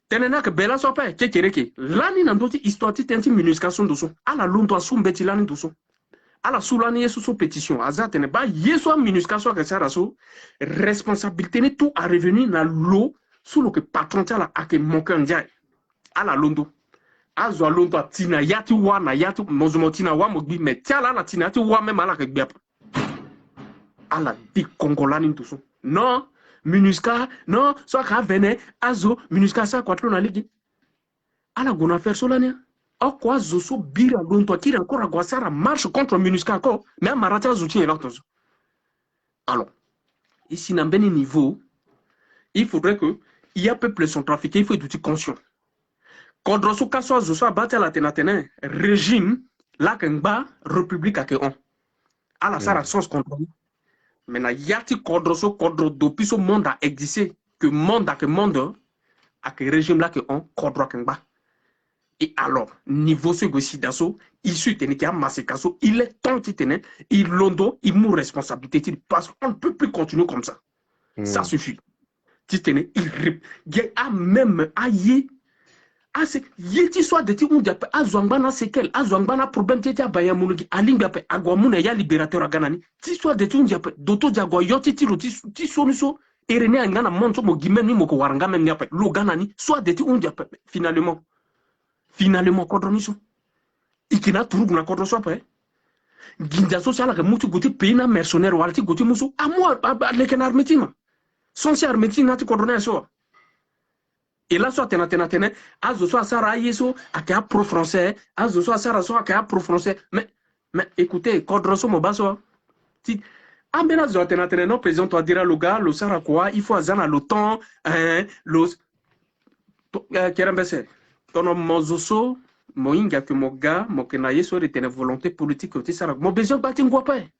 tënë ni ayeke be laso ape, kekereke. Lani na ndö ti histoire ti tënë ti MINUSCA so ndo so, ala londo asu mbeti lani ndo so. Ala su lani ye so so pétition, aza atene baa ye so a-MINUSCA so ayeke sara so, responsabilité ni tout a revenu na lo so lo yeke patron ti ala, ayeke Moncan Ndiaye. Ala londo. Azo alondo ati na ya ti wâ, na ya ti, mo zo mo ti na wâ mo gbi, mais ti ala, ala ti na ya ti wâ même, ala yeke gbi ape. Ala dekongo lani ndo so. Non, MINUSCA, non, so ayeke avene, azo, MINUSCA asara kua ti lo na lege. Ala gue na affaire so lani. Oko azo so biri alondo akiri encore ague asara marche contre MINUSCA encore. Mais amara ti azo ti nyen laa tongaso? Alors, E si na mbeni niveau, il faudrait que i ya peuple centrafricain, il faut e duti conscient. Kodro so ka so azo so abaa ti ala tene atene régime laa ayeke ngba, république ayeke hon. Ala sara sens contre ni. Mais na ya ti kodro so, kodro depuis so monde a existé, que monde ayeke monde, ayeke régime laa ayeke hon, kodro ayeke ngba. Et alors, niveau so e gue si daa so, i so e tene e yeke amaseka so, il est temps titene i londo, i mu responsabilité ti i, parce qu'on ne peut plus continuer comme ça. Ça suffit. Titene i rip ge a même aye. Ase ye ti so ade ti hunzi ape, azo angba na séquelle, azo angba na problème ti ye ti abaya molenge, alingbi ape ague amu na ya libérateur aga na ni. Ti so ade ti hunzi ape, doto di ague ayo ti ti lo ti, ti so ni so, ere ni ayeke nga na monde so mo gi même ni, mo yeke wara nga même ni ape, lo ga na ni. So ade ti hunzi ape, finalement. Finalement, kodro ni so, i yeke na aturugu na kodro so ape. Nginza so si ala yeke mu ti gue ti payer na mercenaire wala ti gue ti mu so, amu a, a, aleke na armée ti na. Son si armée ti na ti kodro ni aye so. E laso atene, atene, atene, azo so asara aye so ayeke apro français, azo so asara so ayeke apro français. Mais, mais écoutez, kodro so mo baa so, ti, ambeni azo atene, atene, non, président Touadéra lo ga, lo sara kua, il faut aza na l'OTAN, hein, lo, to, eh, kerembese, tono mo zo so, mo hinga que mo ga, mo yeke na ye so iri tene volonté politique ti sara, mo besoin gba ti ngu ape.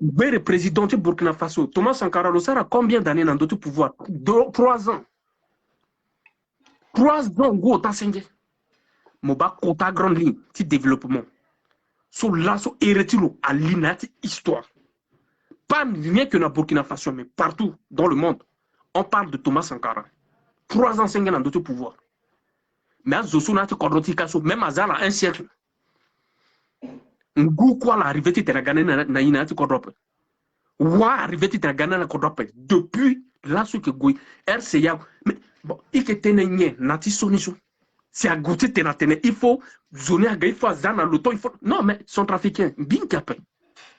Gbere président ti Burkina Faso, Thomas Sankara, lo sara combien d'années na ndö ti pouvoir? Deux, trois ans. Trois ans ngu ota senge. Mo baa kota grande ligne ti développement. So laso ere ti lo ali na ya ti histoire. Pas rien que na Burkina Faso, mais partout dans le monde, on parle de Thomas Sankara. Trois ans senge na ndö ti pouvoir. Mais azo so na ya ti kodro ti e ka so, même aza na un siècle. Ngu kue ala arrivé titene aga na, na, na e na ya ti kodro ape. Wa arrivé titene aga na, na kodro ape. Depuis laso e yeke gue, R C A. Mais bon, e yeke tene nyen na ti so ni so? Si ague titene atene il faut zo ni aga, il faut aza na l'OTAN, il faut, non, mais centrafricain, mbi hinga ape.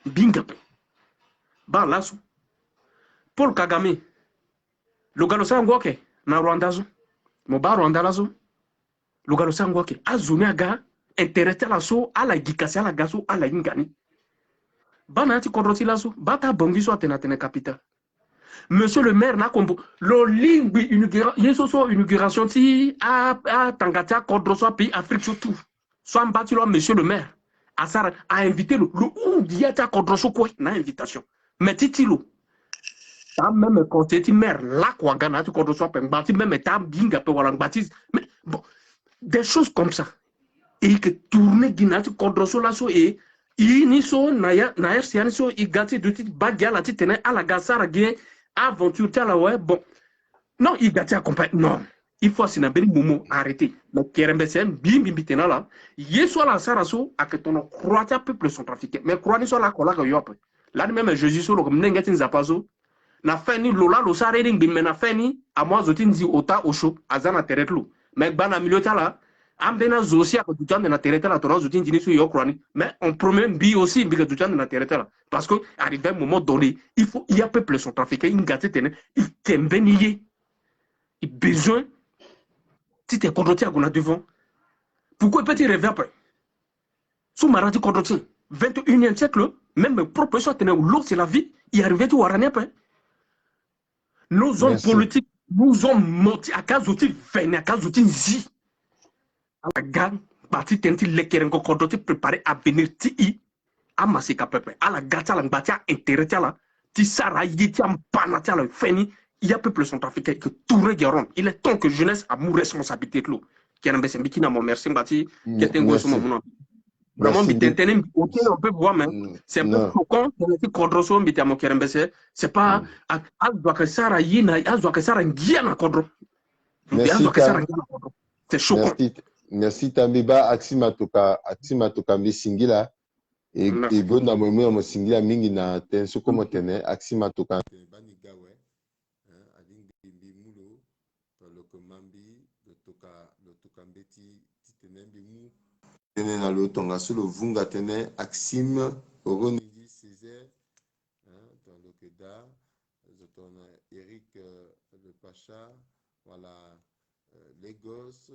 Mbi hinga ape. Baa laso, Paul Kagame, lo ga lo sara ngu ake na Rwanda so. Mo baa Rwanda laso, lo ga lo sara ngu ake. Azo ni aga, intérêt ti ala so ala gi, kasi ala ga so ala hinga ni. Baa na ya ti kodro ti laso, baa ti abongi so atene, atene capital. Monsieur le maire na akombo, lo lingbi inaugura-, ye so so inauguration ti a, atanga ti akodro so, apays Afrique so tout. So amba ti lo, monsieur le maire asara, a invité lo, lo hunzi ya ti akodro so kue na invitation. Mais ti ti lo, ti ameme conseiller ti maire lakue aga na ya ti kodro so ape, ngba ti meme ti ahinga ape wala ngba ti, mais bon, des choses comme ça. E yeke tourner gi na ya ti kodro so laso, e, e ni so na ya, na R C A ni so, e ga ti duti baa gi ala titene ala ga sara gi aventure ti ala, ouais, bon. Non, e ga ti accompagner, non. Il faut asi na mbeni moment arrêter. Mais kerembese, mbi, mbi, mbi tene na ala, ye so ala sara so ayeke tono croix ti apeuple centrafricain. Mais croix ni so ala ako laa ayeke yo ape. Lani même Jésus so lo yeke molenge ti Nzapa so, na fin ni lo laa lo sara ye ni ngbii, mais na fin ni amu azo ti nzi ota osio aza na tere ti lo. Mais gba na milieu ti ala, ambeni azo aussi ayeke duti ande na tere ti ala, tongana azo ti nzi ni so e yo croix ni. Mais en premier, mbi aussi mbi yeke duti ande na tere ti ala. Parce que arrivé un moment donné, il faut, il y a peuple centrafricain e hinga titene e ke mbeni ye. E besoin titene kodro ti e ague na devant. Pourquoi e peut ti rêver ape? So mara ti kodro ti e, vingt et unième siècle, même propre so atene l'eau c'est la vie, e arrivé ti wara ni ape. Nos hommes politiques nous ont menti, aka zo ti vene, aka zo ti nzi. Ala ga ngba ti tene ti lekerengo kodro ti préparer avenir ti e. Amaseka pepe, ala ga ti ala ngba ti a-intérêt ti ala ti sara aye ti ambana ti ala. Fin ni, il y a peuple centrafricain qui tourne gi rond. Il est temps que jeunesse amu responsabilité ti lo. Kerembese, mbi kiri na mo, merci ngba ti kete ngoi so mo mu na. Vraiment mbi tene tene, mbi ôté un peu voix, mais c'est un peu choquant. Tene ti kodro so mbi tene na mo, kerembese, c'est pas, a, azo ayeke sara ye na, azo ayeke sara ngia na kodro. Mbi, azo ayeke sara ngia na kodro. C'est choquant. Merci, merci Tambi. Baa Axi Matoka, Axi Matoka, mbi singila. E, e gonda mo, e mu na mo singila mingi na tënë so kue mo tene. Axi Matoka, baa ni ga awe. Hein, alingbi mbi mu lo, tongana lo yeke ma mbi, lo toka, lo toka mbeti titene mbi mu tënë na lo, tongaso lo vunga tënë. Axime Oronindi Césaire, hein, tongana lo yeke daa, zo tongana Eric, euh, le Pacha, wala, euh, Lagos,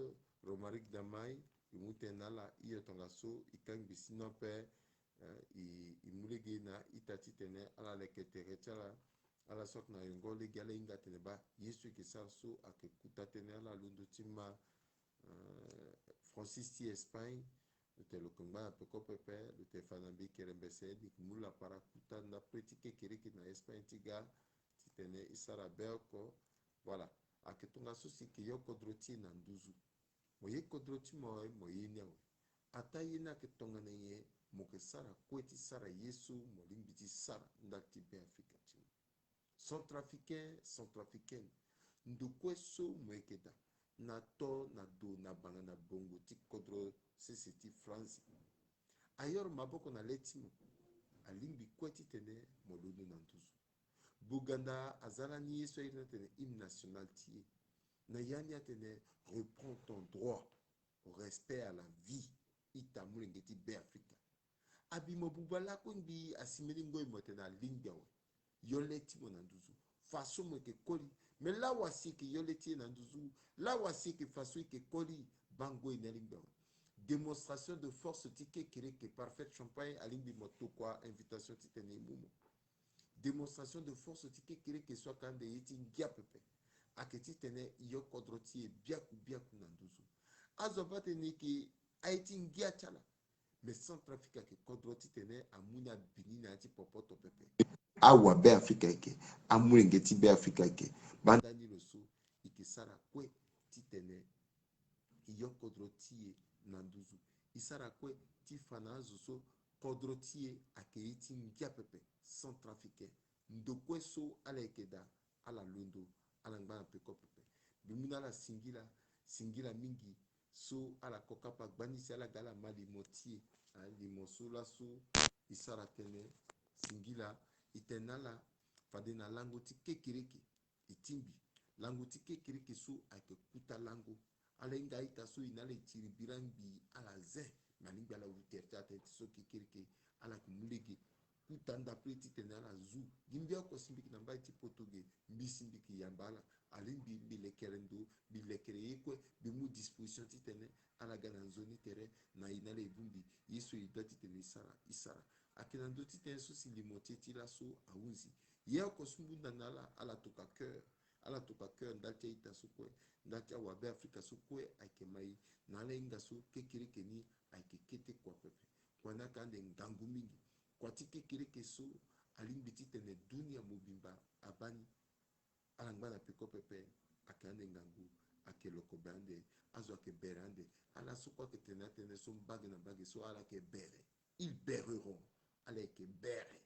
Romaric Damai, e mu tënë na ala, hio tongaso e kangbi sino ape, hein, e, e mu lege na ita titene ala leke tere ti ala, Ala so ayeke na yongo lege ala hinga atene baa ye so e yeke sara so ayeke kuta tënë ala londo ti ma, eh, Francis ti Espagne. Lo tene lo yeke ngba na peko pepe, lo tene fa na mbi kerembese ni yeke mu lapara kuta ndapre ti kekereke na Espagne ti ga titene e sara be oko. Voilà. Ayeke tongaso si e yeke yo kodro ti e na nduzu. Mo ye kodro ti mo awe, mo ye ni awe. Ataa ye ni ayeke tongana nyen? Mo yeke sara kue ti sara ye so mo lingbi ti sara ndali ti Beafrika ti mo. Centrafricain, centrafricaine, ndo kue so mo yeke daa, na to, na do, na banga, na bongo ti kodro sese ti France, ayoro maboko na le ti mo, alingbi kue titene mo londo na nduzu. Boganda aza lani ye so airi ni atene hymne national ti e. Na ya ni atene: reprends ton droit au respect à la vie. Ita, molenge ti Beafrika. Abi mo buba lakue ngbii, asi mbeni ngoi mo tene alingbi awe. Yo le ti mo na nduzu, façon mo yeke koli. Mais lawa si e yeke yo le ti e na nduzu, lawa si e yeke façon e yeke koli, baa ngoi ni alingbi awe. Démonstration de force ti kekereke, parfaite champagne, alingbi mo tokua invitation titene e mu mo. Démonstration de force ti kekereke so ayeke ande ye ti ngia pepe, ayeke titene e yo kodro ti e biaku biaku na nduzu. Azo abaa tene e yeke aye ti ngia ti ala. Mais Centrafrique ayeke kodro titene amu ni abi ni na ya ti popoto pepe. Awa Beafrika e yeke, amolenge ti Beafrika e yeke. Banda ni lo so, e yeke sara kue titene e yo kodro ti e na nduzu. E sara kue ti fa na azo so kodro ti e ayeke ye ti ngia pepe. Centrafricain, ndo kue so ala yeke daa, ala londo, ala ngba na peko pepe. Mbi mu na ala singila, singila mingi so ala kokapa gbani si ala ga ala ma limo ti e. Ah, limo so laso e sara tënë, singila. E tene na ala fade na lango ti kekereke e tingbi. Lango ti kekereke so ayeke kuta lango. Ala hinga a-ita so e na ala e tiri bira ngbii, ala zin. Me alingbi ala wu tere ti ala tënë ti so kekereke, ala yeke mu lege kuta ndapre titene ala zu. Gi mbi oko si mbi yeke na mbai ti poto ge, mbi si mbi yeke yamba ala. Alingbi mbi lekere ndo, mbi lekere ye kue, mbi mu disposition titene ala ga na nzoni tere, na e na ala e bongbi. Ye so e doit titene e sara, e sara. Ayeke na ndö ti tënë so si limo ti e ti laso ahunzi. Ye oko so mbi hunda na ala, ala tokua cœur. Ala tokua cœur ndali ti a-ita so kue, ndali ti awa Beafrika so kue ayeke mai. Na ala hinga so kekereke ni ayeke kete kua pepe. Kua ni ayeke ande ngangu mingi. Kua ti kekereke so alingbi titene dunia mobimba abaa ni. Ala ngba na peko pepe, ayeke ande ngangu, ayeke lokobe ande, azo ayeke bere ande. Ala so kue ayeke tene atënë so mbage na mbage so ala yeke bere. Ils bereront. Ala yeke bere.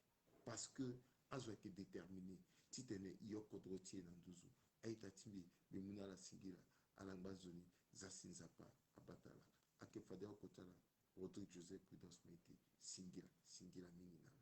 Parce que azo ayeke déterminé titene e yo kodro ti e na nduzu. A-ita ti mbi, mbi mu na ala singila, ala ngba nzoni, za si Nzapa abata ala. Ayeke fade oko ti ala, Rodrigue Joseph Prudence Maite, singila, singila mingi na ala.